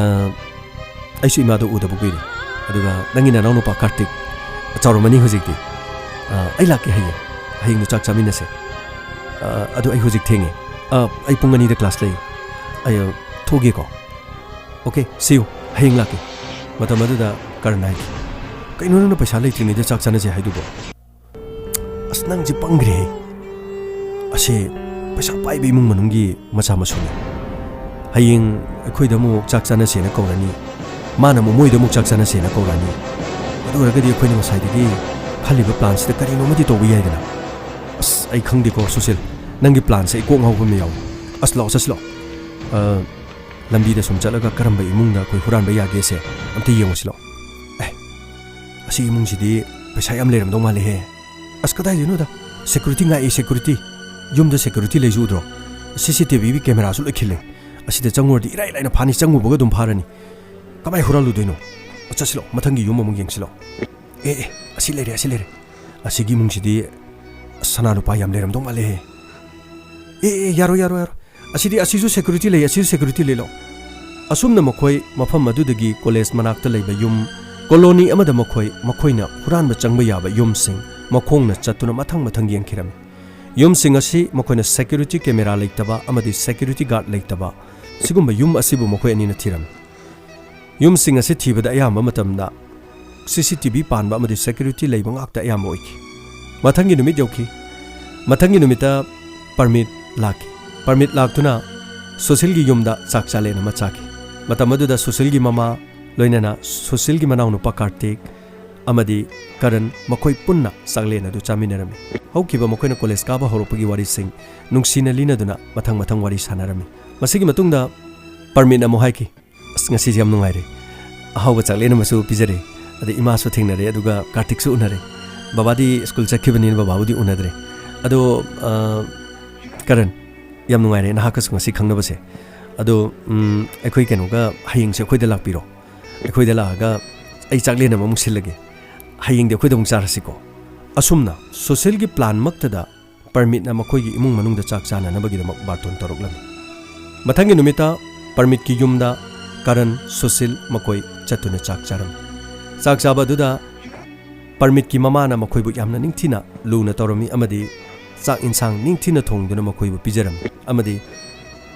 ꯑꯩꯁꯨ ꯏꯃꯥꯗꯣ ꯎꯗꯕ ꯀꯨꯏꯔꯦ꯫ ꯑꯗꯨꯒ ꯅꯪꯒꯤ ꯅꯅꯥꯎ ꯅꯨꯄꯥ ꯀꯥꯔꯇꯤꯛ ꯆꯥꯎꯔꯝꯃꯅꯤ ꯍꯧꯖꯤꯛꯇꯤ꯫ ꯑ, ꯑꯩ ꯂꯥꯛꯀꯦ ꯍꯌꯦꯡ꯫ ꯍꯌꯦꯡꯗꯣ ꯆꯥꯛ ꯆꯥꯃꯤꯟꯅꯁꯦ꯫ ꯑ, ꯑꯗꯨ ꯑꯩ ꯍꯧꯖꯤꯛ ꯊꯦꯡꯉꯦ꯫ ꯑ, ꯑꯩ ꯄꯨꯡ ꯑꯅꯤꯗ ꯀ꯭ꯂꯥꯁ ꯂꯩ꯫ ꯑꯩ, ꯑ, ꯊꯣꯛꯑꯒꯦꯀꯣ꯫ Okay, see you꯫ ꯍꯌꯦꯡ ꯂꯥꯛꯀꯦ꯫" ꯃꯇꯝ ꯑꯗꯨꯗ ꯀꯔꯟ ꯍꯥꯏꯈꯤ, "ꯀꯩꯅꯣ ꯅꯪꯅ ꯄꯩꯁꯥ ꯂꯩꯇ꯭ꯔꯤꯉꯩꯗ ꯆꯥꯛ ꯆꯥꯅꯁꯦ ꯍꯥꯏꯗꯨꯕꯣ? ꯑꯁ, ꯅꯪꯁꯦ ꯄꯪꯈ꯭ꯔꯦꯍꯦ꯫ ꯑꯁꯤ ꯄꯩꯁꯥ ꯄꯥꯏꯕ ꯏꯃꯨꯡ ꯃꯅꯨꯡꯒꯤ ꯃꯆꯥ ꯃꯁꯨꯅꯤ꯫ ꯍꯌꯦꯡ ꯑꯩꯈꯣꯏꯗ ꯑꯃꯨꯛ ꯆꯥꯛ ꯆꯥꯅꯁꯦꯅ ꯀꯧꯔꯅꯤ, ꯃꯥꯅ ꯑꯃꯨꯛ ꯃꯣꯏꯗ ꯑꯃꯨꯛ ꯆꯥꯛ ꯆꯥꯅꯁꯦꯅ ꯀꯧꯔꯛꯑꯅꯤ꯫ ꯑꯗꯨ ꯑꯣꯏꯔꯒꯗꯤ ꯑꯩꯈꯣꯏꯅ ꯉꯁꯥꯏꯗꯒꯤ ꯈꯜꯂꯤꯕ ꯄ꯭ꯂꯥꯟꯁꯤꯗ ꯀꯔꯤꯅꯣꯃꯗꯤ ꯇꯧꯕ ꯌꯥꯏꯗꯅ꯫ ꯑꯁ, ꯑꯩ ꯈꯪꯗꯦꯀꯣ ꯁꯨꯁꯤꯜ, ꯅꯪꯒꯤ ꯄ꯭ꯂꯥꯟꯁꯦ ꯑꯩ ꯀꯣꯛ ꯉꯥꯎꯕ ꯑꯃ ꯌꯥꯎꯏ꯫ ꯑꯁ, ꯂꯥꯛꯑꯣ, ꯆꯠꯁꯤ ꯂꯥꯛꯑꯣ꯫ ꯑ, ꯂꯝꯕꯤꯗ ꯁꯨꯝ ꯆꯠꯂꯒ ꯀꯔꯝꯕ ꯏꯃꯨꯡꯗ ꯑꯩꯈꯣꯏ ꯍꯨꯔꯥꯟꯕ ꯌꯥꯒꯦꯁꯦ ꯑꯝꯇ ꯌꯦꯡꯉꯨꯁꯤ ꯂꯥꯛꯑꯣ꯫ ꯑꯦ, ꯑꯁꯤ ꯏꯃꯨꯡꯁꯤꯗꯤ ꯄꯩꯁꯥ ꯌꯥꯝ ꯂꯩꯔꯝꯗꯧ ꯃꯥꯜꯂꯦꯍꯦ꯫ ꯑꯁ, ꯀꯗꯥꯏꯗꯩꯅꯣꯗ? ꯁꯦꯀ꯭ꯌꯨꯔꯤꯇꯤ ꯉꯥꯛꯏ, ꯁꯦꯀ꯭ꯌꯨꯔꯤꯇꯤ꯫ ꯌꯨꯝꯗ ꯁꯦꯀ꯭ꯌꯨꯔꯤꯇꯤ ꯂꯩꯁꯨ ꯎꯗ꯭ꯔꯣ? ꯁꯤ ꯁꯤ ꯇꯤ ꯚꯤꯒꯤ ꯀꯦꯃꯦꯔꯥꯁꯨ ꯂꯣꯏ ꯈꯤꯜꯂꯦ꯫ ꯑꯁꯤꯗ ꯆꯪꯉꯨꯔꯗꯤ ꯏꯔꯥꯏ ꯂꯥꯏꯅ ꯐꯥꯅꯤ, ꯆꯪꯉꯨꯕꯒ ꯑꯗꯨꯝ ꯐꯥꯔꯅꯤ꯫ ꯀꯃꯥꯏ ꯍꯨꯔꯥꯜꯂꯨꯗꯣꯏꯅꯣ? ꯑ, ꯆꯠꯁꯤꯂꯣ, ꯃꯊꯪꯒꯤ ꯌꯨꯝ ꯑꯃꯨꯛ ꯌꯦꯡꯁꯤꯂꯣ꯫ ꯑꯦ, ꯑꯦ, ꯑꯁꯤ ꯂꯩꯔꯦ, ꯑꯁꯤ ꯂꯩꯔꯦ꯫ ꯑꯁꯤꯒꯤ ꯏꯃꯨꯡꯁꯤꯗꯤ ꯁꯅꯥ ꯂꯨꯄꯥ ꯌꯥꯝ ꯂꯩꯔꯝꯗꯧ ꯃꯥꯜꯂꯦꯍꯦ꯫ ꯑꯦ, ꯑꯦ, ꯌꯥꯔꯣꯏ, ꯌꯥꯔꯣꯏ, ꯌꯥꯔꯣꯏ꯫ ꯑꯁꯤꯗꯤ, ꯑꯁꯤꯁꯨ security ꯂꯩ, ꯑꯁꯤꯁꯨ security ꯂꯩ, ꯂꯥꯎ꯫ ꯑꯁꯨꯝꯅ ꯃꯈꯣꯏ ꯃꯐꯝ ꯑꯗꯨꯗꯒꯤ ꯀꯣꯂꯦꯖ ꯃꯅꯥꯛꯇ ꯂꯩꯕ ꯌꯨꯝ, ꯀꯣꯂꯣꯅꯤ ꯑꯃꯗ ꯃꯈꯣꯏ, ꯃꯈꯣꯏꯅ ꯍꯨꯔꯥꯟꯕ ꯆꯪꯕ ꯌꯥꯕ ꯌꯨꯝꯁꯤꯡ ꯃꯈꯣꯡꯅ ꯆꯠꯇꯨꯅ ꯃꯊꯪ ꯃꯊꯪ ꯌꯦꯡꯈꯤꯔꯝꯃꯤ꯫ ꯌꯨꯝꯁꯤꯡ ꯑꯁꯤ ꯃꯈꯣꯏꯅ security camera ꯂꯩꯇꯕ ꯑꯃꯗꯤ security guard ꯂꯩꯇꯕ ꯁꯤꯒꯨꯝꯕ ꯌꯨꯝ ꯑꯁꯤꯕꯨ ꯃꯈꯣꯏ ꯑꯅꯤꯅ ꯊꯤꯔꯝꯃꯤ꯫ ꯌꯨꯝꯁꯤꯡ ꯑꯁꯤ ꯊꯤꯕꯗ ꯑꯌꯥꯝꯕ ꯃꯇꯝꯗ C C T V ꯄꯥꯟꯕ ꯑꯃꯗꯤ security ꯂꯩꯕ ꯉꯥꯛꯇ ꯑꯌꯥꯝꯕ ꯑꯣꯏꯈꯤ꯫ ꯃꯊꯪꯒꯤ ꯅꯨꯃꯤꯠ ꯌꯧꯈꯤ꯫ ꯃꯊꯪꯒꯤ ꯅꯨꯃꯤꯠꯇ ꯄꯔꯃꯤꯠ ꯂꯥꯛꯈꯤ꯫ ꯄꯔꯃꯤꯠ ꯂꯥꯛꯇꯨꯅ ꯁꯨꯁꯤꯜꯒꯤ ꯌꯨꯝꯗ ꯆꯥꯛ ꯆꯥꯂꯦꯟ ꯑꯃ ꯆꯥꯈꯤ꯫ ꯃꯇꯝ ꯑꯗꯨꯗ ꯁꯨꯁꯤꯜꯒꯤ ꯃꯃꯥ, ꯂꯣꯏꯅꯅ ꯁꯨꯁꯤꯜꯒꯤ ꯃꯅꯥꯎꯅꯨꯄꯥ ꯀꯥꯔꯇꯤꯛ ꯑꯃꯗꯤ ꯀꯔꯟ, ꯃꯈꯣꯏ ꯄꯨꯟꯅ ꯆꯥꯛꯂꯦꯟ ꯑꯗꯨ ꯆꯥꯃꯤꯟꯅꯔꯝꯃꯤ꯫ ꯍꯧꯈꯤꯕ ꯃꯈꯣꯏꯅ ꯀꯣꯂꯦꯖ ꯀꯥꯕ ꯍꯧꯔꯛꯄꯒꯤ ꯋꯥꯔꯤꯁꯤꯡ ꯅꯨꯡꯁꯤꯅ ꯂꯤꯅꯗꯨꯅ ꯃꯊꯪ ꯃꯊꯪ ꯋꯥꯔꯤ ꯁꯥꯟꯅꯔꯝꯃꯤ꯫ ꯃꯁꯤꯒꯤ ꯃꯇꯨꯡꯗ ꯄꯔꯃꯤꯠꯅ ꯑꯃꯨꯛ ꯍꯥꯏꯈꯤ, "ꯑꯁ, ꯉꯁꯤꯁꯦ ꯌꯥꯝ ꯅꯨꯡꯉꯥꯏꯔꯦ꯫ ꯑꯍꯥꯎꯕ ꯆꯥꯛꯂꯦꯟ ꯑꯃꯁꯨ ꯄꯤꯖꯔꯦ꯫ ꯑꯗꯩ ꯏꯃꯥꯁꯨ ꯊꯦꯡꯅꯔꯦ, ꯑꯗꯨꯒ ꯀꯥꯔꯇꯤꯛꯁꯨ ꯎꯅꯔꯦ꯫ ꯕꯕꯥꯗꯤ ꯁ꯭ꯀꯨꯜ ꯆꯠꯈꯤꯕꯅꯤꯅ ꯕꯕꯥꯕꯨꯗꯤ ꯎꯅꯗ꯭ꯔꯦ꯫ ꯑꯗꯣ, ꯑ, ꯀꯔꯟ, ꯌꯥꯝ ꯅꯨꯡꯉꯥꯏꯔꯦ ꯅꯍꯥꯛꯀꯁꯨ ꯉꯁꯤ ꯈꯪꯅꯕꯁꯦ꯫ ꯑꯗꯣ, ꯎꯝ, ꯑꯩꯈꯣꯏ ꯀꯩꯅꯣꯒ ꯍꯌꯦꯡꯁꯦ ꯑꯩꯈꯣꯏꯗ ꯂꯥꯛꯄꯤꯔꯣ꯫ ꯑꯩꯈꯣꯏꯗ ꯂꯥꯛꯑꯒ ꯑꯩ ꯆꯥꯛꯂꯦꯟ ꯑꯃꯃꯨꯛ ꯁꯤꯜꯂꯒꯦ꯫ ꯍꯌꯦꯡꯗꯤ ꯑꯩꯈꯣꯏꯗ ꯑꯃꯨꯛ ꯆꯥꯔꯁꯤꯀꯣ"꯫ ꯑꯁꯨꯝꯅ ꯁꯨꯁꯤꯜꯒꯤ ꯄ꯭ꯂꯥꯟꯃꯛꯇꯗ ꯄꯔꯃꯤꯠꯅ ꯃꯈꯣꯏꯒꯤ ꯏꯃꯨꯡ ꯃꯅꯨꯡꯗ ꯆꯥꯛ ꯆꯥꯅꯅꯕꯒꯤꯗꯃꯛ ꯕꯥꯔꯇꯣꯟ ꯇꯧꯔꯛꯂꯝꯃꯤ꯫ ꯃꯊꯪꯒꯤ ꯅꯨꯃꯤꯠꯇ ꯄꯔꯃꯤꯠꯀꯤ ꯌꯨꯝꯗ ꯀꯔꯟ, ꯁꯨꯁꯤꯜ ꯃꯈꯣꯏ ꯆꯠꯇꯨꯅ ꯆꯥꯛ ꯆꯥꯔꯝꯃꯤ꯫ ꯆꯥꯛ ꯆꯥꯕ ꯑꯗꯨꯗ ꯄꯔꯃꯤꯠꯀꯤ ꯃꯃꯥꯅ ꯃꯈꯣꯏꯕꯨ ꯌꯥꯝꯅ ꯅꯤꯡꯊꯤꯅ ꯂꯨꯅ ꯇꯧꯔꯝꯃꯤ ꯑꯃꯗꯤ ꯆꯥꯛ ꯏꯟꯁꯥꯡ ꯅꯤꯡꯊꯤꯅ ꯊꯣꯡꯗꯨꯅ ꯃꯈꯣꯏꯕꯨ ꯄꯤꯖꯔꯝꯃꯤ ꯑꯃꯗꯤ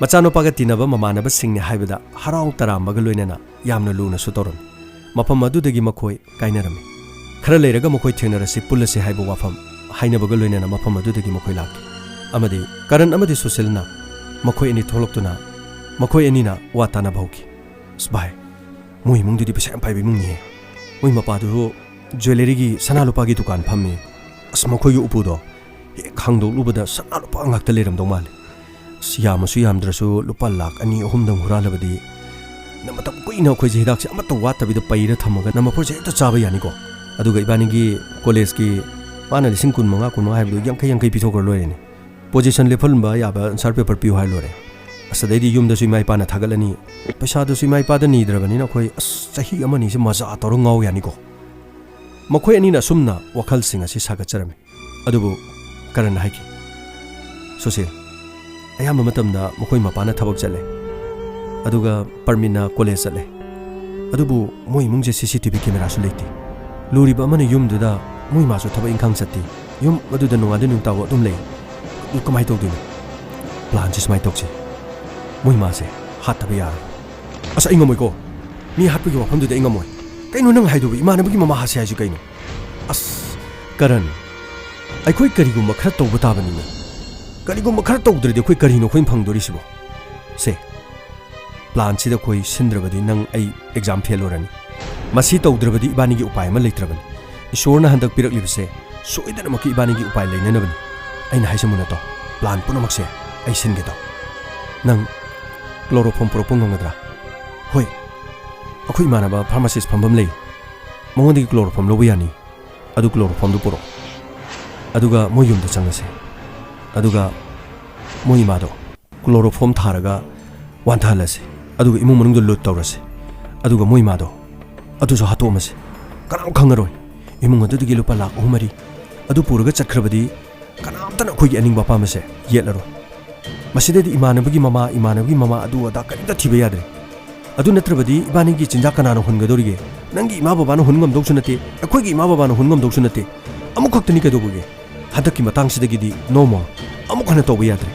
ꯃꯆꯥꯅꯨꯄꯥꯒ ꯇꯤꯟꯅꯕ ꯃꯃꯥꯟꯅꯕꯁꯤꯡꯅꯤ ꯍꯥꯏꯕꯗ ꯍꯔꯥꯎ ꯇꯔꯥꯝꯕꯒ ꯂꯣꯏꯅꯅ ꯌꯥꯝꯅ ꯂꯨꯅꯁꯨ ꯇꯧꯔꯝꯃꯤ꯫ ꯃꯐꯝ ꯑꯗꯨꯗꯒꯤ ꯃꯈꯣꯏ ꯀꯥꯏꯅꯔꯝꯃꯤ꯫ ꯈꯔ ꯂꯩꯔꯒ ꯃꯈꯣꯏ ꯊꯦꯡꯅꯔꯁꯤ, ꯄꯨꯜꯂꯁꯤ ꯍꯥꯏꯕ ꯋꯥꯐꯝ ꯍꯥꯏꯅꯕꯒ ꯂꯣꯏꯅꯅ ꯃꯐꯝ ꯑꯗꯨꯗꯒꯤ ꯃꯈꯣꯏ ꯂꯥꯛꯈꯤ꯫ ꯑꯃꯗꯤ ꯀꯔꯟ ꯑꯃꯗꯤ ꯁꯨꯁꯤꯜꯅ ꯃꯈꯣꯏ ꯑꯅꯤ ꯊꯣꯛꯂꯛꯇꯨꯅ ꯃꯈꯣꯏ ꯑꯅꯤꯅ ꯋꯥ ꯇꯥꯅꯕ ꯍꯧꯈꯤ꯫ "ꯑꯁ ꯚꯥꯏ, ꯃꯣꯏ ꯏꯃꯨꯡꯗꯨꯗꯤ ꯄꯩꯁꯥ ꯌꯥꯝ ꯄꯥꯏꯕ ꯏꯃꯨꯡꯅꯤꯍꯦ꯫ ꯃꯣꯏ ꯃꯄꯥꯗꯨꯁꯨ ꯖ꯭ꯋꯦꯂꯔꯤꯒꯤ, ꯁꯅꯥ ꯂꯨꯄꯥꯒꯤ ꯗꯨꯀꯥꯟ ꯐꯝꯃꯤ꯫ ꯑꯁ, ꯃꯈꯣꯏꯒꯤ ꯎꯄꯨꯗꯣ ꯍꯦꯛ ꯍꯥꯡꯗꯣꯛꯂꯨꯕꯗ ꯁꯅꯥ ꯂꯨꯄꯥ ꯉꯥꯛꯇ ꯂꯩꯔꯝꯗꯧ ꯃꯥꯜꯂꯦ꯫ ꯑꯁ, ꯌꯥꯝꯃꯁꯨ ꯌꯥꯝꯗ꯭ꯔꯁꯨ ꯂꯨꯄꯥ ꯂꯥꯛ ꯑꯅꯤ ꯑꯍꯨꯝꯗꯪ ꯍꯨꯔꯥꯜꯂꯕꯗꯤ ꯅ ꯃꯇꯝ ꯀꯨꯏꯅ ꯑꯩꯈꯣꯏꯁꯦ ꯍꯤꯗꯥꯛꯁꯦ ꯑꯃꯠꯇ ꯋꯥꯠꯇꯕꯤꯗ ꯄꯩꯔ ꯊꯝꯃꯒ ꯅ ꯃꯐꯣꯟꯁꯦ ꯍꯦꯛꯇ ꯆꯥꯕ ꯌꯥꯅꯤꯀꯣ꯫ ꯑꯗꯨꯒ ꯏꯕꯥꯅꯤꯒꯤ ꯀꯣꯂꯦꯖꯀꯤ ꯃꯥꯅ ꯂꯤꯁꯤꯡ ꯀꯨꯟ ꯃꯉꯥ, ꯀꯨꯟ ꯃꯉꯥ ꯍꯥꯏꯕꯗꯣ ꯌꯥꯡꯈꯩ, ꯌꯥꯡꯈꯩ ꯄꯤꯊꯣꯛꯈ꯭ꯔ ꯂꯣꯏꯔꯦꯅꯦ꯫ ꯄꯣꯖꯤꯁꯟ ꯂꯦꯞꯍꯟꯕ ꯌꯥꯕ ꯑꯟꯁꯥꯔ ꯄꯦꯄꯔ ꯄꯤꯌꯨ ꯍꯥꯏꯔ ꯂꯣꯏꯔꯦ"꯫ ꯑꯁ, ꯑꯗꯩꯗꯤ ꯌꯨꯝꯗꯁꯨ ꯏꯃꯥ ꯏꯄꯥꯅ ꯊꯥꯒꯠꯂꯅꯤ꯫ ꯄꯩꯁꯥꯗꯨꯁꯨ ꯏꯃꯥ ꯏꯄꯥꯗ ꯅꯤꯗ꯭ꯔꯕꯅꯤꯅ ꯑꯩꯈꯣꯏ, ꯑꯁ, ꯆꯍꯤ ꯑꯃꯅꯤꯁꯦ ꯃꯖꯥ ꯇꯧꯔ ꯉꯥꯎ ꯌꯥꯅꯤꯀꯣ꯫ ꯃꯈꯣꯏ ꯑꯅꯤꯅ ꯑꯁꯨꯝꯅ ꯋꯥꯈꯜꯁꯤꯡ ꯑꯁꯤ ꯁꯥꯒꯠꯆꯔꯝꯃꯤ꯫ ꯑꯗꯨꯕꯨ ꯀꯔꯟꯅ ꯍꯥꯏꯈꯤ, "ꯁꯨꯁꯤꯜ, ꯑꯌꯥꯝꯕ ꯃꯇꯝꯗ ꯃꯈꯣꯏ ꯃꯄꯥꯅ ꯊꯕꯛ ꯆꯠꯂꯦ, ꯑꯗꯨꯒ ꯄꯔꯃꯤꯠꯅ ꯀꯣꯂꯦꯖ ꯆꯠꯂꯦ꯫ ꯑꯗꯨꯕꯨ ꯃꯣꯏ ꯏꯃꯨꯡꯁꯦ ꯁꯤ ꯁꯤ ꯇꯤ ꯚꯤ ꯀꯦꯃꯦꯔꯥꯁꯨ ꯂꯩꯇꯦ꯫ ꯂꯨꯔꯤꯕ ꯑꯃꯅ ꯌꯨꯝꯗꯨꯗ ꯃꯣꯏ ꯃꯥꯁꯨ ꯊꯕꯛ ꯏꯪꯈꯥꯡ ꯆꯠꯇꯦ꯫ ꯌꯨꯝ ꯑꯗꯨꯗ ꯅꯣꯡꯉꯥꯟꯗꯩ ꯅꯨꯃꯤꯠ ꯇꯥꯕ ꯑꯗꯨꯝ ꯂꯩ꯫ ꯑꯗꯨ ꯀꯃꯥꯏꯅ ꯇꯧꯗꯣꯏꯅꯣ? ꯄ꯭ꯂꯥꯟꯁꯦ ꯁꯨꯃꯥꯏꯅ ꯇꯧꯁꯤ꯫ ꯃꯣꯏ ꯃꯥꯁꯦ ꯍꯥꯠꯇꯕ ꯌꯥꯔꯣꯏ꯫" "ꯑꯁ, ꯑꯩ ꯉꯝꯃꯣꯏꯀꯣ꯫ ꯃꯤ ꯍꯥꯠꯄꯒꯤ ꯋꯥꯐꯝꯗꯨꯗꯤ ꯑꯩ ꯉꯝꯃꯣꯏ꯫ ꯀꯩꯅꯣ ꯅꯪ ꯍꯥꯏꯗꯨꯕꯨ? ꯏꯃꯥꯟꯅꯕꯒꯤ ꯃꯃꯥ ꯍꯥꯠꯁꯦ ꯍꯥꯏꯁꯤ ꯀꯩꯅꯣ?" "ꯑꯁ, ꯀꯔꯟ, ꯑꯩꯈꯣꯏ ꯀꯔꯤꯒꯨꯝꯕ ꯈꯔ ꯇꯧꯕ ꯇꯥꯕꯅꯤꯅꯦ꯫ ꯀꯔꯤꯒꯨꯝꯕ ꯈꯔ ꯇꯧꯗ꯭ꯔꯗꯤ ꯑꯩꯈꯣꯏ ꯀꯔꯤꯅꯣ ꯑꯩꯈꯣꯏꯅ ꯐꯪꯗꯣꯔꯤꯁꯤꯕꯣ? ꯁꯦ, ꯄ꯭ꯂꯥꯟꯁꯤꯗ ꯑꯩꯈꯣꯏ ꯁꯤꯟꯗ꯭ꯔꯕꯗꯤ ꯅꯪ ꯑꯩ ꯑꯦꯛꯖꯥꯝ ꯐꯦꯜ ꯑꯣꯏꯔꯅꯤ꯫ ꯃꯁꯤ ꯇꯧꯗ꯭ꯔꯕꯗꯤ ꯏꯕꯥꯅꯤꯒꯤ ꯎꯄꯥꯏ ꯑꯃ ꯂꯩꯇ꯭ꯔꯕꯅꯤ꯫ ꯏꯁꯣꯔꯅ ꯍꯟꯗꯛ ꯄꯤꯔꯛꯂꯤꯕꯁꯦ ꯁꯣꯏꯗꯅꯃꯛꯀꯤ ꯏꯕꯥꯅꯤꯒꯤ ꯎꯄꯥꯏ ꯂꯩꯅꯅꯕꯅꯤ꯫ ꯑꯩꯅ ꯍꯥꯏꯁꯦ ꯃꯨꯟꯅ ꯇꯥꯎ, ꯄ꯭ꯂꯥꯟ ꯄꯨꯝꯅꯃꯛꯁꯦ ꯑꯩ ꯁꯤꯟꯒꯦ ꯇꯥꯎ꯫ ꯅꯪ ꯀ꯭ꯂꯣꯔꯣꯐꯣꯝ ꯄꯨꯔꯛꯄ ꯉꯝꯒꯗ꯭ꯔꯥ?" "ꯍꯣꯏ, ꯑꯩꯈꯣꯏ ꯏꯃꯥꯟꯅꯕ ꯐꯥꯔꯃꯥꯁꯤꯁ ꯐꯝꯐꯝ ꯂꯩ, ꯃꯉꯣꯟꯗꯒꯤ ꯀ꯭ꯂꯣꯔꯣꯐꯣꯝ ꯂꯧꯕ ꯌꯥꯅꯤ꯫ ꯑꯗꯨ ꯀ꯭ꯂꯣꯔꯣꯐꯣꯝꯗꯨ ꯄꯨꯔꯛꯑꯣ, ꯑꯗꯨꯒ ꯃꯣꯏ ꯌꯨꯝꯗ ꯆꯪꯉꯁꯦ꯫ ꯑꯗꯨꯒ ꯃꯣꯏ ꯏꯃꯥꯗꯣ ꯀ꯭ꯂꯣꯔꯣꯐꯣꯝ ꯊꯥꯔꯒ ꯋꯥꯟꯊꯍꯜꯂꯁꯤ, ꯑꯗꯨꯒ ꯏꯃꯨꯡ ꯃꯅꯨꯡꯗ ꯂꯨꯠ ꯇꯧꯔꯁꯤ, ꯑꯗꯨꯒ ꯃꯣꯏ ꯏꯃꯥꯗꯣ ꯑꯗꯨꯁꯨ ꯍꯥꯠꯇꯣꯛꯑꯝꯃꯁꯤ꯫ ꯀꯅꯥꯝ ꯈꯪꯉꯔꯣꯏ꯫ ꯏꯃꯨꯡ ꯑꯗꯨꯗꯒꯤ ꯂꯨꯄꯥ ꯂꯥꯈ ꯑꯍꯨꯝ ꯃꯔꯤ ꯑꯗꯨ ꯄꯨꯔꯒ ꯆꯠꯈ꯭ꯔꯕꯗꯤ ꯀꯅꯥꯝꯇꯅ ꯑꯩꯈꯣꯏꯒꯤ ꯑꯅꯤꯡꯕ ꯑꯄꯥꯝꯕꯁꯦ ꯌꯦꯠꯂꯔꯣꯏ꯫ ꯃꯁꯤꯗꯩꯗꯤ ꯏꯃꯥꯟꯅꯕꯒꯤ ꯃꯃꯥ, ꯏꯃꯥꯟꯅꯕꯒꯤ ꯃꯃꯥ ꯑꯗꯨ ꯑꯗꯥ ꯀꯔꯤꯝꯇ ꯊꯤꯕ ꯌꯥꯗ꯭ꯔꯦ꯫ ꯑꯗꯨ ꯅꯠꯇ꯭ꯔꯕꯗꯤ ꯏꯕꯥꯅꯤꯒꯤ ꯆꯤꯟꯖꯥꯛ ꯀꯅꯥꯅ ꯍꯨꯟꯒꯗꯧꯔꯤꯒꯦ? ꯅꯪꯒꯤ ꯏꯃꯥ ꯕꯕꯥꯅ ꯍꯨꯟ ꯉꯝꯗꯧꯁꯨ ꯅꯠꯇꯦ, ꯑꯩꯈꯣꯏꯒꯤ ꯏꯃꯥ ꯕꯕꯥꯅ ꯍꯨꯟ ꯉꯝꯗꯧꯁꯨ ꯅꯠꯇꯦ꯫ ꯑꯃꯨꯛꯈꯛꯇꯅꯤ ꯀꯩꯗꯧꯕꯒꯦ? ꯍꯟꯗꯛꯀꯤ ꯃꯇꯥꯡꯁꯤꯗꯒꯤꯗꯤ no more꯫ ꯑꯃꯨꯛ ꯍꯟꯅ ꯇꯧꯕ ꯌꯥꯗ꯭ꯔꯦ꯫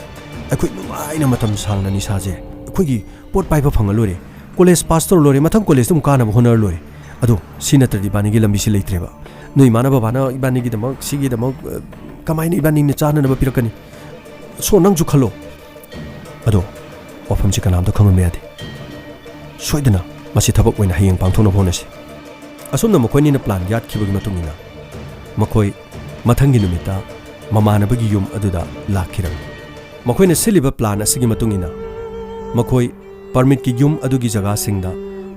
ꯑꯩꯈꯣꯏ ꯅꯨꯡꯉꯥꯏꯅ ꯃꯇꯝ ꯁꯥꯡꯅ ꯅꯤꯁꯥꯁꯦ ꯑꯩꯈꯣꯏꯒꯤ ꯄꯣꯠ ꯄꯥꯏꯕ ꯐꯪꯉ ꯂꯣꯏꯔꯦ꯫ ꯀꯣꯂꯦꯖ ꯄꯥꯁ ꯇꯧꯔ ꯂꯣꯏꯔꯦ, ꯃꯊꯪ ꯀꯣꯂꯦꯖꯇ ꯑꯃꯨꯛ ꯀꯥꯅꯕ ꯍꯣꯠꯅꯔ ꯂꯣꯏꯔꯦ꯫ ꯑꯗꯣ ꯁꯤ ꯅꯠꯇ꯭ꯔꯗꯤ ꯏꯕꯥꯅꯤꯒꯤ ꯂꯝꯕꯤꯁꯤ ꯂꯩꯇ꯭ꯔꯦꯕ꯫ ꯅꯣꯏ ꯏꯃꯥꯅ ꯕꯕꯥꯅ ꯏꯕꯥꯅꯤꯒꯤꯗꯃꯛ, ꯁꯤꯒꯤꯗꯃꯛ, ꯑ, ꯀꯃꯥꯏꯅ ꯏꯕꯥꯅꯤꯅ ꯆꯥꯅꯅꯕ ꯄꯤꯔꯛꯀꯅꯤ? ꯁꯣ, ꯅꯪꯁꯨ ꯈꯜꯂꯣ꯫ ꯑꯗꯣ ꯋꯥꯐꯝꯁꯤ ꯀꯅꯥꯝꯇ ꯈꯪꯍꯟꯕ ꯌꯥꯗꯦ꯫ ꯁꯣꯏꯗꯅ ꯃꯁꯤ ꯊꯕꯛ ꯑꯣꯏꯅ ꯍꯌꯦꯡ ꯄꯥꯡꯊꯣꯛꯅꯕ ꯍꯣꯠꯅꯁꯤ꯫ ꯑꯁꯨꯝꯅ ꯃꯈꯣꯏꯅꯤꯅ ꯄ꯭ꯂꯥꯟ ꯌꯥꯠꯈꯤꯕꯒꯤ ꯃꯇꯨꯡ ꯏꯟꯅ ꯃꯈꯣꯏ ꯃꯊꯪꯒꯤ ꯅꯨꯃꯤꯠꯇ ꯃꯃꯥꯟꯅꯕꯒꯤ ꯌꯨꯝ ꯑꯗꯨꯗ ꯂꯥꯛꯈꯤꯔꯝꯃꯤ꯫ ꯃꯈꯣꯏꯅ ꯁꯤꯜꯂꯤꯕ ꯄ꯭ꯂꯥꯟ ꯑꯁꯤꯒꯤ ꯃꯇꯨꯡ ꯏꯟꯅ ꯃꯈꯣꯏ ꯄꯔꯃꯤꯠꯀꯤ ꯌꯨꯝ ꯑꯗꯨꯒꯤ ꯖꯒꯥꯁꯤꯡꯗ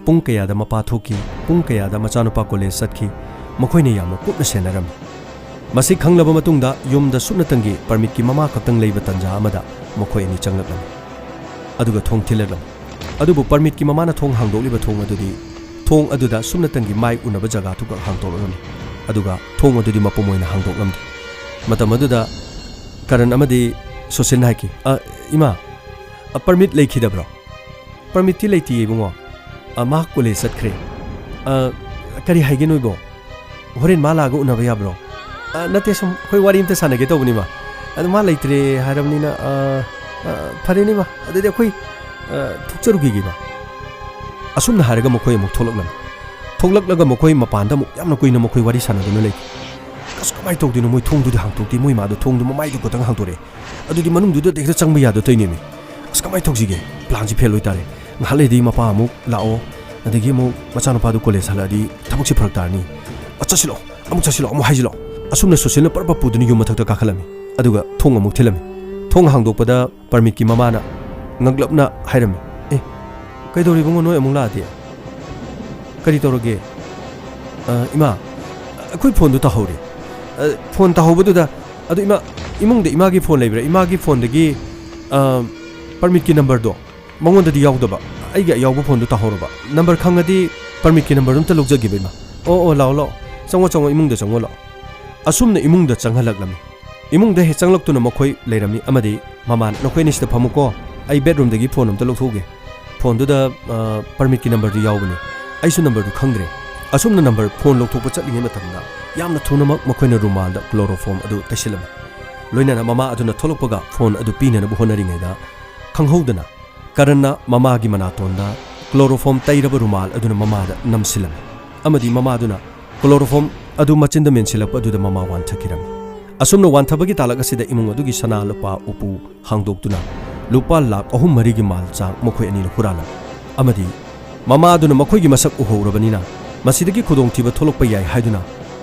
ꯄꯨꯡ ꯀꯌꯥꯗ ꯃꯄꯥ ꯊꯣꯛꯈꯤ, ꯄꯨꯡ ꯀꯌꯥꯗ ꯃꯆꯥꯅꯨꯄꯥ ꯀꯣꯂꯦꯖ ꯆꯠꯈꯤ, ꯃꯈꯣꯏꯅ ꯌꯥꯝꯅ ꯀꯨꯞꯅ ꯁꯦꯟꯅꯔꯝꯃꯤ꯫ ꯃꯁꯤ ꯈꯪꯂꯕ ꯃꯇꯨꯡꯗ ꯌꯨꯝꯗ ꯁꯨꯞꯅꯇꯪꯒꯤ ꯄꯔꯃꯤꯠꯀꯤ ꯃꯃꯥ ꯈꯛꯇꯪ ꯂꯩꯕ ꯇꯟꯖꯥ ꯑꯃꯗ ꯃꯈꯣꯏ ꯑꯅꯤ ꯆꯪꯂꯛꯂꯝꯃꯤ꯫ ꯑꯗꯨꯒ ꯊꯣꯡ ꯊꯤꯜꯂꯛꯂꯝꯃꯤ꯫ ꯑꯗꯨꯕꯨ ꯄꯔꯃꯤꯠꯀꯤ ꯃꯃꯥꯅ ꯊꯣꯡ ꯍꯥꯡꯗꯣꯛꯂꯤꯕ ꯊꯣꯡ ꯑꯗꯨꯗꯤ ꯊꯣꯡ ꯑꯗꯨꯗ ꯁꯨꯞꯅꯇꯪꯒꯤ ꯃꯥꯏ ꯎꯅꯕ ꯖꯒꯥꯗꯨꯈꯛ ꯍꯥꯡꯗꯣꯛꯂꯛꯂꯝꯃꯤ꯫ ꯑꯗꯨꯒ ꯊꯣꯡ ꯑꯗꯨꯗꯤ ꯃꯄꯨꯝ ꯑꯣꯏꯅ ꯍꯥꯡꯗꯣꯛꯂꯝꯗꯦ꯫ ꯃꯇꯝ ꯑꯗꯨꯗ ꯀꯔꯟ ꯑꯃꯗꯤ ꯁꯨꯁꯤꯜꯅ ꯍꯥꯏꯈꯤ, "ꯑ, ꯏꯃꯥ, ꯑ, ꯄꯔꯃꯤꯠ ꯂꯩꯈꯤꯗꯕ꯭ꯔꯣ?" "ꯄꯔꯃꯤꯠꯇꯤ ꯂꯩꯇꯤꯌꯦ ꯏꯕꯨꯡꯉꯣ꯫ ꯑ, ꯃꯍꯥꯛ ꯀꯣꯂꯦꯖ ꯆꯠꯈ꯭ꯔꯦ꯫ ꯑ, ꯀꯔꯤ ꯍꯥꯏꯒꯦ ꯅꯣꯏꯕꯣ? ꯍꯣꯔꯦꯟ ꯃꯥ ꯂꯥꯛꯑꯒ ꯎꯅꯕ ꯌꯥꯕ꯭ꯔꯣ?" "ꯑ, ꯅꯠꯇꯦ, ꯁꯨꯝ ꯑꯩꯈꯣꯏ ꯋꯥꯔꯤ ꯑꯝꯇ ꯁꯥꯟꯅꯒꯦ ꯇꯧꯕꯅꯤ ꯃꯥ꯫ ꯑꯗꯣ ꯃꯥ ꯂꯩꯇ꯭ꯔꯦ ꯍꯥꯏꯔꯕꯅꯤꯅ, ꯑ, ꯑ, ꯐꯔꯦꯅꯦ ꯃꯥ, ꯑꯗꯨꯗꯤ ꯑꯩꯈꯣꯏ, ꯑ, ꯊꯣꯛꯆꯔꯨꯈꯤꯒꯦ ꯃꯥ꯫" ꯑꯁꯨꯝꯅ ꯍꯥꯏꯔꯒ ꯃꯈꯣꯏ ꯑꯃꯨꯛ ꯊꯣꯛꯂꯛꯂꯝꯃꯤ꯫ ꯊꯣꯛꯂꯛꯂꯒ ꯃꯈꯣꯏ ꯃꯄꯥꯟꯗ ꯑꯃꯨꯛ ꯌꯥꯝꯅ ꯀꯨꯏꯅ ꯃꯈꯣꯏ ꯋꯥꯔꯤ ꯁꯥꯟꯅꯗꯨꯅ ꯂꯩꯈꯤ꯫ "ꯑꯁ, ꯀꯃꯥꯏꯅ ꯇꯧꯗꯣꯏꯅꯣ? ꯃꯣꯏ ꯊꯣꯡꯗꯨꯗꯤ ꯍꯥꯡꯇꯣꯛꯇꯦ, ꯃꯣꯏ ꯃꯥꯗꯣ ꯊꯣꯡꯗꯣ ꯃꯃꯥꯏꯗꯨ ꯈꯛꯇꯪ ꯍꯥꯡꯇꯣꯔꯛꯑꯦ꯫ ꯑꯗꯨꯗꯤ ꯃꯅꯨꯡꯗꯨꯗ ꯍꯦꯛꯇ ꯆꯪꯕ ꯌꯥꯗꯣꯏꯅꯦꯃꯤ꯫ ꯑꯁ, ꯀꯃꯥꯏꯅ ꯇꯧꯁꯤꯒꯦ? ꯄ꯭ꯂꯥꯟꯁꯤ ꯐꯦꯜ ꯑꯣꯏꯇꯥꯔꯦ꯫ ꯉꯥꯏꯍꯥꯛ ꯂꯩꯔꯗꯤ ꯃꯄꯥ ꯑꯃꯨꯛ ꯂꯥꯛꯑꯣ, ꯑꯗꯒꯤ ꯑꯃꯨꯛ ꯃꯆꯥꯅꯨꯄꯥꯗꯨ ꯀꯣꯂꯦꯖ ꯍꯜꯂꯛꯑꯗꯤ ꯊꯕꯛꯁꯤ ꯐꯔꯛ ꯇꯥꯔꯅꯤ꯫ ꯑ, ꯆꯠꯁꯤꯜꯂꯛꯑꯣ, ꯑꯃꯨꯛ ꯆꯠꯁꯤꯜꯂꯛꯑꯣ, ꯑꯃꯨꯛ ꯍꯥꯏꯖꯤꯜꯂꯛꯑꯣ꯫" ꯑꯁꯨꯝꯅ ꯁꯨꯁꯤꯜꯅ ꯄꯔꯞ ꯄꯔꯞ ꯄꯨꯗꯨꯅ ꯌꯨꯝ ꯃꯊꯛꯇ ꯀꯥꯈꯠꯂꯝꯃꯤ꯫ ꯑꯗꯨꯒ ꯊꯣꯡ ꯑꯃꯨꯛ ꯊꯤꯜꯂꯝꯃꯤ꯫ ꯊꯣꯡ ꯍꯥꯡꯗꯣꯛꯄꯗ ꯄꯔꯃꯤꯠꯀꯤ ꯃꯃꯥꯅ ꯉꯛꯂꯞꯅ ꯍꯥꯏꯔꯝꯃꯤ, "ꯑꯦ, ꯀꯩꯗꯧꯔꯤꯕꯅꯣ ꯅꯣꯏ ꯑꯃꯨꯛ ꯂꯥꯛꯑꯗꯤ? ꯀꯔꯤ ꯇꯧꯔꯒꯦ?" "ꯑ, ꯏꯃꯥ, ꯑꯩꯈꯣꯏ ꯐꯣꯟꯗꯨ ꯇꯥꯍꯧꯔꯦ꯫" ꯑ, ꯐꯣꯟ ꯇꯥꯍꯧꯕꯗꯨꯗ, "ꯑꯗꯨ ꯏꯃꯥ, ꯏꯃꯨꯡꯗ ꯏꯃꯥꯒꯤ ꯐꯣꯟ ꯂꯩꯕ꯭ꯔꯥ? ꯏꯃꯥꯒꯤ ꯐꯣꯟꯗꯒꯤ, ꯑ, ꯄꯔꯃꯤꯠꯀꯤ ꯅꯝꯕꯔꯗꯣ ꯃꯉꯣꯟꯗꯗꯤ ꯌꯥꯎꯗꯕ, ꯑꯩꯒꯤ ꯑꯌꯥꯎꯕ ꯐꯣꯟꯗꯨ ꯇꯥꯍꯧꯔꯕ꯫ ꯅꯝꯕꯔ ꯈꯪꯉꯗꯤ ꯄꯔꯃꯤꯠꯀꯤ ꯅꯝꯕꯔꯗꯨ ꯑꯝꯇ ꯂꯧꯖꯒꯦꯕ ꯏꯃꯥ꯫" "ꯑꯣ, ꯑꯣ, ꯂꯥꯛꯑꯣ, ꯂꯥꯛꯑꯣ꯫ ꯆꯪꯉꯣ, ꯆꯪꯉꯣ, ꯏꯃꯨꯡꯗ ꯆꯪꯉꯣ, ꯂꯥꯛꯑꯣ꯫" ꯑꯁꯨꯝꯅ ꯏꯃꯨꯡꯗ ꯆꯪꯍꯜꯂꯛꯂꯝꯃꯤ꯫ ꯏꯃꯨꯡꯗ ꯍꯦꯛ ꯆꯪꯂꯛꯇꯨꯅ ꯃꯈꯣꯏ ꯂꯩꯔꯝꯃꯤ ꯑꯃꯗꯤ ꯃꯃꯥꯅ, "ꯅꯈꯣꯏ ꯑꯅꯤ ꯁꯤꯗ ꯐꯝꯃꯨꯀꯣ, ꯑꯩ ꯕꯦꯗꯔꯨꯝꯗꯒꯤ ꯐꯣꯟ ꯑꯝꯇ ꯂꯧꯊꯣꯛꯎꯒꯦ꯫ ꯐꯣꯟꯗꯨꯗ, ꯑ, ꯄꯔꯃꯤꯠꯀꯤ ꯅꯝꯕꯔꯗꯨ ꯌꯥꯎꯕꯅꯤ꯫ ꯑꯩꯁꯨ ꯅꯝꯕꯔꯗꯨ ꯈꯪꯗ꯭ꯔꯦ꯫" ꯑꯁꯨꯝꯅ ꯅꯝꯕꯔ ꯐꯣꯟ ꯂꯧꯊꯣꯛꯄ ꯆꯠꯂꯤꯉꯩ ꯃꯇꯝꯗ ꯌꯥꯝꯅ ꯊꯨꯅꯃꯛ ꯃꯈꯣꯏꯅ ꯔꯨꯃꯥꯜꯗ ꯀ꯭ꯂꯣꯔꯣꯐꯣꯝ ꯑꯗꯨ ꯇꯩꯁꯤꯜꯂꯝꯃꯤ꯫ ꯂꯣꯏꯅꯅ ꯃꯃꯥ ꯑꯗꯨꯅ ꯊꯣꯛꯂꯛꯄꯒ ꯐꯣꯟ ꯑꯗꯨ ꯄꯤꯅꯅꯕ ꯍꯣꯠꯅꯔꯤꯉꯩꯗ ꯈꯪꯍꯧꯗꯅ ꯀꯔꯟꯅ ꯃꯃꯥꯒꯤ ꯃꯅꯥꯇꯣꯟꯗ ꯀ꯭ꯂꯣꯔꯣꯐꯣꯝ ꯇꯩꯔꯕ ꯔꯨꯃꯥꯜ ꯑꯗꯨꯅ ꯃꯃꯥꯗ ꯅꯝꯁꯤꯜꯂꯝꯃꯤ ꯑꯃꯗꯤ ꯃꯃꯥꯗꯨꯅ ꯀ꯭ꯂꯣꯔꯣꯐꯣꯝ ꯑꯗꯨ ꯃꯆꯤꯟꯗ ꯃꯦꯟꯁꯤꯜꯂꯛꯄ ꯑꯗꯨꯗ ꯃꯃꯥ ꯋꯥꯟꯊꯈꯤꯔꯝꯃꯤ꯫ ꯑꯁꯨꯝꯅ ꯋꯥꯟꯊꯕꯒꯤ ꯇꯥꯂꯛ ꯑꯁꯤꯗ ꯏꯃꯨꯡ ꯑꯗꯨꯒꯤ ꯁꯅꯥ ꯂꯨꯄꯥ ꯎꯄꯨ ꯍꯥꯡꯗꯣꯛꯇꯨꯅ ꯂꯨꯄꯥ ꯂꯥꯈ ꯑꯍꯨꯝ ꯃꯔꯤꯒꯤ ꯃꯥꯜ ꯆꯥꯡ ꯃꯈꯣꯏ ꯑꯅꯤꯅ ꯍꯨꯔꯥꯜꯂꯝꯃꯤ ꯑꯃꯗꯤ ꯃꯃꯥ ꯑꯗꯨꯅ ꯃꯈꯣꯏꯒꯤ ꯃꯁꯛ ꯎꯍꯧꯔꯕꯅꯤꯅ ꯃꯁꯤꯗꯒꯤ ꯈꯨꯗꯣꯡꯊꯤꯕ ꯊꯣꯛꯂꯛꯄ ꯌꯥꯏ ꯍꯥꯏꯗꯨꯅ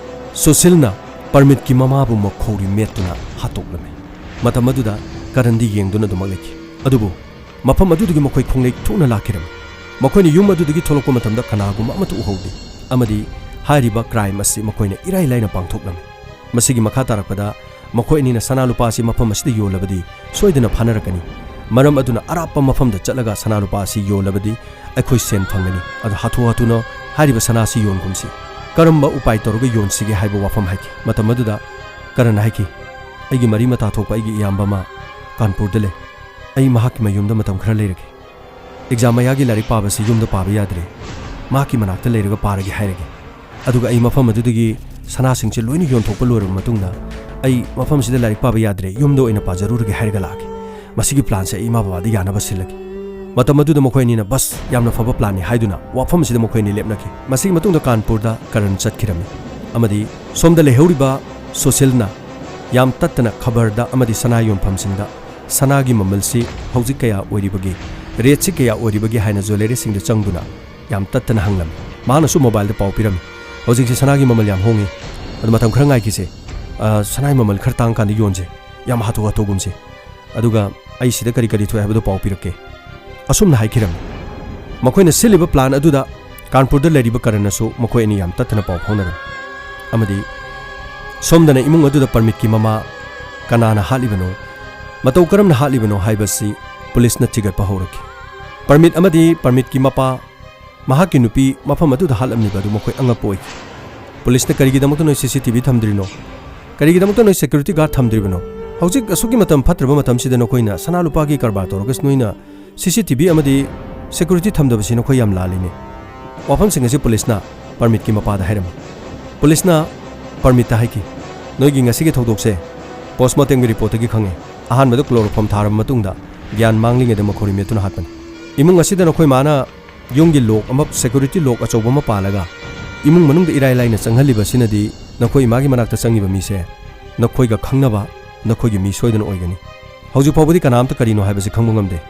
ꯁꯨꯁꯤꯜꯅ ꯄꯔꯃꯤꯠꯀꯤ ꯃꯃꯥꯕꯨ ꯃꯈꯧꯔꯤ ꯃꯦꯠꯇꯨꯅ ꯍꯥꯠꯇꯣꯛꯂꯝꯃꯤ꯫ ꯃꯇꯝ ꯑꯗꯨꯗ ꯀꯔꯟꯗꯤ ꯌꯦꯡꯗꯨꯅ ꯑꯗꯨꯃꯛ ꯂꯩꯈꯤ꯫ ꯑꯗꯨꯕꯨ ꯃꯐꯝ ꯑꯗꯨꯗꯒꯤ ꯃꯈꯣꯏ ꯈꯣꯡꯂꯩ ꯊꯣꯛꯅ ꯂꯥꯛꯈꯤꯔꯝꯃꯤ꯫ ꯃꯈꯣꯏꯅ ꯌꯨꯝ ꯑꯗꯨꯗꯒꯤ ꯊꯣꯛꯂꯛꯄ ꯃꯇꯝꯗ ꯀꯅꯥꯒꯨꯝꯕ ꯑꯃꯠꯇ ꯎꯍꯧꯗꯦ ꯑꯃꯗꯤ ꯍꯥꯏꯔꯤꯕ ꯀ꯭ꯔꯥꯏꯝ ꯑꯁꯤ ꯃꯈꯣꯏꯅ ꯏꯔꯥꯏ ꯂꯥꯏꯅ ꯄꯥꯡꯊꯣꯛꯂꯝꯃꯤ꯫ ꯃꯁꯤꯒꯤ ꯃꯈꯥ ꯇꯥꯔꯛꯄꯗ ꯃꯈꯣꯏ ꯑꯅꯤꯅ ꯁꯅꯥ ꯂꯨꯄꯥ ꯑꯁꯤ ꯃꯐꯝ ꯑꯁꯤꯗ ꯌꯣꯜꯂꯕꯗꯤ ꯁꯣꯏꯗꯅ ꯐꯥꯅꯔꯛꯀꯅꯤ꯫ ꯃꯔꯝ ꯑꯗꯨꯅ ꯑꯔꯥꯞꯄ ꯃꯐꯝꯗ ꯆꯠꯂꯒ ꯁꯅꯥ ꯂꯨꯄꯥ ꯑꯁꯤ ꯌꯣꯜꯂꯕꯗꯤ ꯑꯩꯈꯣꯏ ꯁꯦꯟ ꯐꯪꯒꯅꯤ꯫ ꯑꯗꯣ ꯍꯥꯊꯨ ꯍꯥꯊꯨꯅ ꯍꯥꯏꯔꯤꯕ ꯁꯅꯥ ꯑꯁꯤ ꯌꯣꯟꯒꯨꯝꯁꯤ꯫ ꯀꯔꯝꯕ ꯎꯄꯥꯏ ꯇꯧꯔꯒ ꯌꯣꯟꯁꯤꯒꯦ ꯍꯥꯏꯕ ꯋꯥꯐꯝ ꯍꯥꯏꯈꯤ꯫ ꯃꯇꯝ ꯑꯗꯨꯗ ꯀꯔꯟ ꯍꯥꯏꯈꯤ, "ꯑꯩꯒꯤ ꯃꯔꯤ ꯃꯇꯥ ꯊꯣꯛꯄ ꯑꯩꯒꯤ ꯏꯌꯥꯝꯕ ꯑꯃ ꯀꯥꯟꯄꯨꯔꯗ ꯂꯩ꯫ ꯑꯩ ꯃꯍꯥꯛꯀꯤ ꯃꯌꯨꯝꯗ ꯃꯇꯝ ꯈꯔ ꯂꯩꯔꯒꯦ꯫ ꯑꯦꯛꯖꯥꯝ ꯃꯌꯥꯒꯤ ꯂꯥꯏꯔꯤꯛ ꯄꯥꯕꯁꯤ ꯌꯨꯝꯗ ꯄꯥꯕ ꯌꯥꯗ꯭ꯔꯦ꯫ ꯃꯍꯥꯛꯀꯤ ꯃꯅꯥꯛꯇ ꯂꯩꯔꯒ ꯄꯥꯔꯒꯦ ꯍꯥꯏꯔꯒꯦ꯫ ꯑꯗꯨꯒ ꯑꯩ ꯃꯐꯝ ꯑꯗꯨꯗꯒꯤ ꯁꯅꯥꯁꯤꯡꯁꯦ ꯂꯣꯏꯅ ꯌꯣꯟꯊꯣꯛꯄ ꯂꯣꯏꯔꯕ ꯃꯇꯨꯡꯗ ꯑꯩ ꯃꯐꯝꯁꯤꯗ ꯂꯥꯏꯔꯤꯛ ꯄꯥꯕ ꯌꯥꯗ꯭ꯔꯦ, ꯌꯨꯝꯗ ꯑꯣꯏꯅ ꯄꯥꯖꯔꯨꯔꯒꯦ" ꯍꯥꯏꯔꯒ ꯂꯥꯛꯑꯒꯦ꯫ ꯃꯁꯤꯒꯤ ꯄ꯭ꯂꯥꯟꯁꯦ ꯑꯩ ꯏꯃꯥ ꯕꯕꯥꯗ ꯌꯥꯅꯕ ꯁꯤꯜꯂꯒꯦ꯫ ꯃꯇꯝ ꯑꯗꯨꯗ ꯃꯈꯣꯏ ꯑꯅꯤꯅ, "ꯕꯁ, ꯌꯥꯝꯅ ꯐꯕ ꯄ꯭ꯂꯥꯟꯅꯤ" ꯍꯥꯏꯗꯨꯅ ꯋꯥꯐꯝ ꯑꯁꯤꯗ ꯃꯈꯣꯏ ꯑꯅꯤ ꯂꯦꯞꯅꯈꯤ꯫ ꯃꯁꯤꯒꯤ ꯃꯇꯨꯡꯗ ꯀꯥꯟꯄꯨꯔꯗ ꯀꯔꯟ ꯆꯠꯈꯤꯔꯝꯃꯤ ꯑꯃꯗꯤ ꯁꯣꯝꯗ ꯂꯩꯍꯧꯔꯤꯕ ꯁꯨꯁꯤꯜꯅ ꯌꯥꯝ ꯇꯠꯇꯅ ꯈꯕꯔꯗ ꯑꯃꯗꯤ ꯁꯅꯥ ꯌꯣꯟꯐꯝꯁꯤꯡꯗ ꯁꯅꯥꯒꯤ ꯃꯃꯜꯁꯤ ꯍꯧꯖꯤꯛ ꯀꯌꯥ ꯑꯣꯏꯔꯤꯕꯒꯦ, ꯔꯦꯠꯁꯤ ꯀꯌꯥ ꯑꯣꯏꯔꯤꯕꯒꯦ ꯍꯥꯏꯅ ꯖ꯭ꯋꯦꯂꯔꯤꯁꯤꯡꯗ ꯆꯪꯗꯨꯅ ꯌꯥꯝ ꯇꯠꯇꯅ ꯍꯪꯂꯝꯃꯤ꯫ ꯃꯍꯥꯛꯅꯁꯨ ꯃꯣꯕꯥꯏꯜꯗ ꯄꯥꯎ ꯄꯤꯔꯝꯃꯤ, "ꯍꯧꯖꯤꯛꯁꯤ ꯁꯅꯥꯒꯤ ꯃꯃꯜ ꯌꯥꯝ ꯍꯣꯡꯉꯤ, ꯑꯗꯨ ꯃꯇꯝ ꯈꯔ ꯉꯥꯏꯈꯤꯁꯦ꯫ ꯑ, ꯁꯅꯥꯒꯤ ꯃꯃꯜ ꯈꯔ ꯇꯥꯡꯀꯥꯟꯗ ꯌꯣꯟꯁꯦ, ꯌꯥꯝ ꯍꯥꯊꯨ ꯍꯥꯊꯨꯒꯨꯝꯁꯦ꯫ ꯑꯗꯨꯒ ꯑꯩ ꯁꯤꯗ ꯀꯔꯤ ꯀꯔꯤ ꯊꯣꯛꯑꯦ ꯍꯥꯏꯕꯗꯨ ꯄꯥꯎ ꯄꯤꯔꯛꯀꯦ"꯫ ꯑꯁꯨꯝꯅ ꯍꯥꯏꯈꯤꯔꯝꯃꯤ꯫ ꯃꯈꯣꯏꯅ ꯁꯤꯜꯂꯤꯕ ꯄ꯭ꯂꯥꯟ ꯑꯗꯨꯗ ꯀꯥꯟꯄꯨꯔꯗ ꯂꯩꯔꯤꯕ ꯀꯔꯟꯅꯁꯨ ꯃꯈꯣꯏ ꯑꯅꯤ ꯌꯥꯝ ꯇꯠꯇꯅ ꯄꯥꯎ ꯐꯥꯎꯅꯔꯝꯃꯤ꯫ ꯑꯃꯗꯤ ꯁꯣꯝꯗꯅ ꯏꯃꯨꯡ ꯑꯗꯨꯗ ꯄꯔꯃꯤꯠꯀꯤ ꯃꯃꯥ ꯀꯅꯥꯅ ꯍꯥꯠꯂꯤꯕꯅꯣ, ꯃꯇꯧ ꯀꯔꯝꯅ ꯍꯥꯠꯂꯤꯕꯅꯣ ꯍꯥꯏꯕꯁꯤ ꯄꯨꯂꯤꯁꯅ ꯊꯤꯒꯠꯄ ꯍꯧꯔꯛꯈꯤ꯫ ꯄꯔꯃꯤꯠ ꯑꯃꯗꯤ ꯄꯔꯃꯤꯠꯀꯤ ꯃꯄꯥ, ꯃꯍꯥꯛꯀꯤ ꯅꯨꯄꯤ ꯃꯐꯝ ꯑꯗꯨꯗ ꯍꯥꯠꯂꯝꯂꯤꯕ ꯑꯗꯨ ꯃꯈꯣꯏ ꯑꯉꯛꯄ ꯑꯣꯏꯈꯤ꯫ ꯄꯨꯂꯤꯁꯅ, "ꯀꯔꯤꯒꯤꯗꯃꯛꯇ ꯅꯣꯏ ꯁꯤ ꯁꯤ ꯇꯤ ꯚꯤ ꯊꯝꯗ꯭ꯔꯤꯅꯣ? ꯀꯔꯤꯒꯤꯗꯃꯛꯇ ꯅꯣꯏ ꯁꯦꯀ꯭ꯌꯨꯔꯤꯇꯤ ꯒꯥꯔꯗ ꯊꯝꯗ꯭ꯔꯤꯕꯅꯣ? ꯍꯧꯖꯤꯛ ꯑꯁꯨꯛꯀꯤ ꯃꯇꯝ ꯐꯠꯇ꯭ꯔꯕ ꯃꯇꯝꯁꯤꯗ ꯅꯈꯣꯏꯅ ꯁꯅꯥ ꯂꯨꯄꯥꯒꯤ ꯀꯔꯕꯥꯔ ꯇꯧꯔꯒꯁꯨ ꯅꯣꯏꯅ ꯁꯤ ꯁꯤ ꯇꯤ ꯚꯤ ꯑꯃꯗꯤ ꯁꯦꯀ꯭ꯌꯨꯔꯤꯇꯤ ꯊꯝꯗꯕꯁꯤ ꯅꯈꯣꯏ ꯌꯥꯝ ꯂꯥꯜꯂꯤꯅꯦ"꯫ ꯋꯥꯐꯝꯁꯤꯡ ꯑꯁꯤ ꯄꯨꯂꯤꯁꯅ ꯄꯔꯃꯤꯠꯀꯤ ꯃꯄꯥꯗ ꯍꯥꯏꯔꯝꯃꯤ꯫ ꯄꯨꯂꯤꯁꯅ ꯄꯔꯃꯤꯠꯇ ꯍꯥꯏꯈꯤ, "ꯅꯣꯏꯒꯤ ꯉꯁꯤꯒꯤ ꯊꯧꯗꯣꯛꯁꯦ ꯄꯣꯁꯃꯣꯔꯇꯦꯝꯒꯤ ꯔꯤꯄꯣꯔꯠꯇꯒꯤ ꯈꯪꯉꯦ꯫ ꯑꯍꯥꯟꯕꯗ ꯀ꯭ꯂꯣꯔꯣꯐꯣꯝ ꯊꯥꯔꯕ ꯃꯇꯨꯡꯗ ꯒ꯭ꯌꯥꯟ ꯃꯥꯡꯂꯤꯉꯩꯗ ꯃꯈꯣꯏ ꯃꯦꯠꯇꯨꯅ ꯍꯥꯠꯄꯅꯤ꯫ ꯏꯃꯨꯡ ꯑꯁꯤꯗ ꯅꯈꯣꯏ ꯃꯥꯅ ꯌꯨꯝꯒꯤ ꯂꯣꯛ ꯑꯃ, ꯁꯦꯀ꯭ꯌꯨꯔꯤꯇꯤ ꯂꯣꯛ ꯑꯆꯧꯕ ꯑꯃ ꯄꯥꯜꯂꯒ ꯏꯃꯨꯡ ꯃꯅꯨꯡꯗ ꯏꯔꯥꯏ ꯂꯥꯏꯅ ꯆꯪꯍꯜꯂꯤꯕ ꯑꯁꯤꯅꯗꯤ ꯅꯈꯣꯏ ꯏꯃꯥꯒꯤ ꯃꯅꯥꯛꯇ ꯆꯪꯉꯤꯕ ꯃꯤꯁꯦ ꯅꯈꯣꯏꯒ ꯈꯪꯅꯕ, ꯅꯈꯣꯏꯒꯤ ꯃꯤ ꯁꯣꯏꯗꯅ ꯑꯣꯏꯒꯅꯤ꯫ ꯍꯧꯖꯤꯛ ꯐꯥꯎꯕꯗꯤ ꯀꯅꯥꯝꯇ ꯀꯔꯤꯅꯣ ꯍꯥꯏꯕꯁꯤ ꯈꯪꯕ ꯉꯝꯗꯦ꯫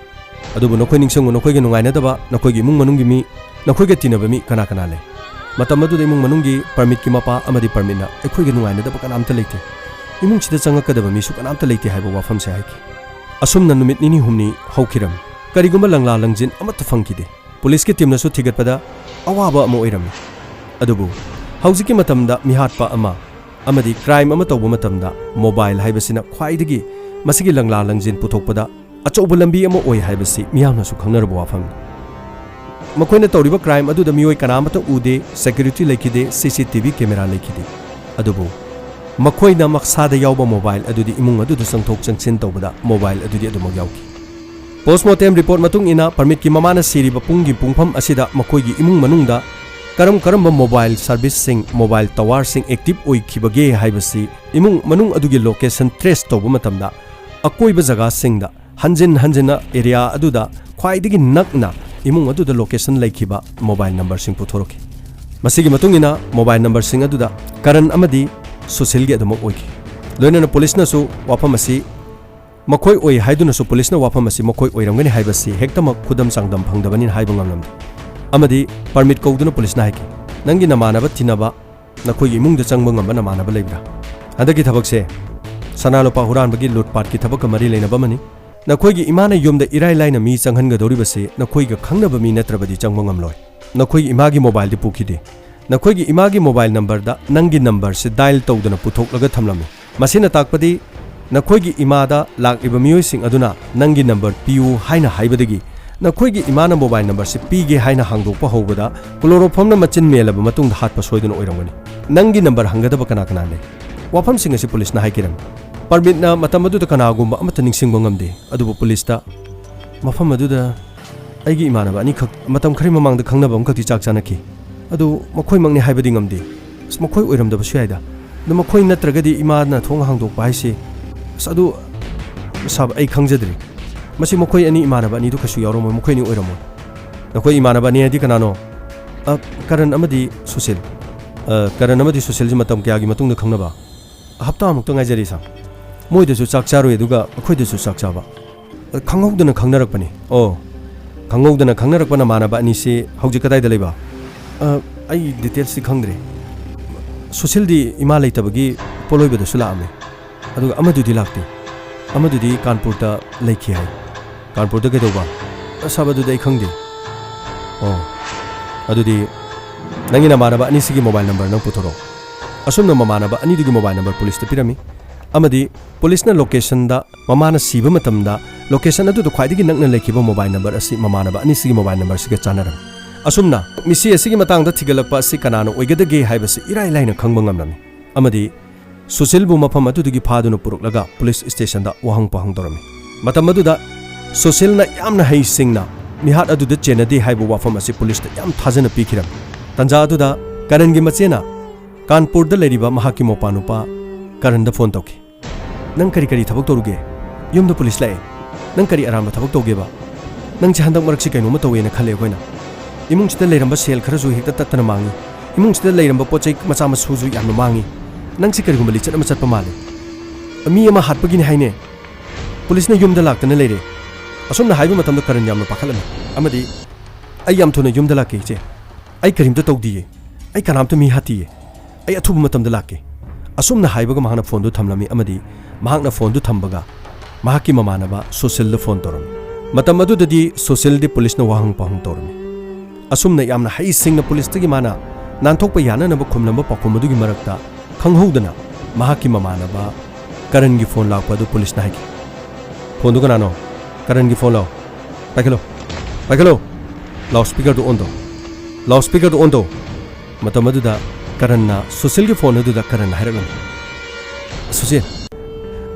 ꯑꯗꯨꯕꯨ ꯅꯈꯣꯏ ꯅꯤꯡꯁꯤꯡꯉꯨ, ꯅꯈꯣꯏꯒ ꯅꯨꯡꯉꯥꯏꯅꯗꯕ, ꯅꯈꯣꯏꯒꯤ ꯏꯃꯨꯡ ꯃꯅꯨꯡꯒꯤ ꯃꯤ, ꯅꯈꯣꯏꯒ ꯇꯤꯟꯅꯕ ꯃꯤ ꯀꯅꯥ ꯀꯅꯥ ꯂꯩ? ꯃꯇꯝ ꯑꯗꯨꯗ ꯏꯃꯨꯡ ꯃꯅꯨꯡꯒꯤ ꯄꯔꯃꯤꯠꯀꯤ ꯃꯄꯥ ꯑꯃꯗꯤ ꯄꯔꯃꯤꯠꯅ ꯑꯩꯈꯣꯏꯒ ꯅꯨꯡꯉꯥꯏꯅꯗꯕ ꯀꯅꯥꯝꯇ ꯂꯩꯇꯦ꯫ ꯏꯃꯨꯡꯁꯤꯗ ꯆꯪꯉꯛꯀꯗꯕ ꯃꯤꯁꯨ ꯀꯅꯥꯝꯇ ꯂꯩꯇꯦ" ꯍꯥꯏꯕ ꯋꯥꯐꯝꯁꯦ ꯍꯥꯏꯈꯤ꯫ ꯑꯁꯨꯝꯅ ꯅꯨꯃꯤꯠ ꯅꯤꯅꯤ ꯍꯨꯝꯅꯤ ꯍꯧꯈꯤꯔꯝꯃꯤ꯫ ꯀꯔꯤꯒꯨꯝꯕ ꯂꯪꯂꯥ ꯂꯪꯖꯤꯟ ꯑꯃꯠꯇ ꯐꯪꯈꯤꯗꯦ꯫ ꯄꯨꯂꯤꯁꯀꯤ ꯇꯤꯝꯅꯁꯨ ꯊꯤꯒꯠꯄꯗ ꯑꯋꯥꯕ ꯑꯃ ꯑꯣꯏꯔꯝꯃꯤ꯫ ꯑꯗꯨꯕꯨ ꯍꯧꯖꯤꯛꯀꯤ ꯃꯇꯝꯗ ꯃꯤꯍꯥꯠꯄ ꯑꯃ ꯑꯃꯗꯤ ꯀ꯭ꯔꯥꯏꯝ ꯑꯃ ꯇꯧꯕ ꯃꯇꯝꯗ ꯃꯣꯕꯥꯏꯜ ꯍꯥꯏꯕꯁꯤꯅ ꯈ꯭ꯋꯥꯏꯗꯒꯤ ꯃꯁꯤꯒꯤ ꯂꯪꯂꯥ ꯂꯪꯖꯤꯟ ꯄꯨꯊꯣꯛꯄꯗ ꯑꯆꯧꯕ ꯂꯝꯕꯤ ꯑꯃ ꯑꯣꯏ ꯍꯥꯏꯕꯁꯤ ꯃꯤꯌꯥꯝꯅꯁꯨ ꯈꯪꯅꯔꯕ ꯋꯥꯐꯝꯅꯤ꯫ ꯃꯈꯣꯏꯅ ꯇꯧꯔꯤꯕ ꯀ꯭ꯔꯥꯏꯝ ꯑꯗꯨꯗ ꯃꯤꯑꯣꯏ ꯀꯅꯥ ꯑꯃꯠꯇ ꯎꯗꯦ, ꯁꯦꯀ꯭ꯌꯨꯔꯤꯇꯤ ꯂꯩꯈꯤꯗꯦ, ꯁꯤ ꯁꯤ ꯇꯤ ꯚꯤ ꯀꯦꯃꯦꯔꯥ ꯂꯩꯈꯤꯗꯦ꯫ ꯑꯗꯨꯕꯨ ꯃꯈꯣꯏꯅ ꯃꯁꯥꯗ ꯌꯥꯎꯕ ꯃꯣꯕꯥꯏꯜ ꯑꯗꯨꯗꯤ ꯏꯃꯨꯡ ꯑꯗꯨꯗ ꯆꯪꯊꯣꯛ ꯆꯪꯁꯤꯟ ꯇꯧꯕꯗ ꯃꯣꯕꯥꯏꯜ ꯑꯗꯨꯗꯤ ꯑꯗꯨꯃꯛ ꯌꯥꯎꯈꯤ꯫ ꯄꯣꯁꯃꯣꯔꯇꯦꯝ ꯔꯤꯄꯣꯔꯠ ꯃꯇꯨꯡ ꯏꯟꯅ, ꯄꯔꯃꯤꯠꯀꯤ ꯃꯃꯥꯅ ꯁꯤꯔꯤꯕ ꯄꯨꯡꯒꯤ ꯄꯨꯡꯐꯝ ꯑꯁꯤꯗ ꯃꯈꯣꯏꯒꯤ ꯏꯃꯨꯡ ꯃꯅꯨꯡꯗ ꯀꯔꯝ ꯀꯔꯝꯕ ꯃꯣꯕꯥꯏꯜ ꯁꯔꯚꯤꯁꯁꯤꯡ, ꯃꯣꯕꯥꯏꯜ ꯇꯋꯥꯔꯁꯤꯡ ꯑꯦꯛꯇꯤꯚ ꯑꯣꯏꯈꯤꯕꯒꯦ ꯍꯥꯏꯕꯁꯤ ꯏꯃꯨꯡ ꯃꯅꯨꯡ ꯑꯗꯨꯒꯤ ꯂꯣꯀꯦꯁꯟ ꯇ꯭ꯔꯦꯁ ꯇꯧꯕ ꯃꯇꯝꯗ ꯑꯀꯣꯏꯕ ꯖꯒꯥꯁꯤꯡꯗ ꯍꯟꯖꯤꯟ ꯍꯟꯖꯤꯟꯅ ꯑꯦꯔꯤꯌꯥ ꯑꯗꯨꯗ ꯈ꯭ꯋꯥꯏꯗꯒꯤ ꯅꯛꯅ ꯏꯃꯨꯡ ꯑꯗꯨꯗ ꯂꯣꯀꯦꯁꯟ ꯂꯩꯈꯤꯕ ꯃꯣꯕꯥꯏꯜ ꯅꯝꯕꯔꯁꯤꯡ ꯄꯨꯊꯣꯔꯛꯈꯤ꯫ ꯃꯁꯤꯒꯤ ꯃꯇꯨꯡ ꯏꯟꯅ ꯃꯣꯕꯥꯏꯜ ꯅꯝꯕꯔꯁꯤꯡ ꯑꯗꯨꯗ ꯀꯔꯟ ꯑꯃꯗꯤ ꯁꯨꯁꯤꯜꯒꯤ ꯑꯗꯨꯃꯛ ꯑꯣꯏꯈꯤ꯫ ꯂꯣꯏꯅꯅ ꯄꯨꯂꯤꯁꯅꯁꯨ ꯋꯥꯐꯝ ꯑꯁꯤ ꯃꯈꯣꯏ ꯑꯣꯏ ꯍꯥꯏꯗꯨꯅꯁꯨ ꯄꯨꯂꯤꯁꯅ ꯋꯥꯐꯝ ꯑꯁꯤ ꯃꯈꯣꯏ ꯑꯣꯏꯔꯝꯒꯅꯤ ꯍꯥꯏꯕꯁꯤ ꯍꯦꯛꯇꯃꯛ ꯈꯨꯗꯝ ꯆꯥꯡꯗꯝ ꯐꯪꯗꯕꯅꯤꯅ ꯍꯥꯏꯕ ꯉꯝꯂꯝꯗꯦ꯫ ꯑꯃꯗꯤ ꯄꯔꯃꯤꯠ ꯀꯧꯗꯨꯅ ꯄꯨꯂꯤꯁꯅ ꯍꯥꯏꯈꯤ, "ꯅꯪꯒꯤ ꯅꯃꯥꯟꯅꯕ ꯇꯤꯟꯅꯕ, ꯅꯈꯣꯏꯒꯤ ꯏꯃꯨꯡꯗ ꯆꯪꯕ ꯉꯝꯕ ꯅꯃꯥꯟꯅꯕ ꯂꯩꯕ꯭ꯔꯥ?" ꯍꯟꯗꯛꯀꯤ ꯊꯕꯛꯁꯦ ꯁꯅꯥ ꯂꯨꯄꯥ ꯍꯨꯔꯥꯟꯕꯒꯤ ꯂꯨꯠꯄꯥꯠꯀꯤ ꯊꯕꯛꯀ ꯃꯔꯤ ꯂꯩꯅꯕ ꯑꯃꯅꯤ꯫ ꯅꯈꯣꯏꯒꯤ ꯏꯃꯥꯅ ꯌꯨꯝꯗ ꯏꯔꯥꯏ ꯂꯥꯏꯅ ꯃꯤ ꯆꯪꯍꯟꯒꯗꯧꯔꯤꯕꯁꯤ ꯅꯈꯣꯏꯒ ꯈꯪꯅꯕ ꯃꯤ ꯅꯠꯇ꯭ꯔꯕꯗꯤ ꯆꯪꯕ ꯉꯝꯂꯣꯏ꯫ ꯅꯈꯣꯏꯒꯤ ꯏꯃꯥꯒꯤ ꯃꯣꯕꯥꯏꯜꯗꯤ ꯄꯨꯈꯤꯗꯦ꯫ ꯅꯈꯣꯏꯒꯤ ꯏꯃꯥꯒꯤ ꯃꯣꯕꯥꯏꯜ ꯅꯝꯕꯔꯗ ꯅꯪꯒꯤ ꯅꯝꯕꯔꯁꯤ ꯗꯥꯏꯜ ꯇꯧꯗꯅ ꯄꯨꯊꯣꯛꯂꯒ ꯊꯝꯂꯝꯃꯤ꯫ ꯃꯁꯤꯅ ꯇꯥꯛꯄꯗꯤ ꯅꯈꯣꯏꯒꯤ ꯏꯃꯥꯗ ꯂꯥꯛꯂꯤꯕ ꯃꯤꯑꯣꯏꯁꯤꯡ ꯑꯗꯨꯅ "ꯅꯪꯒꯤ ꯅꯝꯕꯔ ꯄꯤꯌꯨ" ꯍꯥꯏꯅ ꯍꯥꯏꯕꯗꯒꯤ ꯅꯈꯣꯏꯒꯤ ꯏꯃꯥꯅ ꯃꯣꯕꯥꯏꯜ ꯅꯝꯕꯔꯁꯤ ꯄꯤꯒꯦ ꯍꯥꯏꯅ ꯍꯥꯡꯗꯣꯛꯄ ꯍꯧꯕꯗ ꯀ꯭ꯂꯣꯔꯣꯐꯣꯝꯅ ꯃꯆꯤꯟ ꯃꯦꯜꯂꯕ ꯃꯇꯨꯡꯗ ꯍꯥꯠꯄ ꯁꯣꯏꯗꯅ ꯑꯣꯏꯔꯝꯒꯅꯤ꯫ ꯅꯪꯒꯤ ꯅꯝꯕꯔ ꯍꯪꯒꯗꯕ ꯀꯅꯥ ꯀꯅꯥ ꯂꯩ? ꯋꯥꯐꯝꯁꯤꯡ ꯑꯁꯤ ꯄꯨꯂꯤꯁꯅ ꯍꯥꯏꯈꯤꯔꯝꯃꯤ꯫ ꯄꯔꯃꯤꯠꯅ ꯃꯇꯝ ꯑꯗꯨꯗ ꯀꯅꯥꯒꯨꯝꯕ ꯑꯃꯠꯇ ꯅꯤꯡꯁꯤꯡꯕ ꯉꯝꯗꯦ, ꯑꯗꯨꯕꯨ ꯄꯨꯂꯤꯁꯇ, "ꯃꯐꯝ ꯑꯗꯨꯗ ꯑꯩꯒꯤ ꯏꯃꯥꯟꯅꯕ ꯑꯅꯤꯈꯛ ꯃꯇꯝ ꯈꯔꯒꯤ ꯃꯃꯥꯡꯗ ꯈꯪꯅꯕ ꯑꯃꯈꯛꯇꯤ ꯆꯥꯛ ꯆꯥꯅꯈꯤ꯫ ꯑꯗꯨ ꯃꯈꯣꯏꯃꯛꯅꯤ ꯍꯥꯏꯕꯗꯤ ꯉꯝꯗꯦ꯫ ꯑꯁ, ꯃꯈꯣꯏ ꯑꯣꯏꯔꯝꯗꯕꯁꯨ ꯌꯥꯏꯗ꯫ ꯑꯗꯨ ꯃꯈꯣꯏ ꯅꯠꯇ꯭ꯔꯒꯗꯤ ꯏꯃꯥꯅ ꯊꯣꯡ ꯍꯥꯡꯗꯣꯛꯄ ꯍꯥꯏꯁꯤ, ꯑꯁ, ꯑꯗꯨ, ꯁꯥꯕ, ꯑꯩ ꯈꯪꯖꯗ꯭ꯔꯤ꯫ ꯃꯁꯤ ꯃꯈꯣꯏ ꯑꯅꯤ, ꯏꯃꯥꯟꯅꯕ ꯑꯅꯤꯗꯨ ꯀꯩꯁꯨ ꯌꯥꯎꯔꯝꯃꯣꯏ, ꯃꯈꯣꯏ ꯑꯅꯤ ꯑꯣꯏꯔꯝꯃꯣꯏ꯫" "ꯅꯈꯣꯏ ꯏꯃꯥꯟꯅꯕ ꯑꯅꯤ ꯍꯥꯏꯗꯤ ꯀꯅꯥꯅꯣ?" "ꯑ, ꯀꯔꯟ ꯑꯃꯗꯤ ꯁꯨꯁꯤꯜ꯫" "ꯑ, ꯀꯔꯟ ꯑꯃꯗꯤ ꯁꯨꯁꯤꯜꯁꯤ ꯃꯇꯝ ꯀꯌꯥꯒꯤ ꯃꯇꯨꯡꯗ ꯈꯪꯅꯕ?" "ꯍꯞꯇꯥꯃꯨꯛꯇ ꯉꯥꯏꯖꯔꯤ, ꯁꯥꯔ꯫ ꯃꯣꯏꯗꯁꯨ ꯆꯥꯛ ꯆꯥꯔꯨꯏ, ꯑꯗꯨꯒ ꯑꯩꯈꯣꯏꯗꯁꯨ ꯆꯥꯛ ꯆꯥꯕ꯫" "ꯑ, ꯈꯪꯍꯧꯗꯅ ꯈꯪꯅꯔꯛꯄꯅꯤ꯫" "ꯑꯣ, ꯈꯪꯍꯧꯗꯅ ꯈꯪꯅꯔꯛꯄ ꯅꯃꯥꯟꯅꯕ ꯑꯅꯤꯁꯤ ꯍꯧꯖꯤꯛ ꯀꯗꯥꯏꯗ ꯂꯩꯕ?" "ꯑ, ꯑꯩ ꯗꯤꯇꯦꯜꯁꯇꯤ ꯈꯪꯗ꯭ꯔꯦ꯫ ꯁꯨꯁꯤꯜꯗꯤ ꯏꯃꯥ ꯂꯩꯇꯕꯒꯤ ꯄꯣꯂꯣꯏꯕꯗꯁꯨ ꯂꯥꯛꯑꯝꯃꯦ, ꯑꯗꯨꯒ ꯑꯃꯗꯨꯗꯤ ꯂꯥꯛꯇꯦ꯫ ꯑꯃꯗꯨꯗꯤ ꯀꯥꯟꯄꯨꯔꯗ ꯂꯩꯈꯤ ꯍꯥꯏ꯫" "ꯀꯥꯟꯄꯨꯔꯗ ꯀꯩꯗꯧꯕ?" "ꯑꯁ, ꯁꯥꯕ, ꯑꯗꯨꯗꯤ ꯑꯩ ꯈꯪꯗꯦ꯫" "ꯑꯣ, ꯑꯗꯨꯗꯤ ꯅꯪꯒꯤ ꯅꯃꯥꯟꯅꯕ ꯑꯅꯤꯁꯤꯒꯤ ꯃꯣꯕꯥꯏꯜ ꯅꯝꯕꯔ ꯅꯪ ꯄꯨꯊꯣꯔꯛꯑꯣ꯫" ꯑꯁꯨꯝꯅ ꯃꯃꯥꯟꯅꯕ ꯑꯅꯤꯗꯨꯒꯤ ꯃꯣꯕꯥꯏꯜ ꯅꯝꯕꯔ ꯄꯨꯂꯤꯁꯇ ꯄꯤꯔꯝꯃꯤ, ꯑꯃꯗꯤ ꯄꯨꯂꯤꯁꯅ ꯂꯣꯀꯦꯁꯟꯗ ꯃꯃꯥꯅ ꯁꯤꯕ ꯃꯇꯝꯗ ꯂꯣꯀꯦꯁꯟ ꯑꯗꯨꯗ ꯈ꯭ꯋꯥꯏꯗꯒꯤ ꯅꯛꯅ ꯂꯩꯈꯤꯕ ꯃꯣꯕꯥꯏꯜ ꯅꯝꯕꯔ ꯑꯁꯤ ꯃꯃꯥꯟꯅꯕ ꯑꯅꯤꯁꯤꯒꯤ ꯃꯣꯕꯥꯏꯜ ꯅꯝꯕꯔꯁꯤꯒ ꯆꯥꯟꯅꯔꯝꯃꯤ꯫ ꯑꯁꯨꯝꯅ ꯃꯤꯁꯤ ꯑꯁꯤꯒꯤ ꯃꯇꯥꯡꯗ ꯊꯤꯒꯠꯂꯛꯄ ꯑꯁꯤ ꯀꯅꯥꯅ ꯑꯣꯏꯒꯗꯒꯦ ꯍꯥꯏꯕꯁꯤ ꯏꯔꯥꯏ ꯂꯥꯏꯅ ꯈꯪꯕ ꯉꯝꯂꯝꯃꯤ꯫ ꯑꯃꯗꯤ ꯁꯨꯁꯤꯜꯕꯨ ꯃꯐꯝ ꯑꯗꯨꯗꯒꯤ ꯐꯥꯗꯨꯅ ꯄꯨꯔꯛꯂꯒ ꯄꯨꯂꯤꯁ ꯁ꯭ꯇꯦꯁꯟꯗ ꯋꯥꯍꯪ ꯄꯥꯎꯍꯪ ꯇꯧꯔꯝꯃꯤ꯫ ꯃꯇꯝ ꯑꯗꯨꯗ ꯁꯨꯁꯤꯜꯅ ꯌꯥꯝꯅ ꯍꯩꯁꯤꯡꯅ ꯃꯤꯍꯥꯠ ꯑꯗꯨꯗ ꯆꯦꯟꯅꯗꯦ ꯍꯥꯏꯕ ꯋꯥꯐꯝ ꯑꯁꯤ ꯄꯨꯂꯤꯁꯇ ꯌꯥꯝ ꯊꯥꯖꯅ ꯄꯤꯈꯤꯔꯝꯃꯤ꯫ ꯇꯥꯟꯖꯥ ꯑꯗꯨꯗ ꯀꯔꯟꯒꯤ ꯃꯆꯦꯅ ꯀꯥꯟꯄꯨꯔꯗ ꯂꯩꯔꯤꯕ ꯃꯍꯥꯛꯀꯤ ꯃꯧꯄꯥꯅꯨꯄꯥ ꯀꯔꯟꯗ ꯐꯣꯟ ꯇꯧꯈꯤ꯫ "ꯅꯪ ꯀꯔꯤ ꯀꯔꯤ ꯊꯕꯛ ꯇꯧꯔꯨꯒꯦ? ꯌꯨꯝꯗ ꯄꯨꯂꯤꯁ ꯂꯥꯛꯑꯦ꯫ ꯅꯪ ꯀꯔꯤ ꯑꯔꯥꯟꯕ ꯊꯕꯛ ꯇꯧꯒꯦꯕ? ꯅꯪꯁꯦ ꯍꯟꯗꯛ ꯃꯔꯛꯁꯤ ꯀꯩꯅꯣꯝꯃ ꯇꯧꯋꯦꯅ ꯈꯜꯂꯦ ꯑꯩꯈꯣꯏꯅ꯫ ꯏꯃꯨꯡꯁꯤꯗ ꯂꯩꯔꯝꯕ ꯁꯦꯜ ꯈꯔꯁꯨ ꯍꯦꯛꯇ ꯇꯠꯇꯅ ꯃꯥꯡꯉꯤ꯫ ꯏꯃꯨꯡꯁꯤꯗ ꯂꯩꯔꯝꯕ ꯄꯣꯠ ꯆꯩ ꯃꯆꯥ ꯃꯁꯨꯁꯨ ꯌꯥꯝꯅ ꯃꯥꯡꯉꯤ꯫ ꯅꯪꯁꯦ ꯀꯔꯤꯒꯨꯝꯕ ꯂꯤꯆꯠ ꯑꯃ ꯆꯠꯄ ꯃꯥꯜꯂꯦ꯫ ꯃꯤ ꯑꯃ ꯍꯥꯠꯄꯒꯤꯅꯤ ꯍꯥꯏꯅꯦ꯫ ꯄꯨꯂꯤꯁꯅ ꯌꯨꯝꯗ ꯂꯥꯛꯇꯅ ꯂꯩꯔꯦ"꯫ ꯑꯁꯨꯝꯅ ꯍꯥꯏꯕ ꯃꯇꯝꯗ ꯀꯔꯟ ꯌꯥꯝꯅ ꯄꯥꯈꯠꯂꯝꯃꯤ꯫ ꯑꯃꯗꯤ, "ꯑꯩ ꯌꯥꯝ ꯊꯨꯅ ꯌꯨꯝꯗ ꯂꯥꯛꯀꯦ, ꯏꯆꯦ꯫ ꯑꯩ ꯀꯔꯤꯝꯇ ꯇꯧꯗꯤꯌꯦ꯫ ꯑꯩ ꯀꯅꯥꯝꯇ ꯃꯤ ꯍꯥꯠꯇꯤꯌꯦ꯫ ꯑꯩ ꯑꯊꯨꯕ ꯃꯇꯝꯗ ꯂꯥꯛꯀꯦ"꯫ ꯑꯁꯨꯝꯅ ꯍꯥꯏꯕꯒ ꯃꯍꯥꯛꯅ ꯐꯣꯟꯗꯨ ꯊꯝꯂꯝꯃꯤ ꯑꯃꯗꯤ ꯃꯍꯥꯛꯅ ꯐꯣꯟꯗꯨ ꯊꯝꯕꯒ ꯃꯍꯥꯛꯀꯤ ꯃꯃꯥꯟꯅꯕ ꯁꯨꯁꯤꯜꯗ ꯐꯣꯟ ꯇꯧꯔꯝꯃꯤ꯫ ꯃꯇꯝ ꯑꯗꯨꯗꯗꯤ ꯁꯨꯁꯤꯜꯗꯤ ꯄꯨꯂꯤꯁꯅ ꯋꯥꯍꯪ ꯄꯥꯎꯍꯪ ꯇꯧꯔꯝꯃꯤ꯫ ꯑꯁꯨꯝꯅ ꯌꯥꯝꯅ ꯍꯩꯁꯤꯡꯅ ꯄꯨꯂꯤꯁꯇꯒꯤ ꯃꯥꯅ ꯅꯥꯟꯊꯣꯛꯄ ꯌꯥꯅꯅꯕ ꯈꯨꯝꯂꯝꯕ ꯄꯥꯎꯈꯨꯝ ꯑꯗꯨꯒꯤ ꯃꯔꯛꯇ ꯈꯪꯍꯧꯗꯅ ꯃꯍꯥꯛꯀꯤ ꯃꯃꯥꯟꯅꯕ ꯀꯔꯟꯒꯤ ꯐꯣꯟ ꯂꯥꯛꯄ ꯑꯗꯨ ꯄꯨꯂꯤꯁꯅ ꯍꯥꯏꯈꯤ꯫ "ꯐꯣꯟꯗꯨ ꯀꯅꯥꯅꯣ?" "ꯀꯔꯟꯒꯤ ꯐꯣꯟꯂꯣ?" "ꯄꯥꯏꯈꯠꯂꯣ, ꯄꯥꯏꯈꯠꯂꯣ꯫ ꯂꯥꯎꯠ ꯁ꯭ꯄꯤꯀꯔꯗꯨ ꯑꯣꯟ ꯇꯧ꯫ ꯂꯥꯎꯠ ꯁ꯭ꯄꯤꯀꯔꯗꯨ ꯑꯣꯟ ꯇꯧ"꯫ ꯃꯇꯝ ꯑꯗꯨꯗ ꯀꯔꯟꯅ ꯁꯨꯁꯤꯜꯒꯤ ꯐꯣꯟ ꯑꯗꯨꯗ ꯀꯔꯟꯅ ꯍꯥꯏꯔꯛꯂꯝꯃꯤ, "ꯁꯨꯁꯤꯜ,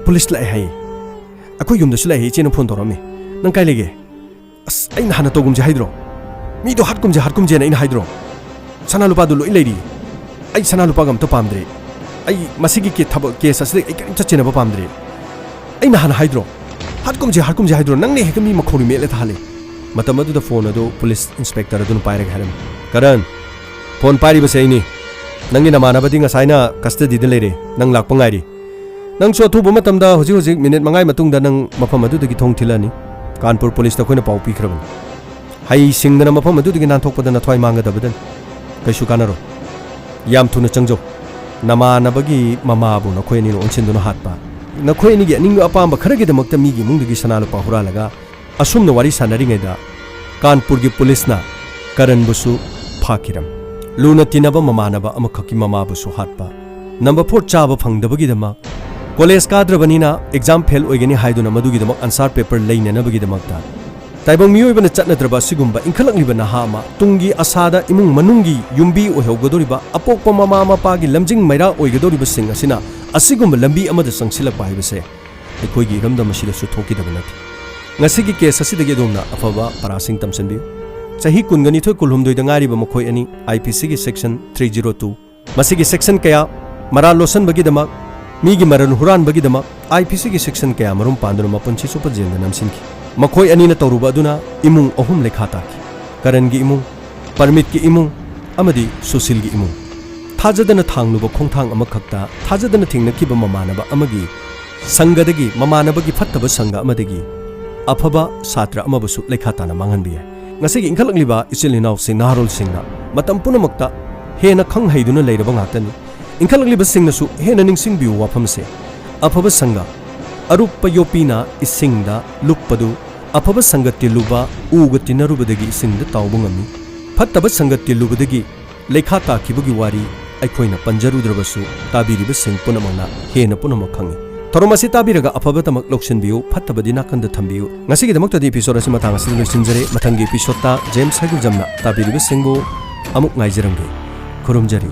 ꯄꯨꯂꯤꯁ ꯂꯥꯛꯑꯦ ꯍꯥꯏꯌꯦ꯫ ꯑꯩꯈꯣꯏ ꯌꯨꯝꯗꯁꯨ ꯂꯥꯛꯑꯦ, ꯏꯆꯦꯅ ꯐꯣꯟ ꯇꯧꯔꯛꯑꯝꯃꯤ꯫ ꯅꯪ ꯀꯥꯏ ꯂꯩꯒꯦ?" "ꯑꯁ, ꯑꯩꯅ ꯍꯥꯟꯅ ꯇꯧꯒꯨꯝꯁꯦ ꯍꯥꯏꯗ꯭ꯔꯣ? ꯃꯤꯗꯣ ꯍꯥꯠꯀꯨꯝꯁꯦ, ꯍꯥꯠꯀꯨꯝꯁꯦꯅ ꯑꯩꯅ ꯍꯥꯏꯗ꯭ꯔꯣ? ꯁꯅꯥ ꯂꯨꯄꯥꯗꯣ ꯂꯣꯏ ꯂꯩꯔꯤ꯫ ꯑꯩ ꯁꯅꯥ ꯂꯨꯄꯥꯒ ꯑꯝꯇ ꯄꯥꯝꯗ꯭ꯔꯦ꯫ ꯑꯩ ꯃꯁꯤꯒꯤ ꯀꯦ-, ꯊꯕꯛ ꯀꯦꯁ ꯑꯁꯤꯗ ꯑꯩ ꯀꯔꯤꯝꯇ ꯆꯦꯟꯅꯕ ꯄꯥꯝꯗ꯭ꯔꯦ꯫ ꯑꯩꯅ ꯍꯥꯟꯅ ꯍꯥꯏꯗ꯭ꯔꯣ? ꯍꯥꯠꯀꯨꯝꯁꯦ, ꯍꯥꯠꯀꯨꯝꯁꯦ ꯍꯥꯏꯗ꯭ꯔꯣ? ꯅꯪꯅ ꯍꯦꯛꯇ ꯃꯤ ꯃꯈꯣꯡꯅ ꯃꯦꯠꯂ ꯊꯥꯍꯜꯂꯦ"꯫ ꯃꯇꯝ ꯑꯗꯨꯗ ꯐꯣꯟ ꯑꯗꯨ ꯄꯨꯂꯤꯁ ꯏꯟꯁꯄꯦꯛꯇꯔ ꯑꯗꯨꯅ ꯄꯥꯏꯔꯒ ꯍꯥꯏꯔꯝꯃꯤ, "ꯀꯔꯟ, ꯐꯣꯟ ꯄꯥꯏꯔꯤꯕꯁꯦ ꯑꯩꯅꯤ꯫ ꯅꯪꯒꯤ ꯅꯃꯥꯟꯅꯕꯗꯤ ꯉꯁꯥꯏꯅ ꯀꯁꯇꯗꯤꯗ ꯂꯩꯔꯦ꯫ ꯅꯪ ꯂꯥꯛꯄ ꯉꯥꯏꯔꯤ꯫ ꯅꯪꯁꯨ ꯑꯊꯨꯕ ꯃꯇꯝꯗ ꯍꯧꯖꯤꯛ ꯍꯧꯖꯤꯛ ꯃꯤꯅꯤꯠ ꯃꯉꯥꯒꯤ ꯃꯇꯨꯡꯗ ꯅꯪ ꯃꯐꯝ ꯑꯗꯨꯗꯒꯤ ꯊꯣꯡ ꯊꯤꯜꯂꯅꯤ꯫ ꯀꯥꯟꯄꯨꯔ ꯄꯨꯂꯤꯁꯇ ꯑꯩꯈꯣꯏꯅ ꯄꯥꯎ ꯄꯤꯈ꯭ꯔꯕꯅꯤ꯫ ꯍꯩꯁꯤꯡꯗꯅ ꯃꯐꯝ ꯑꯗꯨꯗꯒꯤ ꯅꯥꯟꯊꯣꯛꯄꯗ ꯅꯊ꯭ꯋꯥꯏ ꯃꯥꯡꯒꯗꯕꯗꯅꯤ꯫ ꯀꯩꯁꯨ ꯀꯥꯟꯅꯔꯣꯏ꯫ ꯌꯥꯝ ꯊꯨꯅ ꯆꯪꯖꯧ꯫ ꯅꯃꯥꯟꯅꯕꯒꯤ ꯃꯃꯥꯕꯨ ꯅꯈꯣꯏ ꯑꯅꯤꯅ ꯑꯣꯟꯁꯤꯟꯗꯨꯅ ꯍꯥꯠꯄ꯫ ꯅꯈꯣꯏ ꯑꯅꯤꯒꯤ ꯑꯅꯤꯡꯕ ꯑꯄꯥꯝꯕ ꯈꯔꯒꯤꯗꯃꯛꯇ ꯃꯤꯒꯤ ꯏꯃꯨꯡꯗꯒꯤ ꯁꯅꯥ ꯂꯨꯄꯥ ꯍꯨꯔꯥꯜꯂꯒ" ꯑꯁꯨꯝꯅ ꯋꯥꯔꯤ ꯁꯥꯟꯅꯔꯤꯉꯩꯗ ꯀꯥꯟꯄꯨꯔꯒꯤ ꯄꯨꯂꯤꯁꯅ ꯀꯔꯟꯕꯨꯁꯨ ꯐꯥꯈꯤꯔꯝꯃꯤ꯫ ꯂꯨꯅ ꯇꯤꯟꯅꯕ ꯃꯃꯥꯟꯅꯕ ꯑꯃꯈꯛꯀꯤ ꯃꯃꯥꯕꯨꯁꯨ ꯍꯥꯠꯄ꯫ ꯅꯝꯕꯔ ꯐꯣꯔ ꯆꯥꯕ ꯐꯪꯗꯕꯒꯤꯗꯃꯛ ꯀꯣꯂꯦꯖ ꯀꯥꯗ꯭ꯔꯕꯅꯤꯅ ꯑꯦꯛꯖꯥꯝ ꯐꯦꯜ ꯑꯣꯏꯒꯅꯤ ꯍꯥꯏꯗꯨꯅ ꯃꯗꯨꯒꯤꯗꯃꯛ ꯑꯟꯁꯥꯔ ꯄꯦꯄꯔ ꯂꯩꯅꯅꯕꯒꯤꯗꯃꯛꯇ ꯇꯥꯏꯕꯪ ꯃꯤꯑꯣꯏꯕꯅ ꯆꯠꯅꯗ꯭ꯔꯕ ꯑꯁꯤꯒꯨꯝꯕ ꯏꯟꯈꯠꯂꯛꯂꯤꯕ ꯅꯍꯥ ꯑꯃ ꯇꯨꯡꯒꯤ ꯑꯁꯥꯗ ꯏꯃꯨꯡ ꯃꯅꯨꯡꯒꯤ ꯌꯨꯝꯕꯤ ꯑꯣꯏꯍꯧꯒꯗꯧꯔꯤꯕ ꯑꯄꯣꯛꯄ ꯃꯃꯥ ꯃꯄꯥꯒꯤ ꯂꯝꯖꯤꯡ ꯃꯩꯔꯥ ꯑꯣꯏꯒꯗꯧꯔꯤꯕꯁꯤꯡ ꯑꯁꯤꯅ ꯑꯁꯤꯒꯨꯝꯕ ꯂꯝꯕꯤ ꯑꯃꯗ ꯆꯪꯁꯤꯜꯂꯛꯄ ꯍꯥꯏꯕꯁꯦ ꯑꯩꯈꯣꯏꯒꯤ ꯏꯔꯝꯗꯝ ꯑꯁꯤꯗꯁꯨ ꯊꯣꯛꯈꯤꯗꯕ ꯅꯠꯇꯦ꯫ ꯉꯁꯤꯒꯤ ꯀꯦꯁ ꯑꯁꯤꯗꯒꯤ ꯑꯗꯣꯝꯅ ꯑꯐꯕ ꯄꯔꯥꯁꯤꯡ ꯇꯝꯁꯤꯟꯕꯤꯌꯨ꯫ ꯆꯍꯤ ꯀꯨꯟꯒ ꯅꯤꯊꯣꯏ ꯀꯨꯟꯍꯨꯝꯗꯣꯏꯗ ꯉꯥꯏꯔꯤꯕ ꯃꯈꯣꯏ ꯑꯅꯤ ꯑꯥꯏ ꯄꯤ ꯁꯤꯒꯤ ꯁꯦꯛꯁꯟ ꯊ꯭ꯔꯤ ꯖꯤꯔꯣ ꯇꯨ, ꯃꯁꯤꯒꯤ ꯁꯦꯛꯁꯟ ꯀꯌꯥ, ꯃꯔꯥꯜ ꯂꯣꯠꯁꯤꯟꯕꯒꯤꯗꯃꯛ, ꯃꯤꯒꯤ ꯃꯔꯜ ꯍꯨꯔꯥꯟꯕꯒꯤꯗꯃꯛ ꯑꯥꯏ ꯄꯤ ꯁꯤꯒꯤ ꯁꯦꯛꯁꯟ ꯀꯌꯥ ꯃꯔꯨꯝ ꯄꯥꯟꯗꯨꯅ ꯃꯄꯨꯟꯁꯤ ꯆꯨꯞꯄ ꯖꯦꯜꯗ ꯅꯝꯁꯤꯟꯈꯤ꯫ ꯃꯈꯣꯏ ꯑꯅꯤꯅ ꯇꯧꯔꯨꯕ ꯑꯗꯨꯅ ꯏꯃꯨꯡ ꯑꯍꯨꯝ ꯂꯩꯈꯥ ꯇꯥꯈꯤ꯫ ꯀꯔꯟꯒꯤ ꯏꯃꯨꯡ, ꯄꯔꯃꯤꯠꯀꯤ ꯏꯃꯨꯡ ꯑꯃꯗꯤ ꯁꯨꯁꯤꯜꯒꯤ ꯏꯃꯨꯡ꯫ ꯊꯥꯖꯗꯅ ꯊꯥꯡꯂꯨꯕ ꯈꯣꯡꯊꯥꯡ ꯑꯃꯈꯛꯇ ꯊꯥꯖꯗꯅ ꯊꯦꯡꯅꯈꯤꯕ ꯃꯃꯥꯟꯅꯕ ꯑꯃꯒꯤ ꯁꯪꯒꯗꯒꯤ, ꯃꯃꯥꯟꯅꯕꯒꯤ ꯐꯠꯇꯕ ꯁꯪꯒ ꯑꯃꯗꯒꯤ ꯑꯐꯕ ꯁꯥꯇ꯭ꯔ ꯑꯃꯕꯨꯁꯨ ꯂꯩꯈꯥ ꯇꯥꯅ ꯃꯥꯡꯍꯟꯕ ꯌꯥꯏ꯫ ꯉꯁꯤꯒꯤ ꯏꯟꯈꯠꯂꯛꯂꯤꯕ ꯏꯆꯤꯜ ꯏꯅꯥꯎꯁꯤꯡ, ꯅꯍꯥꯔꯣꯜꯁꯤꯡꯅ ꯃꯇꯝ ꯄꯨꯝꯅꯃꯛꯇ ꯍꯦꯟꯅ ꯈꯪ ꯍꯩꯗꯨꯅ ꯂꯩꯔꯕ ꯉꯥꯛꯇꯅꯤ꯫ ꯏꯟꯈꯠꯂꯛꯂꯤꯕꯁꯤꯡꯅꯁꯨ ꯍꯦꯟꯅ ꯅꯤꯡꯁꯤꯡꯕꯤꯌꯨ ꯋꯥꯐꯝꯁꯦ, ꯑꯐꯕ ꯁꯪꯒ, ꯑꯔꯨꯞꯄ ꯌꯣꯠꯄꯤꯅ ꯏꯁꯤꯡꯗ ꯂꯨꯞꯄꯗꯨ, ꯑꯐꯕ ꯁꯪꯒ ꯇꯤꯜꯂꯨꯕ ꯎꯒ ꯇꯤꯟꯅꯔꯨꯕꯗꯒꯤ ꯏꯁꯤꯡꯗ ꯇꯥꯎꯕ ꯉꯝꯃꯤ꯫ ꯐꯠꯇꯕ ꯁꯪꯒ ꯇꯤꯜꯂꯨꯕꯗꯒꯤ ꯂꯩꯈꯥ ꯇꯥꯈꯤꯕꯒꯤ ꯋꯥꯔꯤ ꯑꯩꯈꯣꯏꯅ ꯄꯟꯖꯔꯨꯗ꯭ꯔꯕꯁꯨ, ꯇꯥꯕꯤꯔꯤꯕꯁꯤꯡ ꯄꯨꯝꯅꯃꯛꯅ ꯍꯦꯟꯅ ꯄꯨꯝꯅꯃꯛ ꯈꯪꯏ꯫ ꯊꯧꯔꯝ ꯑꯁꯤ ꯇꯥꯕꯤꯔꯒ ꯑꯐꯕꯇꯃꯛ ꯂꯧꯁꯤꯟꯕꯤꯌꯨ, ꯐꯠꯇꯕꯗꯤ ꯅꯥꯀꯟꯗ ꯊꯝꯕꯤꯌꯨ꯫ ꯉꯁꯤꯒꯤꯗꯃꯛꯇꯗꯤ ꯏꯄꯤꯁꯣꯗ ꯑꯁꯤ ꯃꯇꯥꯡ ꯑꯁꯤꯗ ꯂꯣꯏꯁꯤꯟꯖꯔꯦ꯫ ꯃꯊꯪꯒꯤ ꯏꯄꯤꯁꯣꯗꯇ ꯖꯦꯝꯁ ꯍꯩꯒꯨꯜꯖꯝꯅ ꯇꯥꯕꯤꯔꯤꯕꯁꯤꯡꯕꯨ ꯑꯃꯨꯛ ꯉꯥꯏꯖꯔꯝꯒꯦ꯫ ꯈꯨꯔꯨꯝꯖꯔꯤ꯫